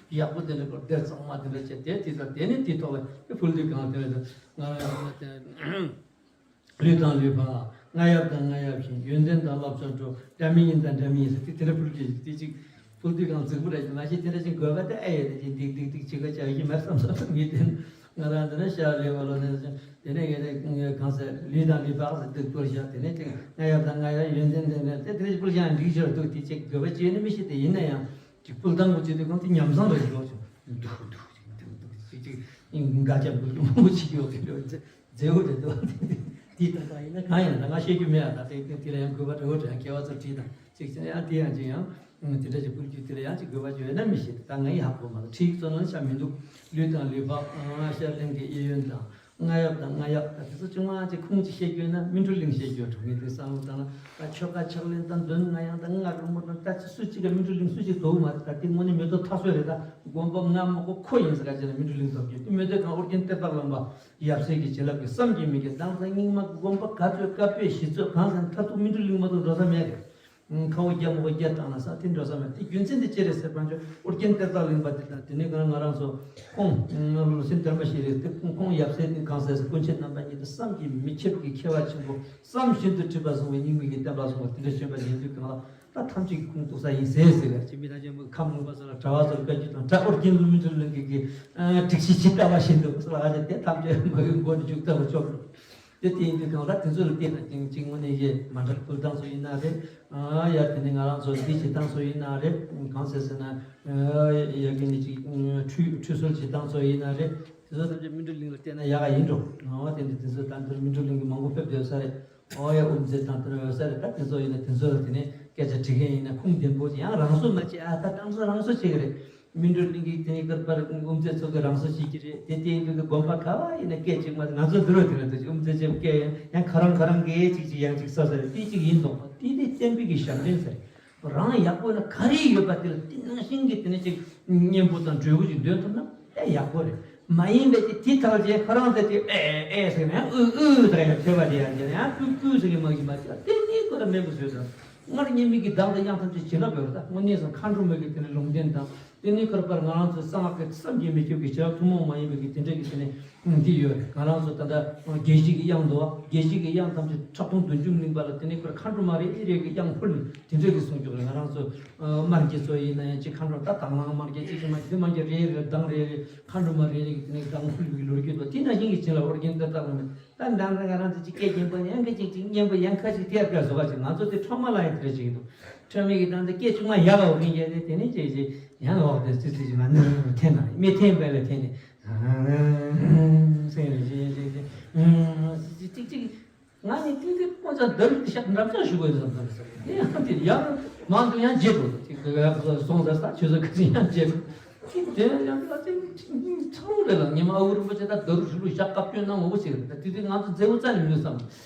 ཡག་པོ་དེ་འདྲ་དགོས། སྡེར་གཙང་མ་དེ་འདྲ་བྱས་དེ་དེ་ཚོ་དེ་ནས་དེ་ཐོག་ལ་དེ་ཕུལ་དུས་གང་དེ་ལ་ང་རང་ཡང་དེ་ལུས་དང་ལུས་འཕགས། རྔ་ཡབ་དང་རྔ་ཡབ་བཞིན། ཡོན་ཏན་དང་བསླབ་བྱ་འགྲོ། འདྲ་མིན་ཡིན་དང་འདྲ་མིན་ཡིན་ཟེར་དེ་དེ་འདྲ་ཕུལ་གྱི་དེ་ཅིག་ཕུལ་དུས་གང་རྫིག་པོ་རེད། མ་གཞི་དེ་འདྲ་ཅིག་དགོས་པ་དེ་ཨེ་ཡོད། དེ་ཅིག་འདིག་འདིག་འདིག་བྱེད་དགོས་ཅག་ཡིན་མེད་བསམ་བསམ་བསམ་གྱི་དེ་ང་རང་དེ་ན་ཤར་ལུས་འཕགས་ལོ་ནས་དེ་ནས་ངས་དེ་གང་ཟེར་ལུས་དང་ལུས་འཕགས་ཟེར་དེ་བསྐུར་བཞག་དེ་ནས་དེ་རྔ་ཡབ་དང་རྔ་ཡབ། ཡོན་ཏན་དེ་ནས་དེ་དེ་འདྲ་ཕུལ་བཞག་འགྲིག་ཆེར་འདུག་དེ་ཅིག་དགོས་པ་ཅི་ཡོད་ནི་མི་ཤེས། དེ་ཡིན་ན་ཡང་ཅིག་ཕུལ་སྟངས་གོ་བྱེད་དུས་གང་དེ་ཉམས་བཟང་རེ་ཞིག་ཡོད་ཅིང་འདུག་འདུག་ཅིག་འདུག་འདུག་ཅིག་ཅིག་འགའ་རྒྱབ་འགུལ་གྱི་མང་པོ་ཞིག་ཡོད་ཀྱི་རེད། མཛེས་པོ་རེད་འདུག་དེ་ལྟ་སྟངས་ཡིན་ན་གང་ཡིན་ན་ད་ང་བཤད་རྒྱུ་མེད་ཨ། ད་དེ་དེ་ལ་ཡང་དགོས་པ་འདྲ་བོ་འདྲ་མཁས་པ་ཚོར་དྲིས་དང་ཅིག་བྱས་ཡང་དེ་ཡང་ཅིག་ཡང་དེ་འདྲ་ཅིག་ཕུལ་རྒྱུ་དེ་ལ་ཡང་ཅིག་དགོས་པ་ཅིག་ཡོད་ན་མི་ཤེས། ད་ངའི་ཧ་གོ་མ་ལ་ཁྲིད་ཀྱི་ཚོ་ནང་ཆ་མི་འདུག་ལུས་དང་ལུས་འཕགས། ཤར་གླིང་གི་གཡས་གཡོན་དང་། རྔ་ཡབ་དང་རྔ་ཡབ། ད་དེ་ཚོ་ཅུང་མ་ཅིག་ཁུངས་ཅིག་བཤད་རྒྱུ་ཡོད་ན་སྨིན་གྲོལ་གླིང་བཤད་རྒྱུ་འགྲོ་ངེས་དེ་བསམ་བློ་བཏང་ན། ད་ཆོ་ག་ཕྱག་ལེན་དང་འདོན་ལྔ་དབྱངས་དང་ལྔ་རོལ་མོ་དང་ད་ཅི་སུ་གཅིག་ག་སྨིན་གྲོལ་གླིང་སུ་གཅིག་དོགས་མ་རེད། ད་དེ་དངོས་གནས་མེ་ཏོག་མཐའ་སོས་རེད། ད་དགོན་པ་ལྔ་མ་གོ་ཁོ་ཡིན་ཟེར་ག་ཅི་ན་སྨིན་གྲོལ་གླིང་ཐོབ་རྒྱུ་དེ་མེ་ཏོག་གང་ཨོ་རྒྱན་གཏེར་བདག་ལུང་པ་ཡབ་སྲས་ཀྱི་བྱིན་རླབས་ཀྱི་བསམ་གྱིས་མི་ཁྱབ། མདང་དང་སྙིགས་མ་དགོན་པ་ག་ཚོད་བཀའ་པོད་གཞི་ཚོད་གང་ཟེར་མཐར་ཐུག་སྨིན་གྲོལ་གླིང་མ་གཏོགས་འགྲོ་ས་མེད་རེད། ཁ་བོ་རྒྱ་མོ་བོ་རྒྱ་བཏང་ན་ས་དེ་འགྲོ་ས་མེད། དེ་རྒྱུ་མཚན་དེ་ཅི་རེད་ཟེར་བ་ཅོ་ཨོ་རྒྱན་གཏེར་བདག་གླིང་པ་དེ་དང་དེ་ནས་ང་ང་རང་ཚོ་ཁོང་ལོ་སེམས་དར་མ་ཞིག་རེད། དེ་ཁོང་ཁོང་ཡབ་སྲས་དེ་གང་ཟེར་ས་སྐུ་མཆེད་རྣམ་པ་གཉིས་དེ་བསམ་གྱིས་མི་ཁྱབ་ཀྱི་མཁས་པ་ཆེན་པོ་བསམ་བཞིན་དུ་ཁྲིད་པ་གསུང་བའི་སྙིགས་མའི་གི་བསྟན་པ་གསུང་བ་དེ་འདྲ་བྱོན་པ་ཡིན་དུས་གང་ལ། ད་ཐམས་ཅད་ཀྱི་ཁུངས་གཏུགས་ས་ཡིན་ཟེར་ཟེར་བས་ཅི་མི་ད་ཅན་པོ་ཁམས་ལུང་པ་ས་ལ་གྲྭ་བ་ཚོར་བཀའ་བརྒྱུད་དང་གྲྭ་ཨོ་རྒྱན་ལུགས་སྨིན་གྲོལ་གླིང་གི་གི་སྒྲིག་གཞི་ཇི་ལྟ་བ་བཞིན་དུ་ས་ལ་ཨ་ཅེ་དེ་ཐམས་ཅད་མ་ཡུལ་མགོ་ནས་མཇུག་ལྟ་བུ་ཆོག་གི། དེ་དེ་ཡིན་དུས་གང་ལ་དེ་ཚོ་ལ་བལྟས་ན་ཅིང་ཅིང་དངོས་གནས་ཀྱི་མ་འདྲ་ཕུལ་སྟངས་ཚོ་ཡིན་ན་རེད། ཨ་ཡ་དེ་ནས་ང་རང་ཚོ་འདི་བྱེད་སྟངས་ཚོ་ཡིན་ན་རེད། གང་ཟེར་ཟེར་ན་ཡ་གི་ནི་ཅིག་ཁྲུས་ཁྲུས་གསོལ་བྱེད་སྟངས་ཚོ་ཡིན་ན་རེད། དེ་ཚོ་ཐམས་ཅད་སྨིན་གྲོལ་གླིང་ལ་བལྟས་ན་ཡག་ག་ཡིན་འགྲོ། ཨ་དེ་འདྲ་དེ་ཚོ་ད་འདིར་སྨིན་གྲོལ་གླིང་གི་མང་པོ་ཕེབས་བསྡད་ས་རེད། ཨོ་ཡ་དབུ་མཛད་དང་དེ་འདྲ་ཡོད་ས་རེད། ད་དེ་ཚོ་ཡིན་ན་དེ་ཚོ་ལ་དེ་ནས་སྐད་ཆ་དྲི་མཁན་ཡིན་ན་ཁུངས་ལྡན་པོ་ཅིག་ཡང་རང་བཟོ་མ་བྱེད་ཨ། ད་རང་བཟོ་རང་བཟོ་བྱེད་ཀྱི་རེད། སྨིན་གྲོལ་གླིང་གི་དེ་ནས་ཀར་པར་དབུ་མཛད་ཚོ་གི་རང་བཟོ་བྱེད་ཀྱི་རེད། དེ་དེ་ཡིན་དུས་ཀྱི་དགོན་པ་ག་བ་ཡིན་ན་སྐད་ཅིག་མ་ང་ཚོ་འདི་རུ་དེ་རུ་དེ་དབུ་མཛད་ཆེན་སྐད་ཡང་ཡང་ཁ་རང་ཁ་རང་གིས་ཅིག་ཅིག་ཡང་ཅིག་ས་ས་རེད། དེ་ཅིག་ཡིན་དོགས་པ་དེ་དེ་བསྟན་པའི་གི་ཞབས་འདྲེན་ས་རེད། རང་ཡག་པོ་ན་ག་རེ་ཡོད་པ་དེ་ལ་དེ་ནང་བཞིན་གྱི་དེ་ནས་ཅིག་སྙན་པོ་དང་གྲོས་པོ་ཅིག་འདོན་ཐུབ་ན་ཨེ་ཡག་པོ་རེད། མ་ཡིན་པའི་དེ་དེ་ཐག་བཅད་ཁོ་རང་ཚོ་དེ་ཨེ་ཨེ་ཟེར་ནས་ཨུ་ཨུ་ཟེར་ཡང་ཐོས་པ་དེ་ཡང་བྱས་ནས་ཡང་ཀུ་ཀུ་ཟེར་གྱི་མ་གི་མ་བྱས་དེ་ནི་ཁོ་ར་མེད་པ་བཟོས་ཙང་སྔར་སྙན་མི་གི་བདག་དང་དབྱངས་ཐམས་ཅད་བྱིན་རླབས་ཡོད་རེད། ད་དངོས་གནས་སུ་མཁའ་འགྲོ་མ་གི་དེ་ནི་ལུང་བསྟན་དང་དེ་ནི་ཁོ་ར་པར་ང་རང་ཚོ་གསང་སྔགས་ཀྱི་བསམ་གྱིས་མི་ཁྱབ་ཀྱི་བྱིན་རླབས་ཐུན་མོང་མ་ཡིན་པའི་གི་དེ་འདྲ་གི་དེ་ནི་འདི་ཡོད་རེད། ང་རང་ཚོ་ད་ལྟ་དགེ་བཤེས་ཀྱི་དབྱངས་འདུག་དགེ་བཤེས་ཀྱི་དབྱངས་ཐམས་ཅད་ཁྲག་འཐུང་བདུད་འཇོམས་གླིང་པ་ལ་དེ་ནི་ཁོ་ར་མཁའ་འགྲོ་མ་རེ་རེ་གི་དབྱངས་ཕུལ་ནས་དེ་འདྲ་གི་གསུང་རྒྱུ་རེད། ང་རང་ཚོ་དམར་འགྱེད་ཚོ་ཡིན་ན་ཡང་གཅིག་མཁའ་འགྲོ་ད་དང་བླངས་དམར་འགྱེད་གཅིག་གི་མ་གི་དེ་མ་གི་རེ་རེ་གདངས་རེ་རེ་མཁའ་འགྲོ་མ་རེ་རེ་གི་དེ་ནི་གདངས་ཕུལ་བའི་ལོ་རྒྱུས་དང་དེ་ནང་བཞིན་གྱི་བྱིན་རླབས་ཨོ་རྒྱན་གཏེར་བདག་ལ་མེད། ད་འདང་ད་ང་རང་ཚོ་གཅིག་སྐད་རྒྱན་པ་ཡང་གི་གཅིག་གཅིག་སྙན་པ་ཡང་ཁ་ཅིག་ཐེར་དགའ་བཟོ་ག་ཅིག་ང་ཚོ་དེ་ཁྲོམ་མ་ལ་ཡང་དེ་འདྲ་ཅིག་འདུག་ཁྲོམ་མི་གི་སྟངས་དེ་སྐད་ཆུང་མ་ཡག་ག་འོ་གིན་རྒྱལ་དེ་དེ་ནས་ཅིག་ཅིག་ཡང་འོག་དེ་ཙི་ཙི་ཅིག་མ་ནུ་འཐེན་དང་མི་འཐེན་པ་ལ་འཐེན་ནས་སེང་རེ་ཅིག་ཅིག་ཅིག་ཅིག་ཅིག་ང་ནི་ཏིག་ཏིག་ཁོང་ཚོ་འདི་རུ་ཤག་འགྲམ་ལྕག་ཞུ་དགོས་བསམ་བསམ་བསམ། དེ་ཡང་དེ་ཡང་མང་དུ་ཡང་བརྗེད་འགྲོ། ཅིག་གི་སོང་ཟེར་ས་ཆུ་ཚོད་ཁ་ཅིག་ཡང་བརྗེད་འགྲོ། ཅིག་དེ་ཡང་ལ་ཅིག་ཚ་བོ་རེད་ལ། ཉི་མ་ཨ་ཁུ་རིན་པོ་ཆེ་ད་འདི་རུ་ཞུ་ལུ་ཞག་བཀའ་བཀྱོན་གནང་འོ་ཅིག་རེད། ད་དེ་དུས་ང་ཚོ་མཛེས་བོ་རྩ་ནས་མི་འདུག་བསམ།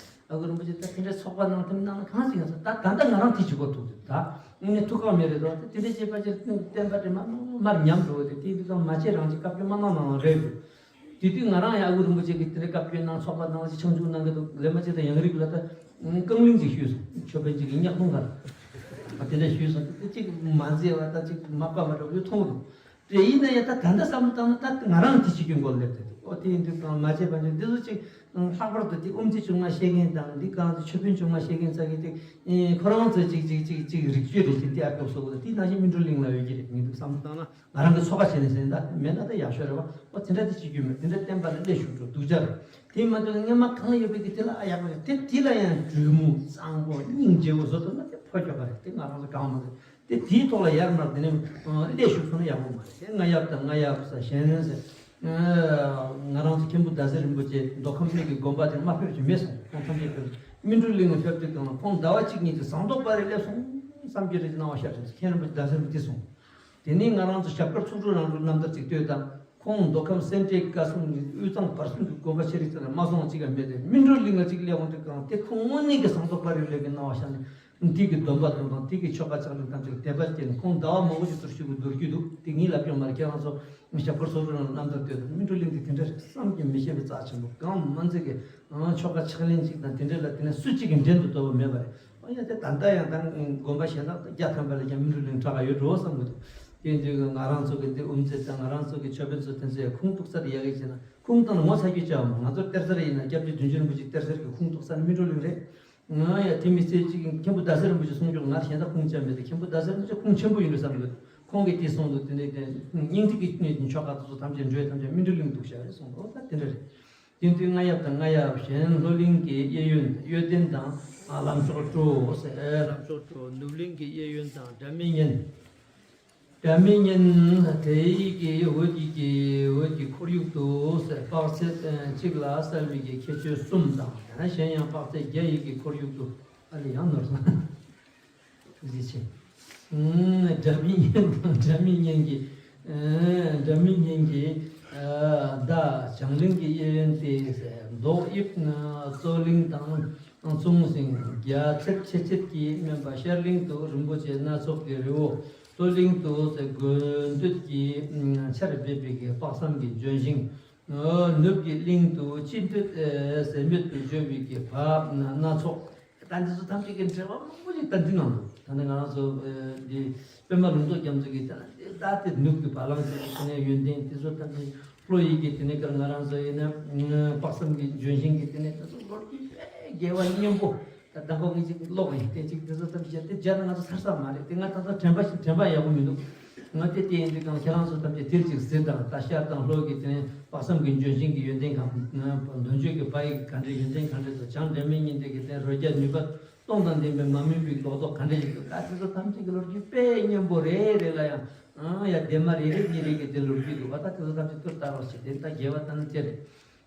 ཨ་ཁུ་རིན་པོ་ཆེ་ད་དེ་འདྲའི་ཚོགས་པ་གནང་ཐུབ་གནང་ན་གང་ཞིག་ཡང་ཟེར། ད་ད་ལྟ་ང་རང་དེ་བྱེད་དགོས་ཐུག་འདུག་ད་དངོས་གནས་ཐུགས་ཁག་མེད་རེད་དོ། ད་དེ་འདྲ་བྱེད་པ་ཅིག་བསྟན་པ་དེ་མར་མར་ཉམས་འགྲོ་བ་དེ། དེ་དུས་ཙང་མ་བྱེད་རང་ཅིག་བཀའ་བཀྱོན་མ་གནང་གནང་རེད་འདུག་དེ་དུས་ང་རང་ཡང་ཨ་ཁུ་རིན་པོ་ཆེ་གིས་དེ་འདྲའི་བཀའ་བཀྱོན་གནང་། ཚོགས་པ་གནང་ཅིག་ཆང་འཇུག་གནང་གི་འདུག་ལས་མ་བྱེད་ད་ཡང་རིགས་ལ་ད་རྐང་གླིང་ཅིག་ཞུས་སོང་། ཆོས་དཔོན་ཅིག་གིས་གཉག་ཐུང་ག་ལ་དེ་འདྲ་ཞུས་སོང་། དེ་ཅིག་མ་མཛེས་པ་ད་ཅིག་མ་དཀའ་བ་འདྲ་བོ་མཐོང་གི་འདུག་དེ་ཡིན་ན་ཡང་ད་ད་ལྟ་བསམ་བློ་བཏང་ན་ད་ང་རང་དེ་བྱེད་རྒྱུའི་མགོ་སླེབས་ཏེ་འདུག་ཨོ་དེ་ཡིན་དུས་གང་མ་བྱས་པ་ནི་འདི་ཚོ་ཅིག་ལྷག་པར་དུ་དེ་དབུ་མཛད་ཆུང་མ་བཤད་མཁན་དང་འདི་གང་ཚོ་ཆོས་དཔོན་ཆུང་མ་བཤད་མཁན་ཚ་གི་དེ་ཁོ་རང་ཚོ་ཅིག་ཅིག་ཅིག་ཅིག་རིག་སྤྱོད་རེ་བྱེད་དེ་ཨ་སྐབས་སོ་གོ་ད་དེ་ནང་བཞིན་སྨིན་གྲོལ་གླིང་ལ་ཡོད་ཀྱི་རེད། ངས་འདུག་བསམ་བློ་བཏང་ན་ང་རང་གི་ཚོགས་ཁ་བྱས་ནས་ཟིན་ད་མེད་ན་ད་ཡག་ཤོས་རེད་བ། ཨོ་དེ་འདྲ་དེ་བྱེད་རྒྱུ་མེད། དེ་འདྲ་བསྟན་པ་ལ་སླེབས་ཞུགས་འགྲོ་སྡུག་ཅག་རེད། དེ་མ་གཏོགས་སྔོན་མ་གང་ཡོད་པའི་གི་དེ་ལ་ཨ་ཡག་པོ་རེད། དེ་དེ་ལ་ཡང་གྲོས་མོ་གཙང་པོ་སྙིང་རྗེ་བོ་བཟོ་ཐུབ་ན་དེ་ཕོ་ཁྱོ་ག་རེད། དེ་ང་རང་ཚོ་གང་མ་རེད། དེ་དེའི་ཐོག་ལ་ཡར་མར་དེ་ནས་ལས་ཞུགས་སོང་ན་ཡག་པོ་མ་རེད། དེ་རྔ་ཡབ་དང་རྔ་ཡབ་ཟེར་གཞན་ཟེར། ང་རང་ཚོ་མཁན་པོ་ཟླ་ཟེར་རིན་པོ་ཆེ་མདོ་ཁམས་གླིང་གི་དགོན་པ་དེར་མ་ཕེབས་ཀྱི་མེད་སོང་། ཁོང་ཐམས་ཅད་ཕེབས། སྨིན་གྲོལ་གླིང་ལ་ཕེབས་དུས་གང་ལ་ཁོང་ཟླ་བ་གཅིག་གཉིས་ཀྱི་ཟངས་མདོག་དཔལ་རི་སླེབས་སོང་བསམ་གྱི་རེད་ཅེས་གནང་བ་ཤར་བྱུང་། མཁན་རིན་པོ་ཆེ་ཟླ་ཟེར་རིན་པོ་ཆེ་སོང་། དེ་ནས་ང་རང་ཚོ་ཞབས་དཀར་ཚོགས་དྲུག་རང་གྲོལ་རྣམ་ཐར་ཅིག་ལྟོས་དང་། ཁོང་མདོ་ཁམས་སེ་འབྲས་དགའ་གསུམ་གྱི་དབུས་གཙང་བར་གསུམ་གྱི་དགོན་པ་ཤེས་རིག་ཚང་ལ་མ་སོང་བ་གཅིག་ཀྱང་མེད་དེ། སྨིན་གྲོལ་གླིང་ལ་གཅིག་སླེབས་འོང་དུས་གང་དེ་ཁོང་དངོས་གནས་ཀྱི་ཟངས་མདོག་དཔལ་རི་ལས་ཀྱི་སྣང་བ་ཤར་ནས་དེ་གི་སྡོམ་པ་སྡོམ་དང་དེ་གི་ཆོ་ག་ཕྱག་ལེན་ཐམས་ཅད་ལ་དད་པ་སྐྱེས་ནས་ཁོང་ཟླ་བ་མང་པོ་ཞིག་ཚུར་ཞུགས་པའི་མདོར་བསྡུས་འདུག་དེ་ངས་ལབ་ཀྱང་མ་རེད། ཁྱེད་རང་ཚོ་ཞབས་དཀར་ཚོགས་དྲུག་རང་རྣམ་ཐར་ལྟོས་དང་། སྨིན་གྲོལ་གླིང་དེ་དེ་འདྲ་རེད་བསམ་གྱིས་མི་ཁྱབ་པའི་རྩ་ཆེན་པོ་གང་མ་མཛད་ཀྱི་ཆོ་ག་ཕྱག་ལེན་གཅིག་དང་དེ་འདྲ་ལ་དེ་ནས་སུ་གཅིག་གིས་འགྲན་དུ་གཏོགས་པ་མེད་པ་རེད། ཨ་ཡ་དེ་ད་ལྟ་ཡང་ད་དགོན་པ་གཞན་དག་བརྒྱ་ཐམ་པ་ལ་ཀྱང་སྨིན་གྲོལ་གླིང་གྲགས་ཀ་ཡོད་འགྲོ་བསམ་གི་འདུག་དེ་འདྲའི་ང་རང་ཚོ་གི་འདི་དབུ་མཛད་དང་ང་རང་ཚོ་གི་ཆོས་དཔོན་ཚོ་དེ་ཚོས་ཁུངས་གཏུགས་ས་དེ་ཡག་གི་བྱས་ན་ཁུངས་གཏུགས་ན་ངོ་ཚ་རྒྱུ་ཅི་ཡང་མ། ང་ཚོ་གཏེར་གསར་ཡིན་ན་སྐྱབས་རྗེ་བདུད་འཇོམས་རིན་པོ་ཆེ་གཏེར་གསར་གི་ཁུངས་གཏུགས་ས་ནི་སྨིན་གྲོལ་གླིང་རེད། ང་ཡ་དེ་མི་ཚེ་གཅིག་མཁན་པོ་ཟླ་ཟེར་རིན་པོ་ཆེ་གསུང་ཆོག་ང་གཞན་དག་ཁུངས་ཅི་ཡང་མེད་དེ། མཁན་པོ་ཟླ་ཟེར་རིན་པོ་ཆེ་ཁུངས་ཆེན་པོ་ཡིན་འགྲོ་བསམ་གི་འདུག་ཁོང་གིས་དེ་གསུངས་འདུག་དེ་ནས་དེ་སྙིང་ཐིག་གི་ཆོ་ག་དེ་ཚོ་ཐམས་ཅད་འགྲོས་ཐམས་ཅད་སྨིན་གྲོལ་གླིང་གཏུགས་བཞག་རེད་གསུངས་འདུག་ད་དེ་འདྲ་རེད། དེ་དུས་རྔ་ཡབ་དང་རྔ་ཡབ་གཞན་ལྷོ་གླིང་གི་གཡས་གཡོན་གཡོན་ལྡན་དང་ལམ་ཕྱོགས་སྤྲོ་ཟེར། ལམ་ཕྱོགས་སྤྲོ། ནུབ་གླིང་གི་གཡས་གཡོན་དང་སྒྲ་མི་སྙན། སྒྲ་མི་སྙན་དེ་ཡི་གི་འོད་ཀྱི་གི་འོད་ཀྱི་ཁོར་ཡུག་ཏུ་ཟེར། དཔག་ཚད་གཅིག་ལ་གསལ་བའི་གི་ཁྱད་ཆོས་གསུམ་དང་། གཞན་ཡང་དཔག་ཚད་བརྒྱ་ཡི་གི་ཁོར་ཡུག་ཏུ། ཨ་ལས་ཡང་ནོར་སོང་། ཐུགས་རྗེ་ཆེ། སྒྲ་མི་སྙན་དང་སྒྲ་མི་སྙན་གྱི། སྒྲ་མི་སྙན་གྱི། ཟླ་བྱང་གླིང་གི་གཡས་གཡོན་ཏེ། མདོག་དབྱིབས་གཙོ་གླིང་དང་མཚུངས་ཤིང་རྒྱ་ཚད་ཆེ་ཆེད་ཀྱིས་སྨན་པ་ཤར་གླིང་དུ་རིན་པོ་ཆེ་སྣ་ཚོགས་ཀྱི་རི་བོ། ལྷོ་གླིང་དུ་དགོས་འདོད་ཀྱི་ཆར་འབེབས་པའི་དཔག་བསམ་གྱི་ལྗོན་ཤིང་། ནུབ་ཀྱི་གླིང་དུ་ཅི་འདོད་ཟད་མེད་དུ་འཇོ་བའི་གི་བག་སྣ་ཚོགས། ད་འདི་ཚོ་ཐམས་ཅད་ཀྱི་འགྲེལ་པ་མང་པོ་ཞིག་ད་འདི་ནང་དུ། ད་ནི་ང་རང་ཚོ་འདི་པད་མ་ལུང་རྟོགས་རྒྱ་མཚོ་གིས་ད་ད་དེ་ནུབ་ཀྱི་བ་ལང་ཅིག་གི་དེ་ནས་ཡོན་ཏན་དེ་ཚོ་ཐམས་ཅད་ལྷོ་ཡི་གི་དེ་ནས་ཀར་ང་རང་ཚོ་ཡིན་ན་དཔག་བསམ་གྱི་ལྗོན་ཤིང་གི་དེ་ནས་ད་ཚོ་ལོ་རྒྱུས་དཔེ་རྒྱས་པ་སྙན་པོ། ད་དང་པོ་ངས་ཅིག་ཀློག་ཡིན་དེ་ཅིག་དེ་ཚོ་ཐམས་ཅད་དེ་སྦྱར་ན་ང་ཚོ་ཚར་ས་མ་རེད། དེ་ང་ད་ལྟ་དྲན་པ་ཞིག་དྲན་པ་ཡག་པོ་མི་འདུག་ང་དེ་དེ་ཡིན་དུས་གང་ཁྱེད་རང་ཚོ་ཐམས་ཅད་དེར་ཅིག་གཟིགས་དང་། ད་ཤར་དང་ལྷོ་གི་དེ་ནས་དཔག་བསམ་གྱི་ལྗོན་ཤིང་གི་ཡོན་ཏན་གང་། འདོད་འཇོ་གི་བ་ཡི་ག་འདྲའི་ཡོན་ཏན་ག་འདྲ་དང་། བྱང་སྒྲ་མི་སྙན་དེ་གི་དེ་རོལ་རྒྱ་ནུས་པ་སྟོང་དང་ལྡན་པའི་མ་རྨོས་པའི་ལོ་ཏོག་ག་འདྲ་ཞིག་འདུག་ད་དེ་ཚོ་ཐམས་ཅད་ཀྱི་ལོ་རྒྱུས་དཔེ་སྙན་པོ་རེ་རེ་ལ་ཡང་ཡ་ལྡེབ་མ་རེ་རེ་གཉིས་རེ་གི་དེ་ལོ་རྒྱུས་འདུག་བ། ད་དེ་ཚོ་ཐམས་ཅད་ཐུར་ལྟ་རོགས་བྱེད་དེ་ད་རྒྱས་པ་ལྟ་ན་དེ་རེད།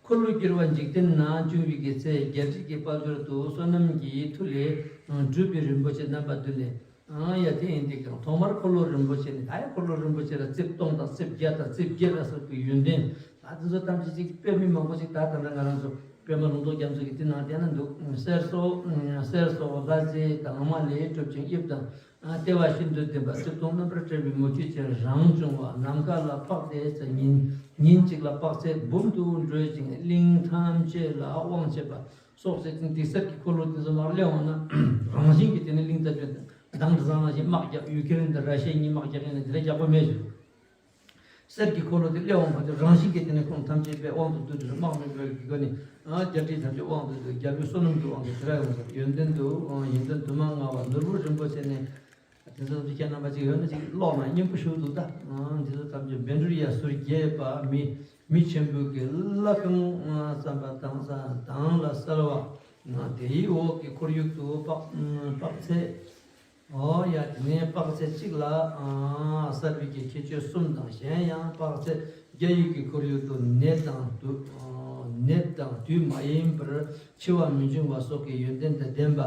འཁོར་ལོ་བསྒྱུར་བ་འཇིག་རྟེན་ན་བྱུང་བའི་གི་ཚེ། རྒྱལ་སྲིད་ཀྱི་དཔལ་འབྱོར་དུ་བསོད་ནམས་ཀྱི་མཐུ་ལས་གྲུབ་པའི་རིན་པོ་ཆེ་རྣམ་པ་བདུན་ལས། ཡ་དེ་ཡིན་དེ་གང་ཐོག་མར་འཁོར་ལོ་རིན་པོ་ཆེ་ནི་ད་ཡ་འཁོར་ལོ་རིན་པོ་ཆེ་ལ་རྩིབས་སྟོང་དང་རྩིབས་བརྒྱ་དང་རྩིབས་བརྒྱད་ལ་སོགས་པའི་ཡོན་ཏན། ད་དེ་ཚོ་ཐམས་ཅད་ཅིག་དཔེ་མི་མང་པོ་ཅིག་ད་ད་ལྟ་ང་རང་ཚོ་ དཔོན་པོ་ལུང་རྟོགས་རྒྱ་མཚོ་གིས་དེ་ནང་བསྟན་ན་འདུག་གསེར་སོགས་གསེར་སོགས་ལྷ་རྫས་དྭངས་མ་ལས་གྲུབ་ཅིང་དབྱིབས་དང་ལྟེ་བ་ཤིན་ཏུ་ལྡན་པ་གཙུག་ཏོར་རྣམ་པར་བཀྲ་བའི་མུ་ཁྱུད་ཅན་རང་བྱུང་བ། ནམ་མཁའ་ལ་འཕགས་ཏེ་ཉིན་ཉིན་གཅིག་ལ་དཔག་ཚད་འབུམ་དུ་འགྲོལ་ཅིང་གླིང་ཐམས་ཅད་ལ་དབང་བྱེད་པ་སོགས་ཟེར་ཅིང་དེ་གསེར་གྱི་འཁོར་ལོ་དེ་ཚོ་མར་སླེབས་འོང་ན་རང་བཞིན་གྱིས་དེ་ནི་གླིང་རྩ་བཅུ་མདངས་བཟང་ནང་བཞིན་དམག་རྒྱག་ཡུལ་ཁེ་རིན་དང་ར་ཤའི་གཉིས་དམག་རྒྱག་ཡིན་ན་དེ་ལས་རྒྱག་པ་མེད་ཞུ། གསེར་གྱི་འཁོར་ལོ་དེ་སླེབས་འོང་བ་དེ་རང་བཞིན་གྱིས་དེ་ནི་ཁོང་ཐམས་ཅད་པའི་དབང་དུ་བསྡུས་ཏེ་དམག་མི་བོད་ཀྱི་སྒོ་ནས་རྒྱལ་སྲིད་ཐམས་ཅད་དབང་དུ་བསྡུས། རྒྱལ་པོའི་བསོད་ནམས་ཀྱི་དབང་དུ་དེ་ར་ཡོང་ཟེར། ཡོན་ཏན་དུ་ཡོན་ཏན་དུ་མ་མངའ་བ་ནོར་བུ་རིན་པོ་ཆེ་ནི། དེ་ཚོ་ཁྱེད་རྣམ་པ་ཅིག་ཡོད་ན་ཅིག་ཀློག་ན་སྙན་པོ་ཞུ་འདུག་ད་འདི་ཚོ་ཐམས་ཅད་བཻ་ཌཱུརྱ་ཟུར་བརྒྱད་པ་མི་མི་ཆེན་པོ་གི་བླ་རྐང་བསམ་པ་དྭངས་ས་དྭངས་ལ་གསལ་བ། དེའི་འོག་གི་ཁོར་ཡུག་ཏུ་དཔག་དཔག་ཚད། ཨོ་ཡ། དེ་ནས་དཔག་ཚད་གཅིག་ལ་གསལ་བའི་གི་ཁྱད་ཆོས་གསུམ་དང་། གཞན་ཡང་དཔག་ཚད་བརྒྱ་ཡི་གི་ཁོར་ཡུག་ཏུ་ནད་དང་དུ་ནད་དང་དུས་མ་ཡིན་པར་འཆི་བ་མི་འབྱུང་བ་སོགས་ཀྱི་ཡོན་ཏན་དང་ལྡན་པ་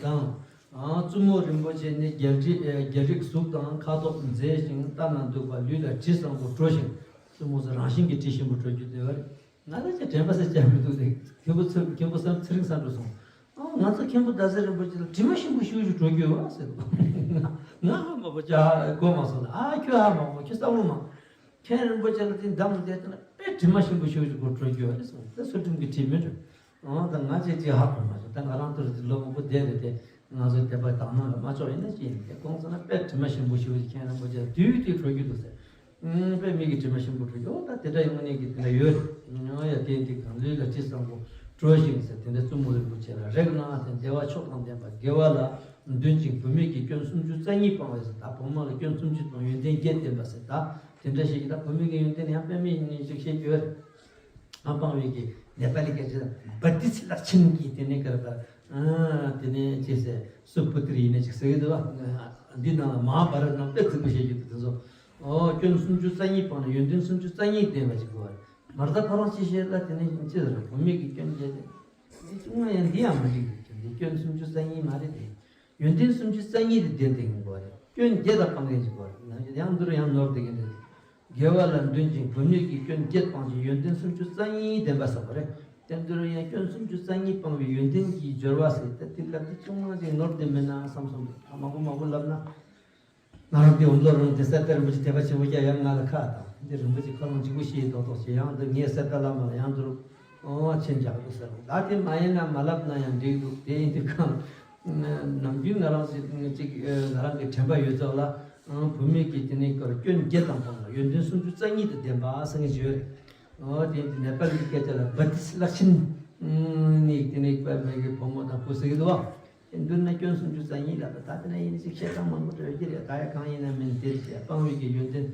དང་། བཙུན་མོ་རིན་པོ་ཆེ་ནི་རྒྱལ་རིགས་རྒྱལ་རིགས་གཟུགས་དང་ཁ་དོག་མཛེས་ཤིང་ལྟ་ན་སྡུག་པ། ལུས་ལ་དྲི་བཟང་པོ་བྲོ་ཞིང་། བཙུན་མོ་ཚོ་རང་བཞིན་གྱིས་དྲི་ཞིམ་པོ་བྲོ་རྒྱུ་དེ་བ་རེད། ང་ལ་ཅིག་དྲན་པ་ཟེར་བྱ་མི་འདུག་སྟེ། མཁན་པོ་ཚེ་མཁན་པོ་བསམ་ཚེ་རིང་བསམ་འགྲོ་སོང་། ཨ། ང་ཚོ་མཁན་པོ་ཟླ་ཟེར་རིན་པོ་ཆེ་ལ་དྲི་མ་ཞིམ་པོ་ཞུ་ཞུ་འགྲོ་རྒྱུ་བ་ཟེར། ང་ཧ་མ་གོ་ཅག་གོ་མ་སོང་ལ། ཨ། ཁྱོད་ཧ་མ་གོ། ཁྱོད་བསམ་བློ་མ། མཁན་རིན་པོ་ཆེ་ལ་དེ་འདམ་བསྡད་དེ་ན་དཔེ་དྲི་མ་ཞིམ་པོ་ཞུ་ཞུ་གོ་འགྲོ་རྒྱུ་བ་རེད་སོང་། ད་ཚུལ་ཁྲིམས་ཀྱི་དྲི་མི་འགྲོ། ཨང་། ད་ང་ཅིག་ཅིག་ཧ་གོ་མ་སོང་། ད་ང་རང་ཚོར་ལོ་མང་པོ་བསྡད་རེད་དེ། ང་ཚོའི་དད་པ་དག་སྣང་ལ་མ་ཕྱོགས་ཡིན་ན་ཅི་ཡིན་དེ་ཁོང་ཚོ་ན་དཔེ་དྲི་མ་ཞིམ་པོ་ཞུ་ཞུ་མཁན་རིན་པོ་ཆེ་དུས་དུས་འགྲོ་རྒྱུ་འདུག་ཟེར། ཨུམ། དཔེ་མིག་གི་དྲི་མ་ཞིམ་པོ་བྲོ་རྒྱུ། ཨོ། ད་དེ་འདྲ་ཡོང་ནས་ཀྱི་དེ་འདྲ་ཡོད་རེད། ཨོ་ཡ། དེ་འདི་གང་ལུས་ལ་དྲི་བཟང་པོ་བྲོ་ཞིང་ཟེར། དེ་འདྲ་བཙུན་མོ་རིན་པོ་ཆེ་ལ་རེག་ན་དེ་བདེ་བ་མཆོག་དང་ལྡན་པ་དགེ་བ་ལ་འདུན་ཅིང་བུད་མེད་ཀྱི་སྐྱོན་སུམ་ཅུ་རྩ་གཉིས་སྤང་བས་ཟེར། ད་བུ་མོ་ལ་སྐྱོན་སུམ་ཅུ་དང་ཡོན་ཏན་བརྒྱད་ལྡན་པ་ཟེར། ད་དེ་འདྲ་ཞིག་གི་ད་བུད་མེད་ཀྱི་ཡོན་ཏན་ཡང་དཔེ་མིག་ནས་ཅིག་ཤེས་རྒྱུ་རེད། ཨ། སྤང་བའི་གི་ནེ་པ་ལི་སྐད་ཆ་བ་ཏི་སི་ལག་ཆིན་གྱིས་དེ་ནས་ག་རེ་པ། ཨ། དེ་ནས་ཅེས་ཟེར་སུ་པུ་ཏི་རི་ཡིན་ན་ཅིག་ཟེར་གི་འདུག་བ། འདི་ནང་ལ་མ་ཧཱ་བྷ་ར་ཏ་ནང་དཔེ་རྫིག་པོ་བཤད་རྒྱུ་འདུག་དེ་ཚོ། ཨོ། སྐྱོན་སུམ་ཅུ་རྩ་གཉིས་སྤངས་ནས་ཡོན་ཏན་སུམ་ཅུ་རྩ་གཉིས་ལྡན་པ་ཅིག་དགོས་བ་རེད། མར་ད་ཁོ་རང་ཅི་བཤད་ལ་དེ་ནས་ཅི་ཟེར་བུད་མེད་ཀྱི་སྐྱོན་བརྒྱད་དེ། འདི་ཅུང་ཡང་འདི་ཡང་མ་འགྲིག་གི། འདི་སྐྱོན་སུམ་ཅུ་རྩ་གཉིས་མ་རེད་དེ། ཡོན་ཏན་སུམ་ཅུ་རྩ་གཉིས་དེ་ལྡན་བསྡད་མཁན་དགོས་རེད། སྐྱོན་བརྒྱད་དང་སྤང་མཁན་ཅིག་དགོས་རེད། ཡང་འདི་རུ་ཡང་ནོར་བསྡད་མཁན་རེད། དགེ་བ་ལ་འདུན་ཅིང་བུད་མེད་ཀྱི་སྐྱོན་བརྒྱད་སྤང་ཞིང་ཡོན་ཏན་སུམ་ཅུ་རྩ་གཉིས་ལྡན་པ་ཟེར་བ་རེད། དེ་འདི་རུ་ཡང་སྐྱོན་སུམ་ཅུ་རྩ་གཉིས་སྤངས་པའི་ཡོན་ཏན་གྱི་སྦྱོར་བ་ཟེར་ཏེ་དེ་ལབ་དེ་ཅུང་མང་ཅིག་ནོར་བསྡད་མེད་ན་བསམ་སོང་། ད་མང་པོ་མང་པོ་ལབ་ན། ང་རང་དེ་འོ་ལོ་རང་དེ་སེ་ཏ་རིན་པོ་ཆེ་དད་པ་ཆེན་པོ་སྐྱེ་ཡང་ང་ལ་ཁ་དང་འདི་རིན་པོ་ཆེ་ཁོ་རང་གཅིག་པུ་ཤེས་རྡོག་རྡོག་བྱེད་ཡང་འདི་ངའི་སེ་ཏ་བླ་མ་ལ་ཡང་འདུར་ཨོ་ཆེན་རྒྱག་འདུག་ཟེར། ད་དེ་མ་ཡིན་ན་མ་ལབ་ན་ཡང་འགྲིག་འདུག་དེ་ཡིན་དུས་གང་ནམ་རྒྱུན་ང་རང་ཞིག་གཅིག་ང་རང་གི་དྲན་པ་ཡོད་ཙང་ལ་བུད་མེད་ཀྱི་དེ་ནས་སྐོར་སྐྱོན་བརྒྱད་དང་སྤངས་ལ་ཡོན་ཏན་སུམ་ཅུ་རྩ་གཉིས་དང་ལྡན་པ་ཟེར་མཁན་ཞིག་ཡོད་རེད། ཨོ་དེ་ཡིན་དུས་ནེ་པ་ལི་སྐད་ཆ་ལ་བ་ཏི་སི་ལག་ཆིན་ནི་དེ་ནས་བུད་མེད་ཀྱི་བུ་མོ་དང་བུ་ཟེར་གི་འདུག་བ། མདུན་ན་སྐྱོན་སུམ་ཅུ་རྩ་གཉིས་ལ་ད་ལྟ་ན་ཡིན་ཞིག་བཤད་སྟངས་མང་པོ་འགྲོ་གི་རེད། ད་ཡ་གང་ཡིན་ན་མིན་དེར་བཤད་སྤང་བའི་གི་ཡོན་ཏན་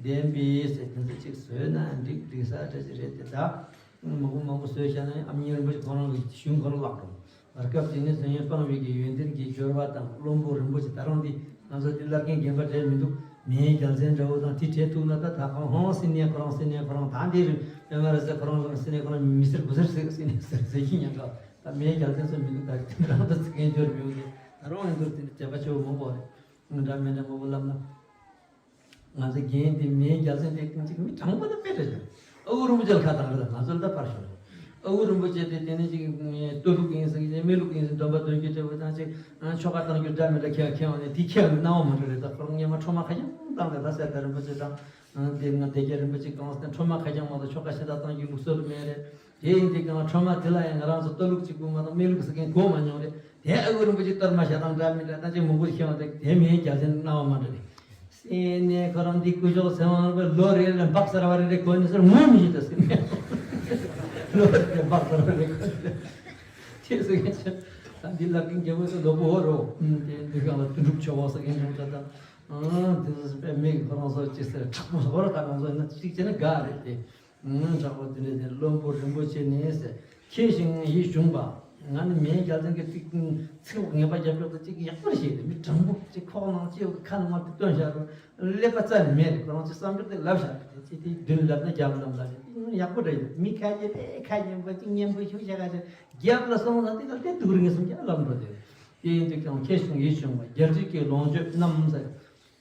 ལྡན་པའི་ཟེར་དེ་ཚོ་གཅིག་བཟོས་ན་འགྲིག་འགྲིག་ས་འདྲ་ཞིག་རེད་དེ། ད་མང་པོ་མང་པོ་བཟོས་བཞག་ན་ཨ་མྱེས་རིན་པོ་ཆེ་ཁོ་རང་གི་གཞུང་ཁོ་རང་བཀླག་དང་བར་སྐབས་དེ་ནས་བཟུང་ཡང་སྤང་བའི་གི་ཡོན་ཏན་གྱི་སྦྱོར་བ་དང་བློན་པོ་རིན་པོ་ཆེ་ད་རང་འདི་ང་ཚོ་འདི་བླ་རྒན་རྒན་པ་འདྲ་མི་འདུག་མིའི་རྒྱལ་མཚན་འདྲ་བོ་དང་དེ་བྲིས་ཐུབ་ན་ད་ད་ཁོང་ཧོང་སི་ནས་ཁོ་རང་སི་ནས་ཁོ་རང་ད་འདི་རིན་པ་རེད་ཟེར་ཁོ་རང་སི་ནས་ཁོ་རང་མི་སེར་བུ་སེར་ཟེར་སི་ནས་ཟེར་ཟེར་གྱི་ཉན་ཁ། ད་མིའི་རྒྱལ་མཚན་ཚོ་མི་འདུག་ད་རང་ད་ཚིག་རྒན་འབྱོར་མི་ཡོང་གི། ད་རུང་ཡིན་འདུག་དེ་འདྲ་དད་པ་ཆེ་བོ་མང་པོ་རེད། འདྲ་མི་འདྲ་མང་པོ་ལབ་ན། ང་ཚོ་རྒན་དེ་མིའི་རྒྱལ་མཚན་དེ་ཅིག་མི་དྲང་པོ་ད་དཔེ་འདྲ་ཞིག་ཨ་ཁུ་རིན་པོ་ཆེ་ལ་ཁ་བཏང་རེད། ང་ཚོ་ལ་ད་ཕར་ཞོག་ཨ་ཁུ་རིན་པོ་ཆེ་དེ་དེ་ནས་ཅིག་སྟོད་ལུགས་ཡིན་ཟེར་གྱི་སྨད་ལུགས་ཡིན་ཟེར་སྡོམ་པ་འདོན་རྒྱུ་འདྲ་བོ་དང་ཅིག་ཆོ་ག་བཏང་རྒྱུ་འདྲ་མི་འདྲ་ཁྱེད་ཁྱེད་འོང་ནས་དེ་ཁྱེད་འོང་ནས་སྣང་བ་མ་འགྲོ་རེད། ད་ཁོ་རང་སྔོན་མ་ཁྲོ་མ་ཁ་རྐྱང་བཏང་རེད། ད་སེ་ཏ་རིན་པོ་ཆེ་དང་དེ་ང་སྡེ་བརྒྱད་རིན་པོ་ཆེ་གང་ཟེར་ཁྲོ་མ་ཁ་རྐྱང་མ་གཏོགས་ཆོ་ག་ཤ་སྟག་བཏང་རྒྱུ་ལུགས་སྲོལ་མེད་རེད། དེ་ཡིན་དུས་ཀྱང་ཁྲོ་མ་དེ་ལ་ཡང་ང་རང་ཚོ་སྟོད་ལུགས་གཅིག་པུ་མ་གཏོགས་སྨད་ལུགས་ཟེར་མཁན་གོ་མ་མྱོང་རེད། དེ་ཨ་ཁུ་རིན་པོ་ཆེ་གཏོར་མ་བཞག་སྟངས་འདྲ་མི་འདྲ་ད་ཅིག་མང་པོ་ཞིག་ཤེས་པ་དེ་དེ་མིའི་རྒྱལ་མཚན་སྣང་བ་མ་འདྲ་རེད། སེ་ནས་ཁོ་རང་འདི་སྐུ་ཞབས་ཟེར་བ་རེད། ལོ་རེ་རེ་འབག་ཟེར་བ་རེ་རེ་གོ་ནས་ཟེར་ངོ་མི་ཤེས་ད་ཟེར་ནས། ལོ་རེ་རེ་འབག་ཟེར་བ་རེ་གོ་ནས་ཁྱེད་ཟེར་མཁན་ཆེ། ད་འདི་ལབ་མཁན་རྒྱལ་པོ་ཚོ་ལོ་པོ་ཧོ་རོ། དེ་འདི་གང་ལ་དོན་གྲུབ་ཆོས་དབང་ཟེར་མཁན་ཆུང་ད་ད། དེ་ཚོ་དཔེ་མིག་ཁོ་རང་ཚོ་ཅི་ཟེར་དྲག་པོ་ཧོ་ར་ད་ང་ཚོ་ཡིན་ན་གཅིག་བྱས་ན་དགའ་རེད་དེ། དྲག་པོ་དེ་འདྲ་དེ་བློན་པོ་རིན་པོ་ཆེ་ནས་ཟེར་མཁས་ཤིང་ཡིད་གཞུངས་པ། ང་ནི་མིའི་རྒྱལ་མཚན་གྱི་ཚིག་ཚིག་ངན་པ་རྒྱབ་སྐྱོར་དུ་ཅིག་ཡག་པོ་ཞིག་རེད། མི་དྲང་པོ་ཅིག་ཁོག་ནང་ཅིག་ཁ་ནང་དུ་བཏོན་བཞག་རུ་ཀླད་པ་རྩ་ནས་མེད་རེད། ཁོ་རང་ཚོའི་བསམ་སྦྱོར་དེ་ལབ་བཞག་རེད། དེ་ཅི་དེའི་མདུན་ལབ་ན་རྒྱབ་ལབ་ལ་རེད། ཡག་པོ་འདྲ་ཡོད། མི་ཁ་ཉན་པ་ཅིག་ཉན་པོ་ཞིག་བྱ་ག་རེད། རྒྱབ་ལ་སོང་ཙང་དེ་ག་དེ་སྡུག་རུ་ངེས་སོང་རྒྱབ་ལབ་འགྲོ་དེ་རེད། དེ་ཡིན་དུས་ཀྱང་མཁས་ཤིང་ཡིད་གཞུངས་པ་རྒྱལ་རིགས་ཀྱི་ལོངས་སྤྱོད་རྣམས་ཟེར།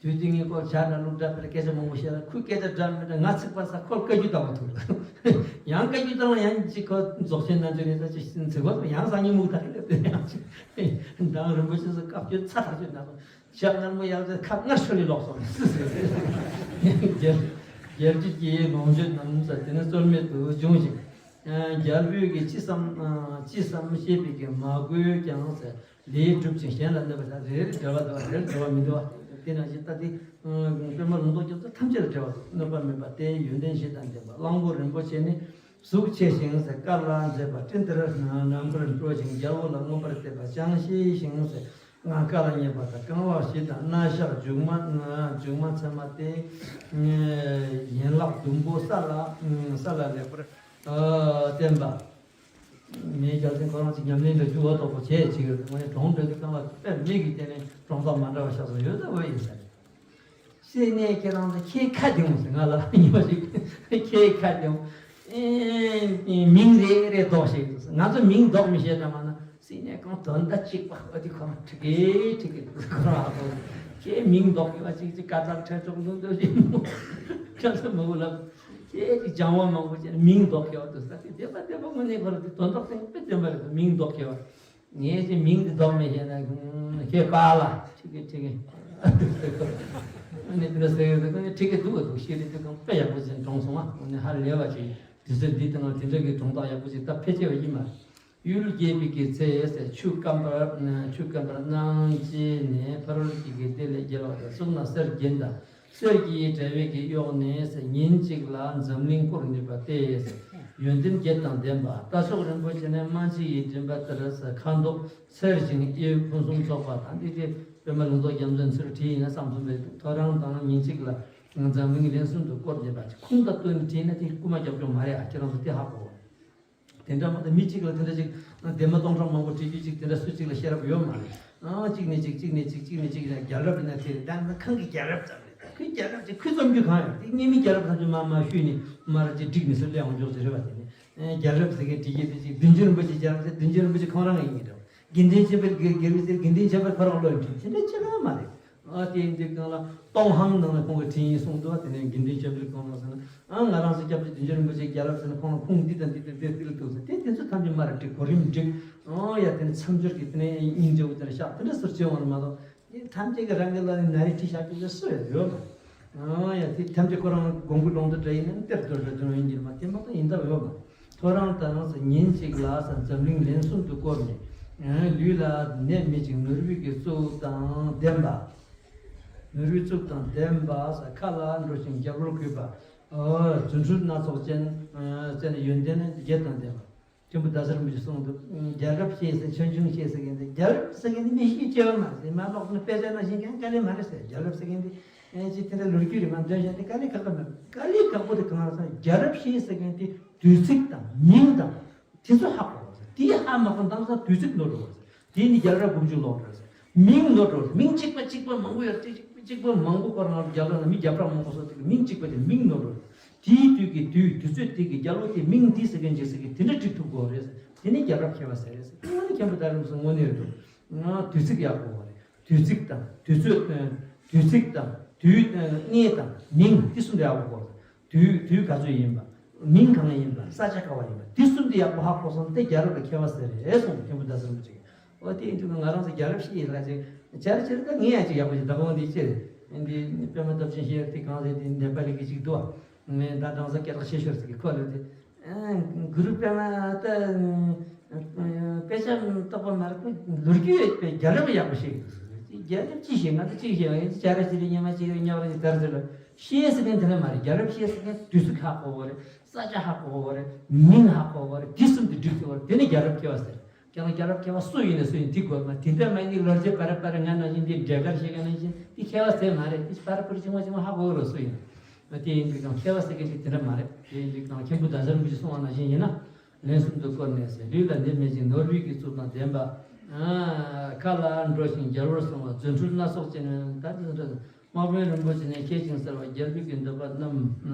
དུས་དེ་ངས་ཁོ་ཇ་འདྲ་བླུགས་འདྲ་དཔེར་སྐད་ཆ་མང་པོ་བཤད་ལ། ཁོས་སྐད་ཆ་འདྲ་མི་འདྲ་ང་ཚིག་པ་ས་ཁོར་བཀའ་བཀྱོན་བཏང་བ་ཐུག་ལ། ཡང་བཀའ་བཀྱོན་བཏང་ལ་ཡང་ཅིག་ཁོ་རྫོགས་ཆེན་རྣལ་འབྱོར་ནས་ས་ཅིག་ཚིག་གོ་ཡང་སང་ཉིན་མུག་ཐག་ལ་དེ་ནས་ཡང་ཅིག་མདང་རིན་པོ་ཆེ་ས་བཀའ་བཀྱོན་ཚ་ཐག་ཆོད་ན་སོང་། ཞག་སྔར་མོ་ཡག་ཚེ་ཁ་སྔར་ཆོད་ལས་ལོག་སོང་། རྒྱལ་རྒྱལ་སྲིད་ཀྱི་ལོངས་སྤྱོད་རྣམས་ཟེར་དེ་ནི་རྩོལ་མེད་དུ་འབྱུང་ཞིང་། རྒྱལ་པོས་ཀྱི་ཅི་བསམ་ཅི་བསམ་ཤེས་པའི་གི་མ་གོས་ཀྱང་ཟེར་ལས་སྒྲུབ་ཅིང་གཞན་ལ་གནོད་པ་དང་རེ་རེ་འབྲེལ་བ་འདུག་རེ་རེ་འབྲེལ་བ་མི་འདུག་དེ་ནང་བཞིན་ལྟ་སྟེ། པདྨ་ལུང་རྟོགས་རྒྱ་མཚོ་ཐམས་ཅད་ལ་འབྲེལ་བ་འདུག་གནོད་པ་མེད་པ་སྟེ་ཡོན་ཏན་བཞི་དང་ལྡན་པ་གླང་པོ་རིན་པོ་ཆེ་ནི། གཟུགས་ཆེ་ཞིང་ཟེར་དཀར་ལ་མཛེས་པ་སྤྲིན་ལྟར་ནམ་མཁར་སྤྲོ་ཞིང་རྒྱལ་པོ་ལ་མངོན་པར་བསྟེན་པ་ཅང་ཤེས་ཤིང་ཟེར། ང་དཀའ་ལ་ཉེ་བ་དང་རྐང་ལག་བཞི་དང་སྣ་ཞགས་མཇུག་མ་མཇུག་མ་མཚན་མ་སྟེ། ཡན་ལག་བདུན་པོ་ས་ལ་ས་ལ་ལེགས་པར་བརྟེན་པ། ངའི་རྒྱལ་མཚན་ཁོ་རང་ཚོ་ཉམས་ལེན་འདྲ་རྒྱུ་བ་དོག་པོ་བྱས་བྱེད་ཀྱི་ཡོད། ངས་གྲོང་འདྲ་གི་རྐང་ལག་དཔེ་མིག་གིས་བལྟས་ནས་གྲོང་རྡལ་མ་འདྲ་བ་ཤ་ཚ་ཡོད་ད་བས་ཡིན་ས་རེད། སྲིད་ནས་ཁྱེད་རང་ཚོ་ཁྱེད་ཁ་བདེ་མོ་ཟེར་ང་ལ་ཉི་མ་ཞིག་ཁྱེད་ཁ་བདེ་མོ། མིང་རེ་རེ་འདོགས་ཤིག་ང་ཚོ་མིང་འདོགས་མི་ཤེས་དྲ་མ་ན་སྲིད་ནས་གང་དོན་དག་གཅིག་པ་ཨ་དེ་ཁོ་རང་ཁྲི་གེ་ཁྲི་གེ་ཁོ་རང་ཨ་ཁོ་ཁྱེད་མིང་འདོགས་ཡོད་པ་ཅིག་ཅིག་ཀ་ཙག་ཁྲ་ཅོག་འདུག་འདུག་ཅིག་ཁྱོད་ཚོ་མི་འུ་ལབ་ཁྱེད་ཅིག་སྦྱང་བ་མང་པོ་བྱས་མིང་འདོགས་ཡོད་དུ་ས་དེ་བདེན་པ་བདེན་པ་དངོས་གནས་ཁོ་རང་དེ་དོན་དག་དེ་དཔེ་བདེན་པ་རེད་མིང་འདོགས་ཡོད། ངས་ཀྱི་མིང་འདི་འདོགས་མི་ཤེས་ན་ཁྱེད་པཱ་ལགས་ཁྲི་གེ་ཁྲི་གེ་ཨ་ནི་དེ་འདྲ་ཟེར་ཡོད་ཟེར་ཁོ་ནི་ཁྲི་གེ་འདུག་བ་འདུག་ཤེས་རིག་དེ་ཁོང་དཔེ་ཡག་པོ་ཅིག་གྲོངས་སོང་ཨ་ཁོ་ནི་ཧ་ལས་པ་ཅིག་དུས་ཚོད་འདི་དང་དེ་འདྲ་གི་གྲོང་རྡལ་ཡག་པོ་ཅིག་ད་ཕལ་ཆེ་བ་ཡིན་མ་རེད། ཡུལ་རྒྱས་པའི་གི་ཚེ་ཟེར་ཆུ་སྐམ་པར་ཆུ་སྐམ་པར་སྣང་བྱེད་ནས་ཕ་རོལ་གྱི་གི་དེ་ལས་རྒྱལ་བ་དང་གསུམ་ན་གསེར་རྒྱན་དང་། གསེར་གྱི་དྲ་བའི་གི་གཡོགས་ནས་ཉིན་གཅིག་ལ་འཛམ་གླིང་བསྐོར་ནུས་པ་སྟེ། ཡོན་ཏན་བརྒྱད་དང་ལྡན་པ་རྟ་མཆོག་རིན་པོ་ཆེ་ནས་རྨ་ཆུ་ཡི་མགྲིན་པ་ལྟར་ཁ་མདོག་འཚེར་ཞིང་དབྱིབས་ཕུན་སུམ་ཚོགས་པ་དང་། འདི་དེ་པདྨ་ལུང་རྟོགས་རྒྱ་མཚོས་ཚུར་བྲིས་ཡིན་ན་བསམ་སོང་པས། ཐོ་རངས་དང་ཉིན་གཅིག་ལ་འཛམ་གླིང་ལན་གསུམ་དུ་བསྐོར་ནུས་པ་ཁུངས་དང་བསྟུན་ནས་བྲིས་ན་དེ་རྐུ་མ་རྒྱབ་སྐྱོར་མ་རེད་ཨ། ཁྱེད་རང་ཚོ་དེ་ཧ་གོ། དེ་འདྲ་མ་གཏོགས་མི་གཅིག་ལ་དེ་འདྲ་ཅིག་ལྡན་མ་སྟོང་ཕྲག་མང་པོ་བྲིས་རྒྱུ་ཅིག་དེ་འདྲ་སུ་གཅིག་ལ་ཤེས་རབ་ཡོད་མ་རེད། ཨང་གཅིག་ནས་གཅིག་གཅིག་ནས་གཅིག་གཅིག་ནས་གཅིག་ལ་རྒྱལ་རབས་ཡིན་ན་དེ་རེད། ད་ནི་ཁང་གི་རྒྱལ་རབས་ཙམ་རེད། ཁོའི་རྒྱལ་རབས་ཅིག་ཁོས་རྩོམ་རྒྱུ་གང་ཡོད་དེ་གཉེན་མི་རྒྱལ་རབས་ཐམས་ཅད་མར་མར་བཤུས་ནས་མར་ཅིག་བསྒྲིགས་ནས་སུ་སླེབས་འོང་མགྱོགས་ཅིག་རེད་པ། དེ་ནས་རྒྱལ་རབས་ཟེར་མཁན་བྲིས་ཀྱི་དེ་ཅིག་བདུད་འཇོམས་རིན་པོ་ཆེ་རྒྱལ་རབས་ཟེར་བདུད་འཇོམས་རིན་པོ་ཆེ་ཁོང་རང་ཡིན་འདྲ། དགེ་འདུན་ཆོས་འཕེལ་དགེ་དགེ་ལུགས་ཟེར་དགེ་འདུན་ཆོས་འཕེལ་ཁོ་རང་བློ་ཡིན་འདྲ། དེ་འདྲ་ཅི་གང་མ་རེད། ཨ་དེ་ཡིན་དུས་གང་ལ་ཏོང་ཧང་ནང་ལ་ཁོང་གིས་བྲིས་ཡིན་གསུངས་འདུག་དེ་ནས་དགེ་འདུན་ཆོས་འཕེལ་ཁོང་ལ་ཟེར་ན། ཨ་ང་རང་ཚོ་སྐྱབས་རྗེ་བདུད་འཇོམས་རིན་པོ་ཆེ་རྒྱལ་རབས་ཟེར་ན་ཁོང་ལ་ཁུངས་འདི་དང་འདི་དང་འདི་འདི་ལ་ཐུག་ཟེར། དེ་དེ་ཚོ་ཐམས་ཅད་མ་རེད། བྲིས་གོ་རིམ་བསྒྲིགས། ཨོ་ཡ་དེ་ནས་མཚམས་སྦྱོར་གྱི་དེ་ནས་སྙིང་རྗེ་བོ་དེ་ལ་བཞག་དེ་འདྲ་ཟུར་བྱས་འོང་ལ་མ་གཏོགས་དེ་ཐམས་ཅད་ཀྱི་རང་གི་ལ་ནི་ན་རེ་བྲིས་བཞག་རྒྱུ་ཟེར་སུ་ཡང་ཡོད་མ། ཨོ་ཡ་དེ་ཐམས་ཅད་ཁོ་རང་དགོངས་པ་སྒྲུབ་འདོད་འདྲ་ཡིན་ན་གཏེར་རྡོར་ར་དོན་ཡིན་གྱི་མ། དེ་མ་གཏོགས་ཡིན་ཐབས་ཡོད་མ། ཐོ་རངས་དང་ཉིན་གཅིག་ལ་འཛམ་གླིང་ལན་གསུམ་དུ་བསྐོར་ནས་ལུས་ལ་ནད་མེད་ཅིང་ནོར་བུའི་གི་གཙུག་དང་ལྡན་པ། ནོར་བུའི་གཙུག་དང་ལྡན་པ་ས་མཁའ་ལ་འགྲོ་ཞིང་རྒྱལ་པོར་གུས་པ། རྫུ་འཕྲུལ་སྣ་ཚོགས་ཅན། ཅན་ཡོན་ཏན་བརྒྱད་དང་ལྡན་པ། མཁན་པོ་ཟླ་ཟེར་མི་ཞིག་གསུངས་འདུག་རྒྱལ་རབས་ཤེས་ཟེར་ཆོས་འབྱུང་ཤེས་ཟེར་མཁན་དེ་རྒྱལ་རབས་ཟེར་མཁན་དེ་མི་ཤེས་ཀྱི་ཡོད་མ་རེད། མ་ལོག་ནི་དཔེ་ཆ་ནང་བཞིན་གང་དཀའ་ལས་མ་རེད་ཟེར། རྒྱལ་རབས་ཟེར་མཁན་དེ་ཨེ་ཅི་དེ་འདྲ་ལོ་རྒྱུས་རེད་མ་འདོན་བཞག་དེ་དཀའ་ལས་ཁག་གི་མེད། དཀའ་ལས་ཁག་པོ་དེ་གང་རེད་ཟེར་ན་རྒྱལ་རབས་ཤེས་ཟེར་མཁན་དེ་དུས་ཚིགས་དང་མིང་དང་དེ་ཚོ་ཧ་གོ་བ་ཟེར། དེ་ཧ་མ་གོ་དང་ས་དུས་ཚིགས་ནོར་འགྲོ་བ་ཟེར། དེ་ནི་རྒྱལ་རབས་དགུ་བཅུ་ལོག་འགྲོ་ཟེར། མིང་ནོར་འགྲོ། མིང་གཅིག་པ་གཅིག་པ་མང་པོ་ཡོད་རེད། གཅིག་པ་མང་པོ་ཁོ་རང་རྒྱལ་རབས་ན་མི་བརྒྱ་ཕྲག་མང་པོ་སོགས་དེ་གི་མིང་གཅིག་པ་དེ་མིང་ནོར་འགྲོ། དེའི་དུས་ཀྱི་དུས་དུས་ཚོད་དེ་གི་རྒྱལ་པོ་དེ་མིང་འདི་ཟེར་མཁན་ཅིག་ཟེར་གི་དེ་འདྲ་བྲིས་ཐུབ་དགོས་རེད་ཟེར། དེ་ནི་རྒྱལ་རབས་མཁས་པ་ཟེར་རེད་ཟེར། དེ་ནི་མཁན་པོ་ཟླ་རིམ་སོང་དངོས་གནས་རེད་འདུག་དུས་ཚིགས་ཡག་པོ་རེད། དུས་ཚིགས་དང་དུས་ཚོད། དུས་ཚིགས་དང་དུས། གནས་དང་མིང་འདི་གསུམ་དུ་ཡག་པོ་དགོས་རེད། དུས་དུས་ག་ཚོད་ཡིན་པ། མིང་གང་ཡིན་པ། ས་ཆ་ག་བ་ཡིན་པ། འདི་གསུམ་དུ་ཡག་པོ་ཧ་གོ་སོང་སྟེ་རྒྱལ་རབས་ལ་མཁས་པ་ཟེར་རེད་གསུངས། མཁན་པོ་ཟླ་ཟེར་མི་ཅིག་འོ་དེ་ཡིན་དུས་ང་རང་ཚོ་རྒྱལ་རབས་ཤེས་ཡིན་ལ་ཅིག་བྱ་ར་བྱེད་ད་ངས་ཡང་ཅིག་ཡག་པོ་ཞིག་བདག་དབང་འདི་ཅི་རེད། འདི་པདྨ་སྟོབས་ཆེན་ཤེས་ཡོན་དེ་གང་རེད། དེ་ནེ་པ་ལི་གི་ཅིག་འདུག་ངས་ད་ཀྲང་ས་སྐད་གྲགས་ཆེ་ཤོས་ཟེར་གི་ཁོ་ལ་དེ་གུ་རུ་པདྨ་ད་དཔེ་ཆ་རྟོགས་པ་མ་རེད། ཁོ་ལོ་རྒྱུས་ཡོད་པའི་རྒྱལ་རབས་ཡག་པོ་ཤེས་ཀྱི་འདུག་རྒྱལ་རབས་ཅི་ཤེས། ང་ཚོ་ཅི་ཤེས། ཡིན་ཅི་བྱ་ར་ཅི་རེད། ཉི་མ་ཅི་རེད། ཉག་རེད། དར་ཟེར་ལ་ཤེས་ཟེར་མཁན་དེ་འདྲ་མ་རེད། རྒྱལ་རབས་ཤེས་ཟེར་མཁན་དུས་ཚིགས་ཧ་གོ་བ་རེད། ས་ཆ་ཧ་གོ་བ་རེད། མིང་ཧ་གོ་བ་རེད། དེ་གསུམ་དུ་བསྒྲིགས་ཐུབ་པ་རེད། དེ་ནི་རྒྱལ་རབས་མཁས་པ་ཟེར། ཁྱེད་རང་རྒྱལ་རབས་མཁས་པ་སུ་ཡིན་ན་སུ་ཡིན་དེ་དགོས་མ། དེ་འདྲ་མ་ཡིན་ལོ་རྒྱུས་པ་ར་པ་ར་ང་ནང་བཞིན་དེ་འབྲས་དཀར་ཤེས་མཁན་ནང་བཞིན་དེ་མཁས་པ་ཟེར་མ་རེད། དེ་པ་ར་པ་ར་ཆུང་མ་ཆུང་མ་ཧ་གོ་བ་རེད། སུ་ཡིན་ན་དེ་ཡིན་དུས་ཀྱང་མཁས་པ་ཟེར་མཁན་དེ་དེ་འདྲ་མ་རེད། དེ་ཡིན་དུས་ཀྱང་མཁན་པོ་ཟླ་ཟེར་མི་ཞིག་གསུངས་པ་ནང་བཞིན་ཡིན་ན། ལན་གསུམ་དུ་བསྐོར་ནས་ཟེར། ལུས་ལ་ནད་མེད་ཅིང་ནོར་བུའི་གི་གཙུག་དང་ལྡན་པ། མཁའ་ལ་འགྲོ་ཞིང་རྒྱལ་པོར་གསུངས་པ། རྫུ་འཕྲུལ་སྣ་ཚོགས་ཅན། ད་དེ་ཚོ་འདྲ་དམག་དཔོན་རིན་པོ་ཆེ་ནས་ཁྱེད་ཅིང་གསལ་བ། རྒྱལ་པོའི་གི་འདོད་པ་རྣམས་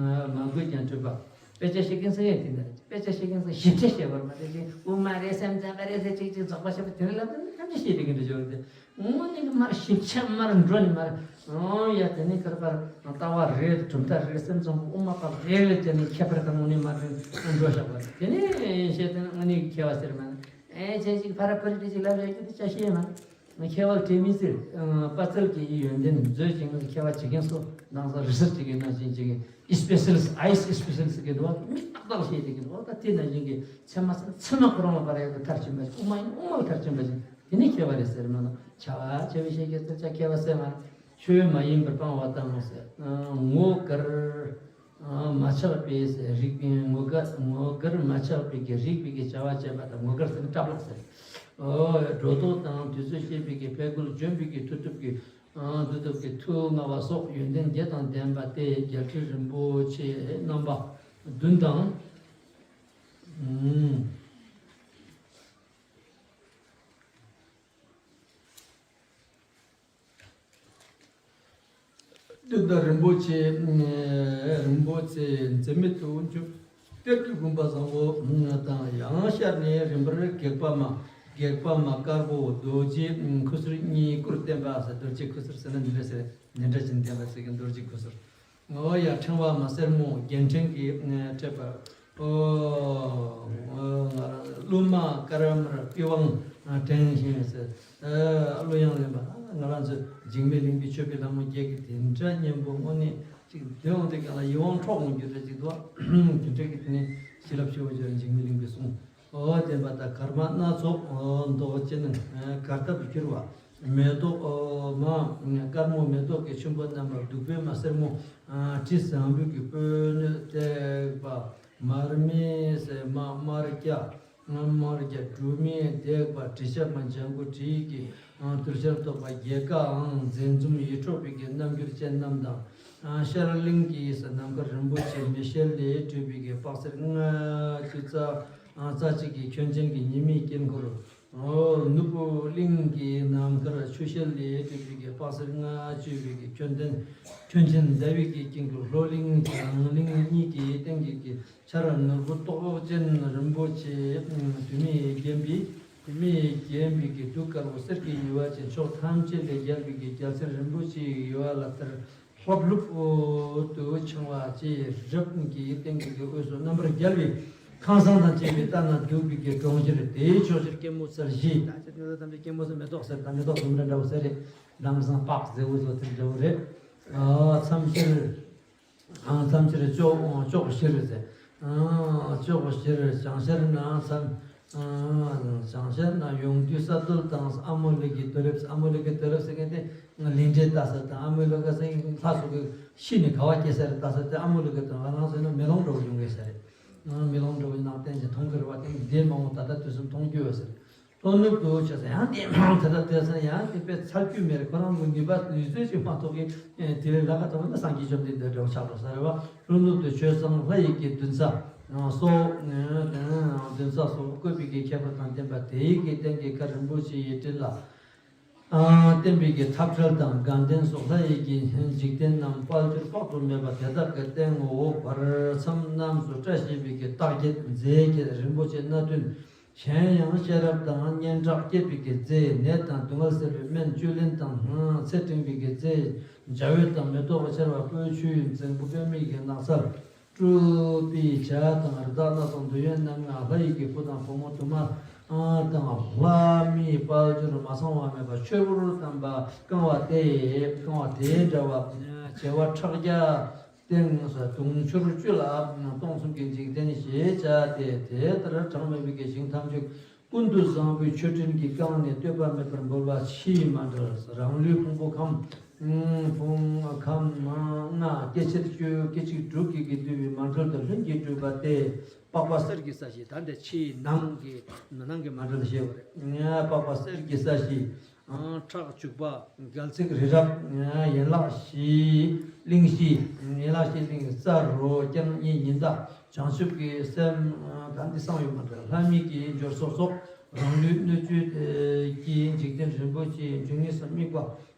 མ་གོས་ཀྱང་འགྲུབ་པ། དཔེ་ཆ་ཤེས་མཁན་ཟེར་ཡང་དེ་འདྲ་རེད། དཔེ་ཆ་ཤེས་མཁན་ཟེར་ཞིབ་ཆ་ཤེས་པར་མ་རེད་ཅིང་དབུ་མ་རེད་སེམས་ཙམ་པ་རེད་ཟེར་ཅིག་ཅིག་རྫོགས་པ་ཤེས་པ་དེ་འདྲ་ལབ་ན་ཐམས་ཅད་ཤེས་བསྡད་མཁན་འདྲ་ཅིག་ཡོད་རེད། དངོས་གནས་ཀྱི་མར་ཞིབ་ཆ་མར་འགྲོ་ནས་མར། ཨང་ཡ་དེ་ནས་ཁར་པར་ལྟ་བ་རེད། གྲུབ་མཐའ་རེད། སེམས་ཙམ་པོ་དབུ་མ་པ་རེད་ལས་དེ་ནས་ཁྱད་པར་དང་དངོས་གནས་མར་འགྲོ་བཞག་པ་རེད། དེ་ནས་བཤད་དོན་དངོས་གནས་ཀྱི་མཁས་པ་ཟེར་མ་ན། ཨེ་ཅེ་ཅིག་ཕ་ར་པ་རི་ཏི་ཅིག་ལབ་ཡ་ཁྱེད་དེ་ཅ་ཤེས་མ། མཁས་པ་དྲི་མི་ཟེར། དཔའ་རྩལ་གྱི་ཡི་ཡོན་ཏན་མཛོད་ཅིག་ནི་མཁས་པ་བྱེད་མཁན་སོ་ནང་ས་རི་སར་ཅིག་གི་ནང་བཞིན་ཅིག་གི་ཨི་སྤེ་ཤལ་ཨའི་སི་སྤེ་ཤལ་ཟེར་གི་འདུག་མི་ཏག་ཏག་ཤེས་དེ་གི་འདུག་ད་དེ་ནང་བཞིན་གི་ཚད་མ་ཚད་མ་ཁོ་རང་ལ་བར་ཡག་གི་མཐར་ཕྱིན་པ་ཅིག་དབུ་མ་ཡིན་དབུ་མ་ལ་མཐར་ཕྱིན་པ་ཅིག་དེ་ནི་མཁས་པ་རེད་ཟེར་མ་ན། བྱ་བ་བྱ་བའི་ཤེས་ཀྱི་ཚུལ་ཆ་མཁས་པ་ཟེར་མ་ན། ཆོས་མ་ཡིན་པར་སྤང་བ་དང་ཟེར། ངོ་དཀར་མ་ཆགས་པའི་རིགས། ངོ་དཀར་ངོ་དཀར་མ་ཆགས་པའི་གི་རིགས་པའི་གི་བྱ་བ་བྱེད་པ་དང་། ངོ་དཀར་ཟེར་ན་སྐྲ་ལག་ཟེར། སྒྲོ་འདོགས་དང་དུས་ཚོད་ཤེས་པའི་གི་ཕས་རྒོལ་འཇོམས་པའི་གི་མཐུ་སྟོབས་ཀྱི། མཐུ་སྟོབས་ཀྱི་མཐུ་མངའ་བ་སོགས་ཡོན་ཏན་བརྒྱད་དང་ལྡན་པ་སྟེ། རྒྱལ་སྲས་རིན་པོ་ཆེ་རྣམ་པ་བདུན་དང་། འདི་ལྟར་རིན་པོ་ཆེ། རིན་པོ་ཆེ་འཛད་མེད་དུ་འཇུག་གཏེར་གྱི་དགོན་པ་བཟང་པོ་དང་། ཡང་ཤར་ནས་རིམ་པར་སྒེག་པ་མ། སྒེག་པ་མ་དཀར་པོ་རྡོ་རྗེ་ཁུ་ཚུར་གཉིས་སྐུར་བསྟན་པ་ཟེར། རྡོ་རྗེ་ཁུ་ཚུར་ཟེར་ན་འདི་འདྲ་ཟེར། འདི་འདྲ་ཅིག་བསྟན་པ་ཟེར་གི། རྡོ་རྗེ་ཁུ་ཚུར། ཨོ་ཡ། ཕྲེང་བ་མ་སེར་མོ་རྒྱན་ཕྲེང་གིས་སྤྲས་པ། ཨོ། ང་རང་གླུ་མ་དཀར་དམར་པི་ཝང་དྲན་ཞིང་ཟེར། ཨ་གླུ་དབྱངས་ལེན་པ། ང་རང་ཚོ་འཇིགས་མེད་གླིང་པའི་མཆོད་པའི་ལྷ་མོ་བརྒྱད་ཀྱི་དེ་འདྲ་སྙན་པོ་དངོས་གནས་ཅིག་དེ་འོང་དེ་གང་ལ་ཡིད་དབང་འཕྲོག་འོང་རྒྱུ་འདྲ་ཅིག་འདུག་དེ་འདྲ་གི་དེ་ནས་ཞི་ལབ་ཞུ་བ་ཅིག་འཇིགས་མེད་གླིང་པའི་གསུང་། ཨོ་བསྟན་པ་དང་། གར་མ་སྣ་ཚོགས་མདོག་ཅན་གར་སྟབས་བསྒྱུར་བ། མེ་ཏོག་མ་དཀར་མོ་མེ་ཏོག་གི་ཆུན་པོ་རྣམ་པ་བདུག་སྤོས་མ་སེར་མོ་དྲི་བཟང་པོ་གི་སྤོས་སྣོད་བཏེགས་པ། མར་མེ་སེར་མ་དམར་སྐྱ་དམར་སྐྱ་འབྲུ་མེ་བཏེགས་པ། དྲི་ཞབས་མ་ལྗང་གུ་དྲི་གི་དུར་ཞལ་ཐོགས་པ་བརྒྱད་ཀའང་མཛེས་འཛུམ་ཡིད་འཕྲོག་པའི་གི་རྣམ་འགྱུར་ཅན་རྣམས་དང་། ཤར་གླིང་གི་ནམ་མཁར་རིན་པོ་ཆེ་མེ་ཤེལ་ལས་གྲུབ་པའི་གི་དཔག་ཚད་ལྔ་བཅུ་རྩ་རྩ་གཅིག་གི་ཁྱོན་ཅན་གྱི་ཉི་མའི་དཀྱིལ་འཁོར། ནུབ་གླིང་གི་ནམ་མཁར་ཆུ་ཤེལ་ལས་གྲུབ་པའི་གི་དཔག་ཚད་ལྔ་བཅུ་པའི་གི་ཁྱོན་ལྡན། ཁྱོན་ཅན་ཟླ་བའི་གི་དཀྱིལ་འཁོར། ལྷོ་གླིང་བྱང་གླིང་གཉིས་ཀྱི་སྟེང་གི་གི་ཆར་ནོར་བུ་ཏོག་ཅན་རིན་པོ་ཆེ་དུ་མས་བརྒྱན་པའི། དུ་མས་བརྒྱན་པའི་གི་གདུགས་དཀར་པོ་གསེར་གྱི་ཡུ་བ་ཅན་ཕྱོགས་ཐམས་ཅད་ལས་རྒྱལ་བའི་གི་རྒྱལ་མཚན་རིན་པོ་ཆེའི་ཡུ་བ་ལ་ལྟར་ལྷབ་ལྷུབ་ཏུ་འཕྱང་བ་བཅས་རབ་ཀྱི་སྟེང་གི་གི་དབུས་སུ་རྣམ་པར་རྒྱལ་བའི་ཁང་བཟང་དང་བཅས་པའི་ལྟ་ན་སྡུག་པའི་གི་གྲོང་ཁྱེར་དེའི་ཕྱོགས་བཞིར་སྐྱེད་མོས་ཚལ་བཞི། ད་ཅི་ཐུབ་ཐམས་ཅད་སྐྱེད་མོས་ཚལ་མེ་ཏོག་གསེར་དང་། མེ་ཏོག་ལྡུམ་ར་འདྲ་བོ་གསེར་རེད། ལམ་སང་པགས་མཛེས་པོ་བཟོ་དེ་འདྲ་བོ་རེད། མཚམས་བཞིར། མཚམས་བཞིར་ཅོག་ཅོག་བཞིར་ཟེར། ཅོག་བཞིར་བྱང་ཤར་ན་མཚམས། བྱང་ཤར་ན་ཡོངས་འདུས་ས་རྡུལ་དང་ཨ་མོ་ལི་གི་རྡོ་ལེབ། ཨ་མོ་ལི་གི་རྡོ་ལེབ་ཟེར་མཁན་དེ་ལས་འབྲས་ལྟ་ས་དང་། ཨ་མོ་ལི་ག་ཟེར་མཁན་ལྷ་སོགས་ཀྱི་ཤི་ནས་ག་བ་སྐྱེ་ས་རེད་ལྟ་ས་དེ། ཨ་མོ་ལི་ག་དང་ང་རང་ཟེར་ན་མེ་ལོང་འདྲ་བོ་ཡོང་གི་ས་རེད། མེ་ལོང་འདྲ་བོ་ནང་བསྟན་ཅིག་མཐོང་གི་རེད་བ། དེ་འདི་མང་པོ་ད་ལྟ་དུས་སུ་མཐོང་རྒྱུ་ཡོད་ས་རེད། ལྷོ་ནུབ་ཏུ་ཆགས་ས་ཡང་དེ་མང་དེ་ལྟར་དེ་ས་ཡང་དེ་དཔེ་ཚར་རྒྱུ་མེད་རེད། ཁོ་རང་གི་ནུས་པ་ནུས་ཚོད་ཅིག་མ་གཏོགས་ཀྱི་དེ་ལས་ལ་ཁ་ཐོབ་ན་སངས་རྒྱས་བཅོམ་ལྡན་འདས་འདྲ་བོ་ཆགས་འགྲོ་ས་རེད་བ། ལྷོ་ནུབ་ཏུ་ཆོས་བཟང་ལྷ་ཡི་གི་འདུན་ས་སོགས། འདུན་ས་སོགས་བཀོད་པའི་གི་ཁྱད་པར་དང་ལྡན་པ་དེའི་གི་སྟེང་གི་མཁར་རིན་པོ་ཆེ་ཡི་སྤྲིན་ལ་བརྟེན་པའི་གི་འཐབ་བྲལ་དང་དགའ་ལྡན་སོགས་ལྷ་ཡི་གི་འཇིག་རྟེན་རྣམས་དཔལ་འབྱོར་དཔག་ཏུ་མེད་པ་དེ་དག་གི་སྟེང་འོག་བར་མཚམས་རྣམས་སུ་བཀྲ་ཤིས་པའི་གི་རྟགས་བརྒྱད་རྫས་བརྒྱད་རིན་པོ་ཆེ་སྣ་བདུན། གཞན་ཡང་ཤེས་རབ་དང་སྙན་གྲགས་བསྐྱེད་པའི་གི་རྫས། ནད་དང་སྡུག་བསྔལ་སེལ་བའི་སྨན། བཅུད་ལེན་དང་ཚེ་སྲིང་བའི་གི་རྫས། འཇའ་འོད་དང་མེ་ཏོག་ཕྱར་བ་སྤོས་ཆུའི་རྫིང་བུ། སྤོས་མེ་གི་ནགས་ཚལ། སྤྲུལ་པའི་བྱ་དང་རི་དྭགས་སྣ་ཚོགས། འདོད་ཡོན་རྣམ་ལྔ་ལྷ་ཡི་གི་བུ་དང་བུ་མོ་དུ་མ་དང་། ལྷ་མིའི་དཔལ་འབྱོར་མ་ཚང་བ་མེད་པ་ཆོས་སྐུར་བལྟམས་པ་བསྐང་བ་སྟེ། བསྐང་བ་དེ་འདྲ་བ་བྱེ་བ་ཕྲག་བརྒྱ། སྟེང་དུང་ཕྱུར་བཅུ་ལ་སྟོང་གསུམ་གྱི་འཇིག་རྟེན་ཞེས་བྱ་སྟེ། དེ་ལྟར་གྲངས་མེད་པའི་གི་ཞིང་ཐམས་ཅད་ཀུན་ཏུ་བཟང་པོའི་མཆོད་སྤྲིན་གྱིས་བཀང་ནས་ལྟོས་པ་མེད་པར་འབུལ་བ་ཕྱིའི་མཎྜལ། རང་ལུས་ཕུང་པོ་ཁམས། ཕུང་ཁམས་ལྔ་སྐྱེ་མཆེད་བཅུ་སྐད་ཅིག་དྲུག་གི་གིས་བསྡུས་པའི་མཎྜལ་དུ་ལྷུན་གྱིས་གྲུབ་པ་སྟེ། པགས་པ་གསེར་གྱི་ས་གཞི། ད་འདི་ཕྱིའི་ནང་གི་ནང་གི་མཎྜལ་ཞེས་པ་རེད། པགས་པ་གསེར་གྱི་ས་གཞི། ཁྲག་བྱུག་པ། སྒལ་ཚིགས་རི་རབ། ཡན་ལག་བཞི་གླིང་བཞི། ཡན་ལག་བཞི་གླིང་རྩ་རུ་རྐྱང་གཉིས་ཉི་ཟླ། བྱང་ཆུབ་ཀྱི་སེམས། ད་འདི་གསང་བའི་མཎྜལ། ལྷ་མིའི་གི་འབྱོར་ཚོགས་སོགས། རང་ལུས་སྣོད་བཅུད་ཀྱི་འཇིག་རྟེན་རིན་པོ་ཆེའི་འབྱུང་གནས་སུ་དམིགས་པ་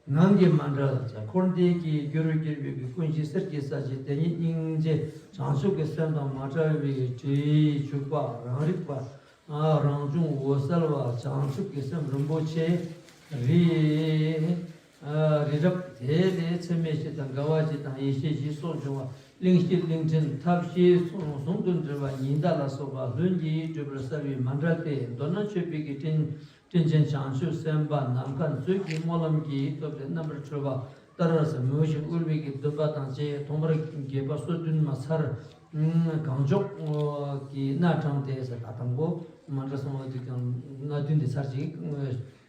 ངང་གིས་མཎྜལ་བྱ། འཁོར་འདས་ཀྱི་རྒྱུ་རུ་གྱུར་པའི་ཀུན་གཞི་གསེར་གྱི་ས་གཞི་དེ་ཉིད་སྙིང་རྗེ་བྱང་ཆུབ་ཀྱི་སེམས་དང་མ་བྲལ་བའི་དྲི་བྱུག་པ། རང་རིག་པ། རང་བྱུང་འོད་གསལ་བ་བྱང་ཆུབ་ཀྱི་སེམས་རིན་པོ་ཆེ་ རི། རི་རབ་དེ་ལས་ཚད་མེད་བཞི་དང་དགའ་བ་བཞི་དང་ཡེ་ཤེས་བཞི་སོགས་འབྱུང་བ་གླིང་བཞི་གླིང་ཕྲན་ཐབས་ཤེས་ཟུང་དུ་འབྲེལ་བ་ཉི་ཟླ་ལ་སོགས་པ་ལྷུན་གྱིས་གྲུབ་པར་གསལ་བས་མ་འདྲ་སྟེ། མདོར་ན་མཆོད་པའི་གི་སྤྲིན་སྤྲིན་ཆེན་བྱང་ཆུབ་སེམས་དཔའ་ནམ་མཁའ་མཛོད་ཀྱི་སྨོན་ལམ་གྱི་སྟོབས་ཀྱིས་རྣམ་པར་འཕྲུལ་པ་ལྟར་མོས་ཤིང་དབུལ་བའི་གི་འདུན་པ་དང་བཅས་ཐོག་མར་དགེ་བ་སོ་བདུན་མ་ཚར། གང་ལྕོགས་ཀྱིས་སྣ་དྲངས་ཏེ་ཟེར། ད་དང་པོ་མ་འདྲ་སོང་བ་དུས་ཀྱང་སྣ་བདུན་དེ་ཚར་ཅིག་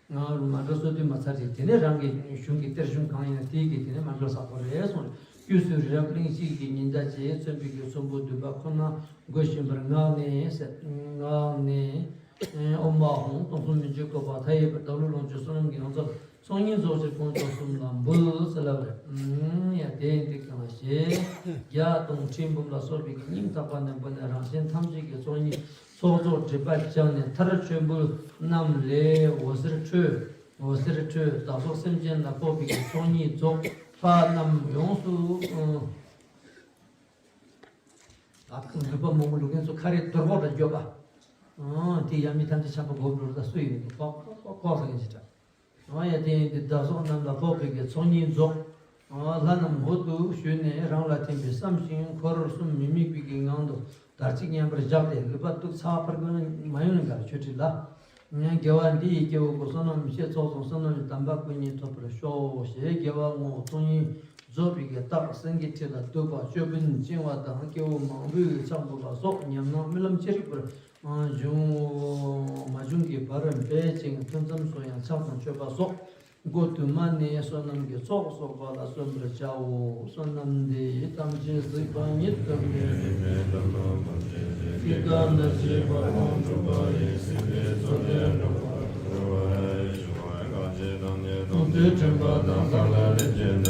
ང་ལ་མ་འདྲ་སོ་བདུན་མ་ཚར་ཅིག་དེ་ནས་རང་གི་གཞུང་གི་གཏེར་གཞུང་གང་ཡིན་ན་དེའི་གི་དེ་ནས་མ་འདྲ་ས་པོ་རེད་གསུངས། དཀྱུས་སུ་རི་རབ་གླིང་བཞི་གི་ཉི་ཟླ་བཅས་མཚོན་པའི་གི་ཚོམ་བུ་བདུན་པ་ཁོ་ན་བགོ་བཞིན་པར་ངག་ནས་ཟེར། ངག་ནས། ཨོཾ་ཨཱཿཧཱུྃ། སྟོང་གསུམ་མི་མཇེད་བཀོད་པ་མཐའ་ཡས་པའི་བདག་ལུས་ལོངས་སྤྱོད་བསོད་ནམས་ཀྱི་ཡོངས་རྫོགས་ཚོགས་གཉིས་རྫོགས་ཕྱིར་དཀོན་མཆོག་གསུམ་ལ་འབུལ་ཟེར་ལབ་རེད། ཡ་དེ་ཡིན་དུས་གང་ཞེས་བརྒྱ་སྟོང་ཁྲི་འབུམ་ལ་སོགས་པའི་སྙིང་ཐག་པ་ནས་འབུལ་ནས་རང་གཞན་ཐམས་ཅད་ཀྱི་ཚོགས་གཉིས་ཚོགས་རྫོགས་སྒྲིབ་པ་སྦྱངས་ནས་མཐར་མཆོད་འབུལ་རྣམས་ལས་འོད་ཟེར་འཕྲོས། འོད་ཟེར་འཕྲོས་བདག་སོགས་སེམས་ཅན་ལ་ཕོག་པའི་ཚོགས་གཉིས་རྫོགས་ལྷ་རྣམས་ཡོངས་སུ། ད་ལྟ་འདོད་པ་མང་པོ་ལུག་རྒན་ཚོ་ཁ་རས་རྡོལ་ཕོག་ལ་འགྱོད་པ། ཨང་། དེ་ཡང་མི་ཐམས་ཅད་ཆགས་པ་སྒོམ་འགྲོ་ལ་སུ་ཡིན་ནི་ལྐོག་ལྐོག་ལྐོག་ཟ་མཁན་ཞིག་འདྲ། ཨང་། ཡ་དེ་ཡིན་དུས་བདག་སོགས་རྣམས་ལ་ཕོག་པའི་གི་ཚོགས་གཉིས་རྫོགས། ཨང་། ལྷ་རྣམས་འོག་ཏུ་ཞུགས་ནས་རང་ལ་ཐིམ་པས་བསམ་ཞིང་འཁོར་གསུམ་མི་དམིགས་པའི་གི་ངང་དུ་དར་ཅིག་མཉམ་པར་བཞག་སྟེ་ལུས་པ་གཏུགས་ཚར་ཕར་ཀུན་མ་ཡོང་ནས་གར་ཆོས་ཁྲིད་ལ། དགེ་བ་འདི་ཡི་སྐྱེ་བོ་ཀུན། བསོད་ནམས་ཡེ་ཤེས་ཚོགས་དང་བསོད་ནམས་ཀྱི་དམ་པ་ཀུན་གཉིས་ཐོབ་པར་ཤོག་ཞེས་དགེ་བ་བསྔོ། ཚོགས་གཉིས་རྫོགས་པའི་གི་རྟགས་སེང་གེའི་ཁྲི་ལ་འདུག་པ་ཅོད་པན་བཅིང་བ་དང་སྐྱེ་བོ་མང་པོས་ཕྱག་འབུལ་བ་སོགས་ཉམས་སྣང་རྨི་ལམ་ཅི་རིགས་པར་འབྱུང་མ་བྱུང་གི་བར་འབད་ཅིང་ཐུན་མཚམས་སུ་ཡང་ཕྱག་དང་མཆོད་པ་སོགས་སྒོ་དུ་མ་ནས་བསོད་ནམས་ཀྱི་ཚོགས་གསོག་པ་ལ་བརྩོན་པར་བྱའོ། བསོད་ནམས་འདི་ཡིས་ཐམས་ཅད་གཟིགས་པ་ཉིད་དུ་འགྲུབ། སྲིད་པ་མི་ཤེས་པ་དབང་གྲུབ་པ་ཡིས། སྲིད་པའི་མཚོ་ལས་འགྲོ་བ་སྒྲོལ་བར་ཤོག་གང་ཞིག་བདག་ཉིད་སྟོང་ཐུན་དྲན་པ་དང་། བདག་ལ་རིན་ཆེན་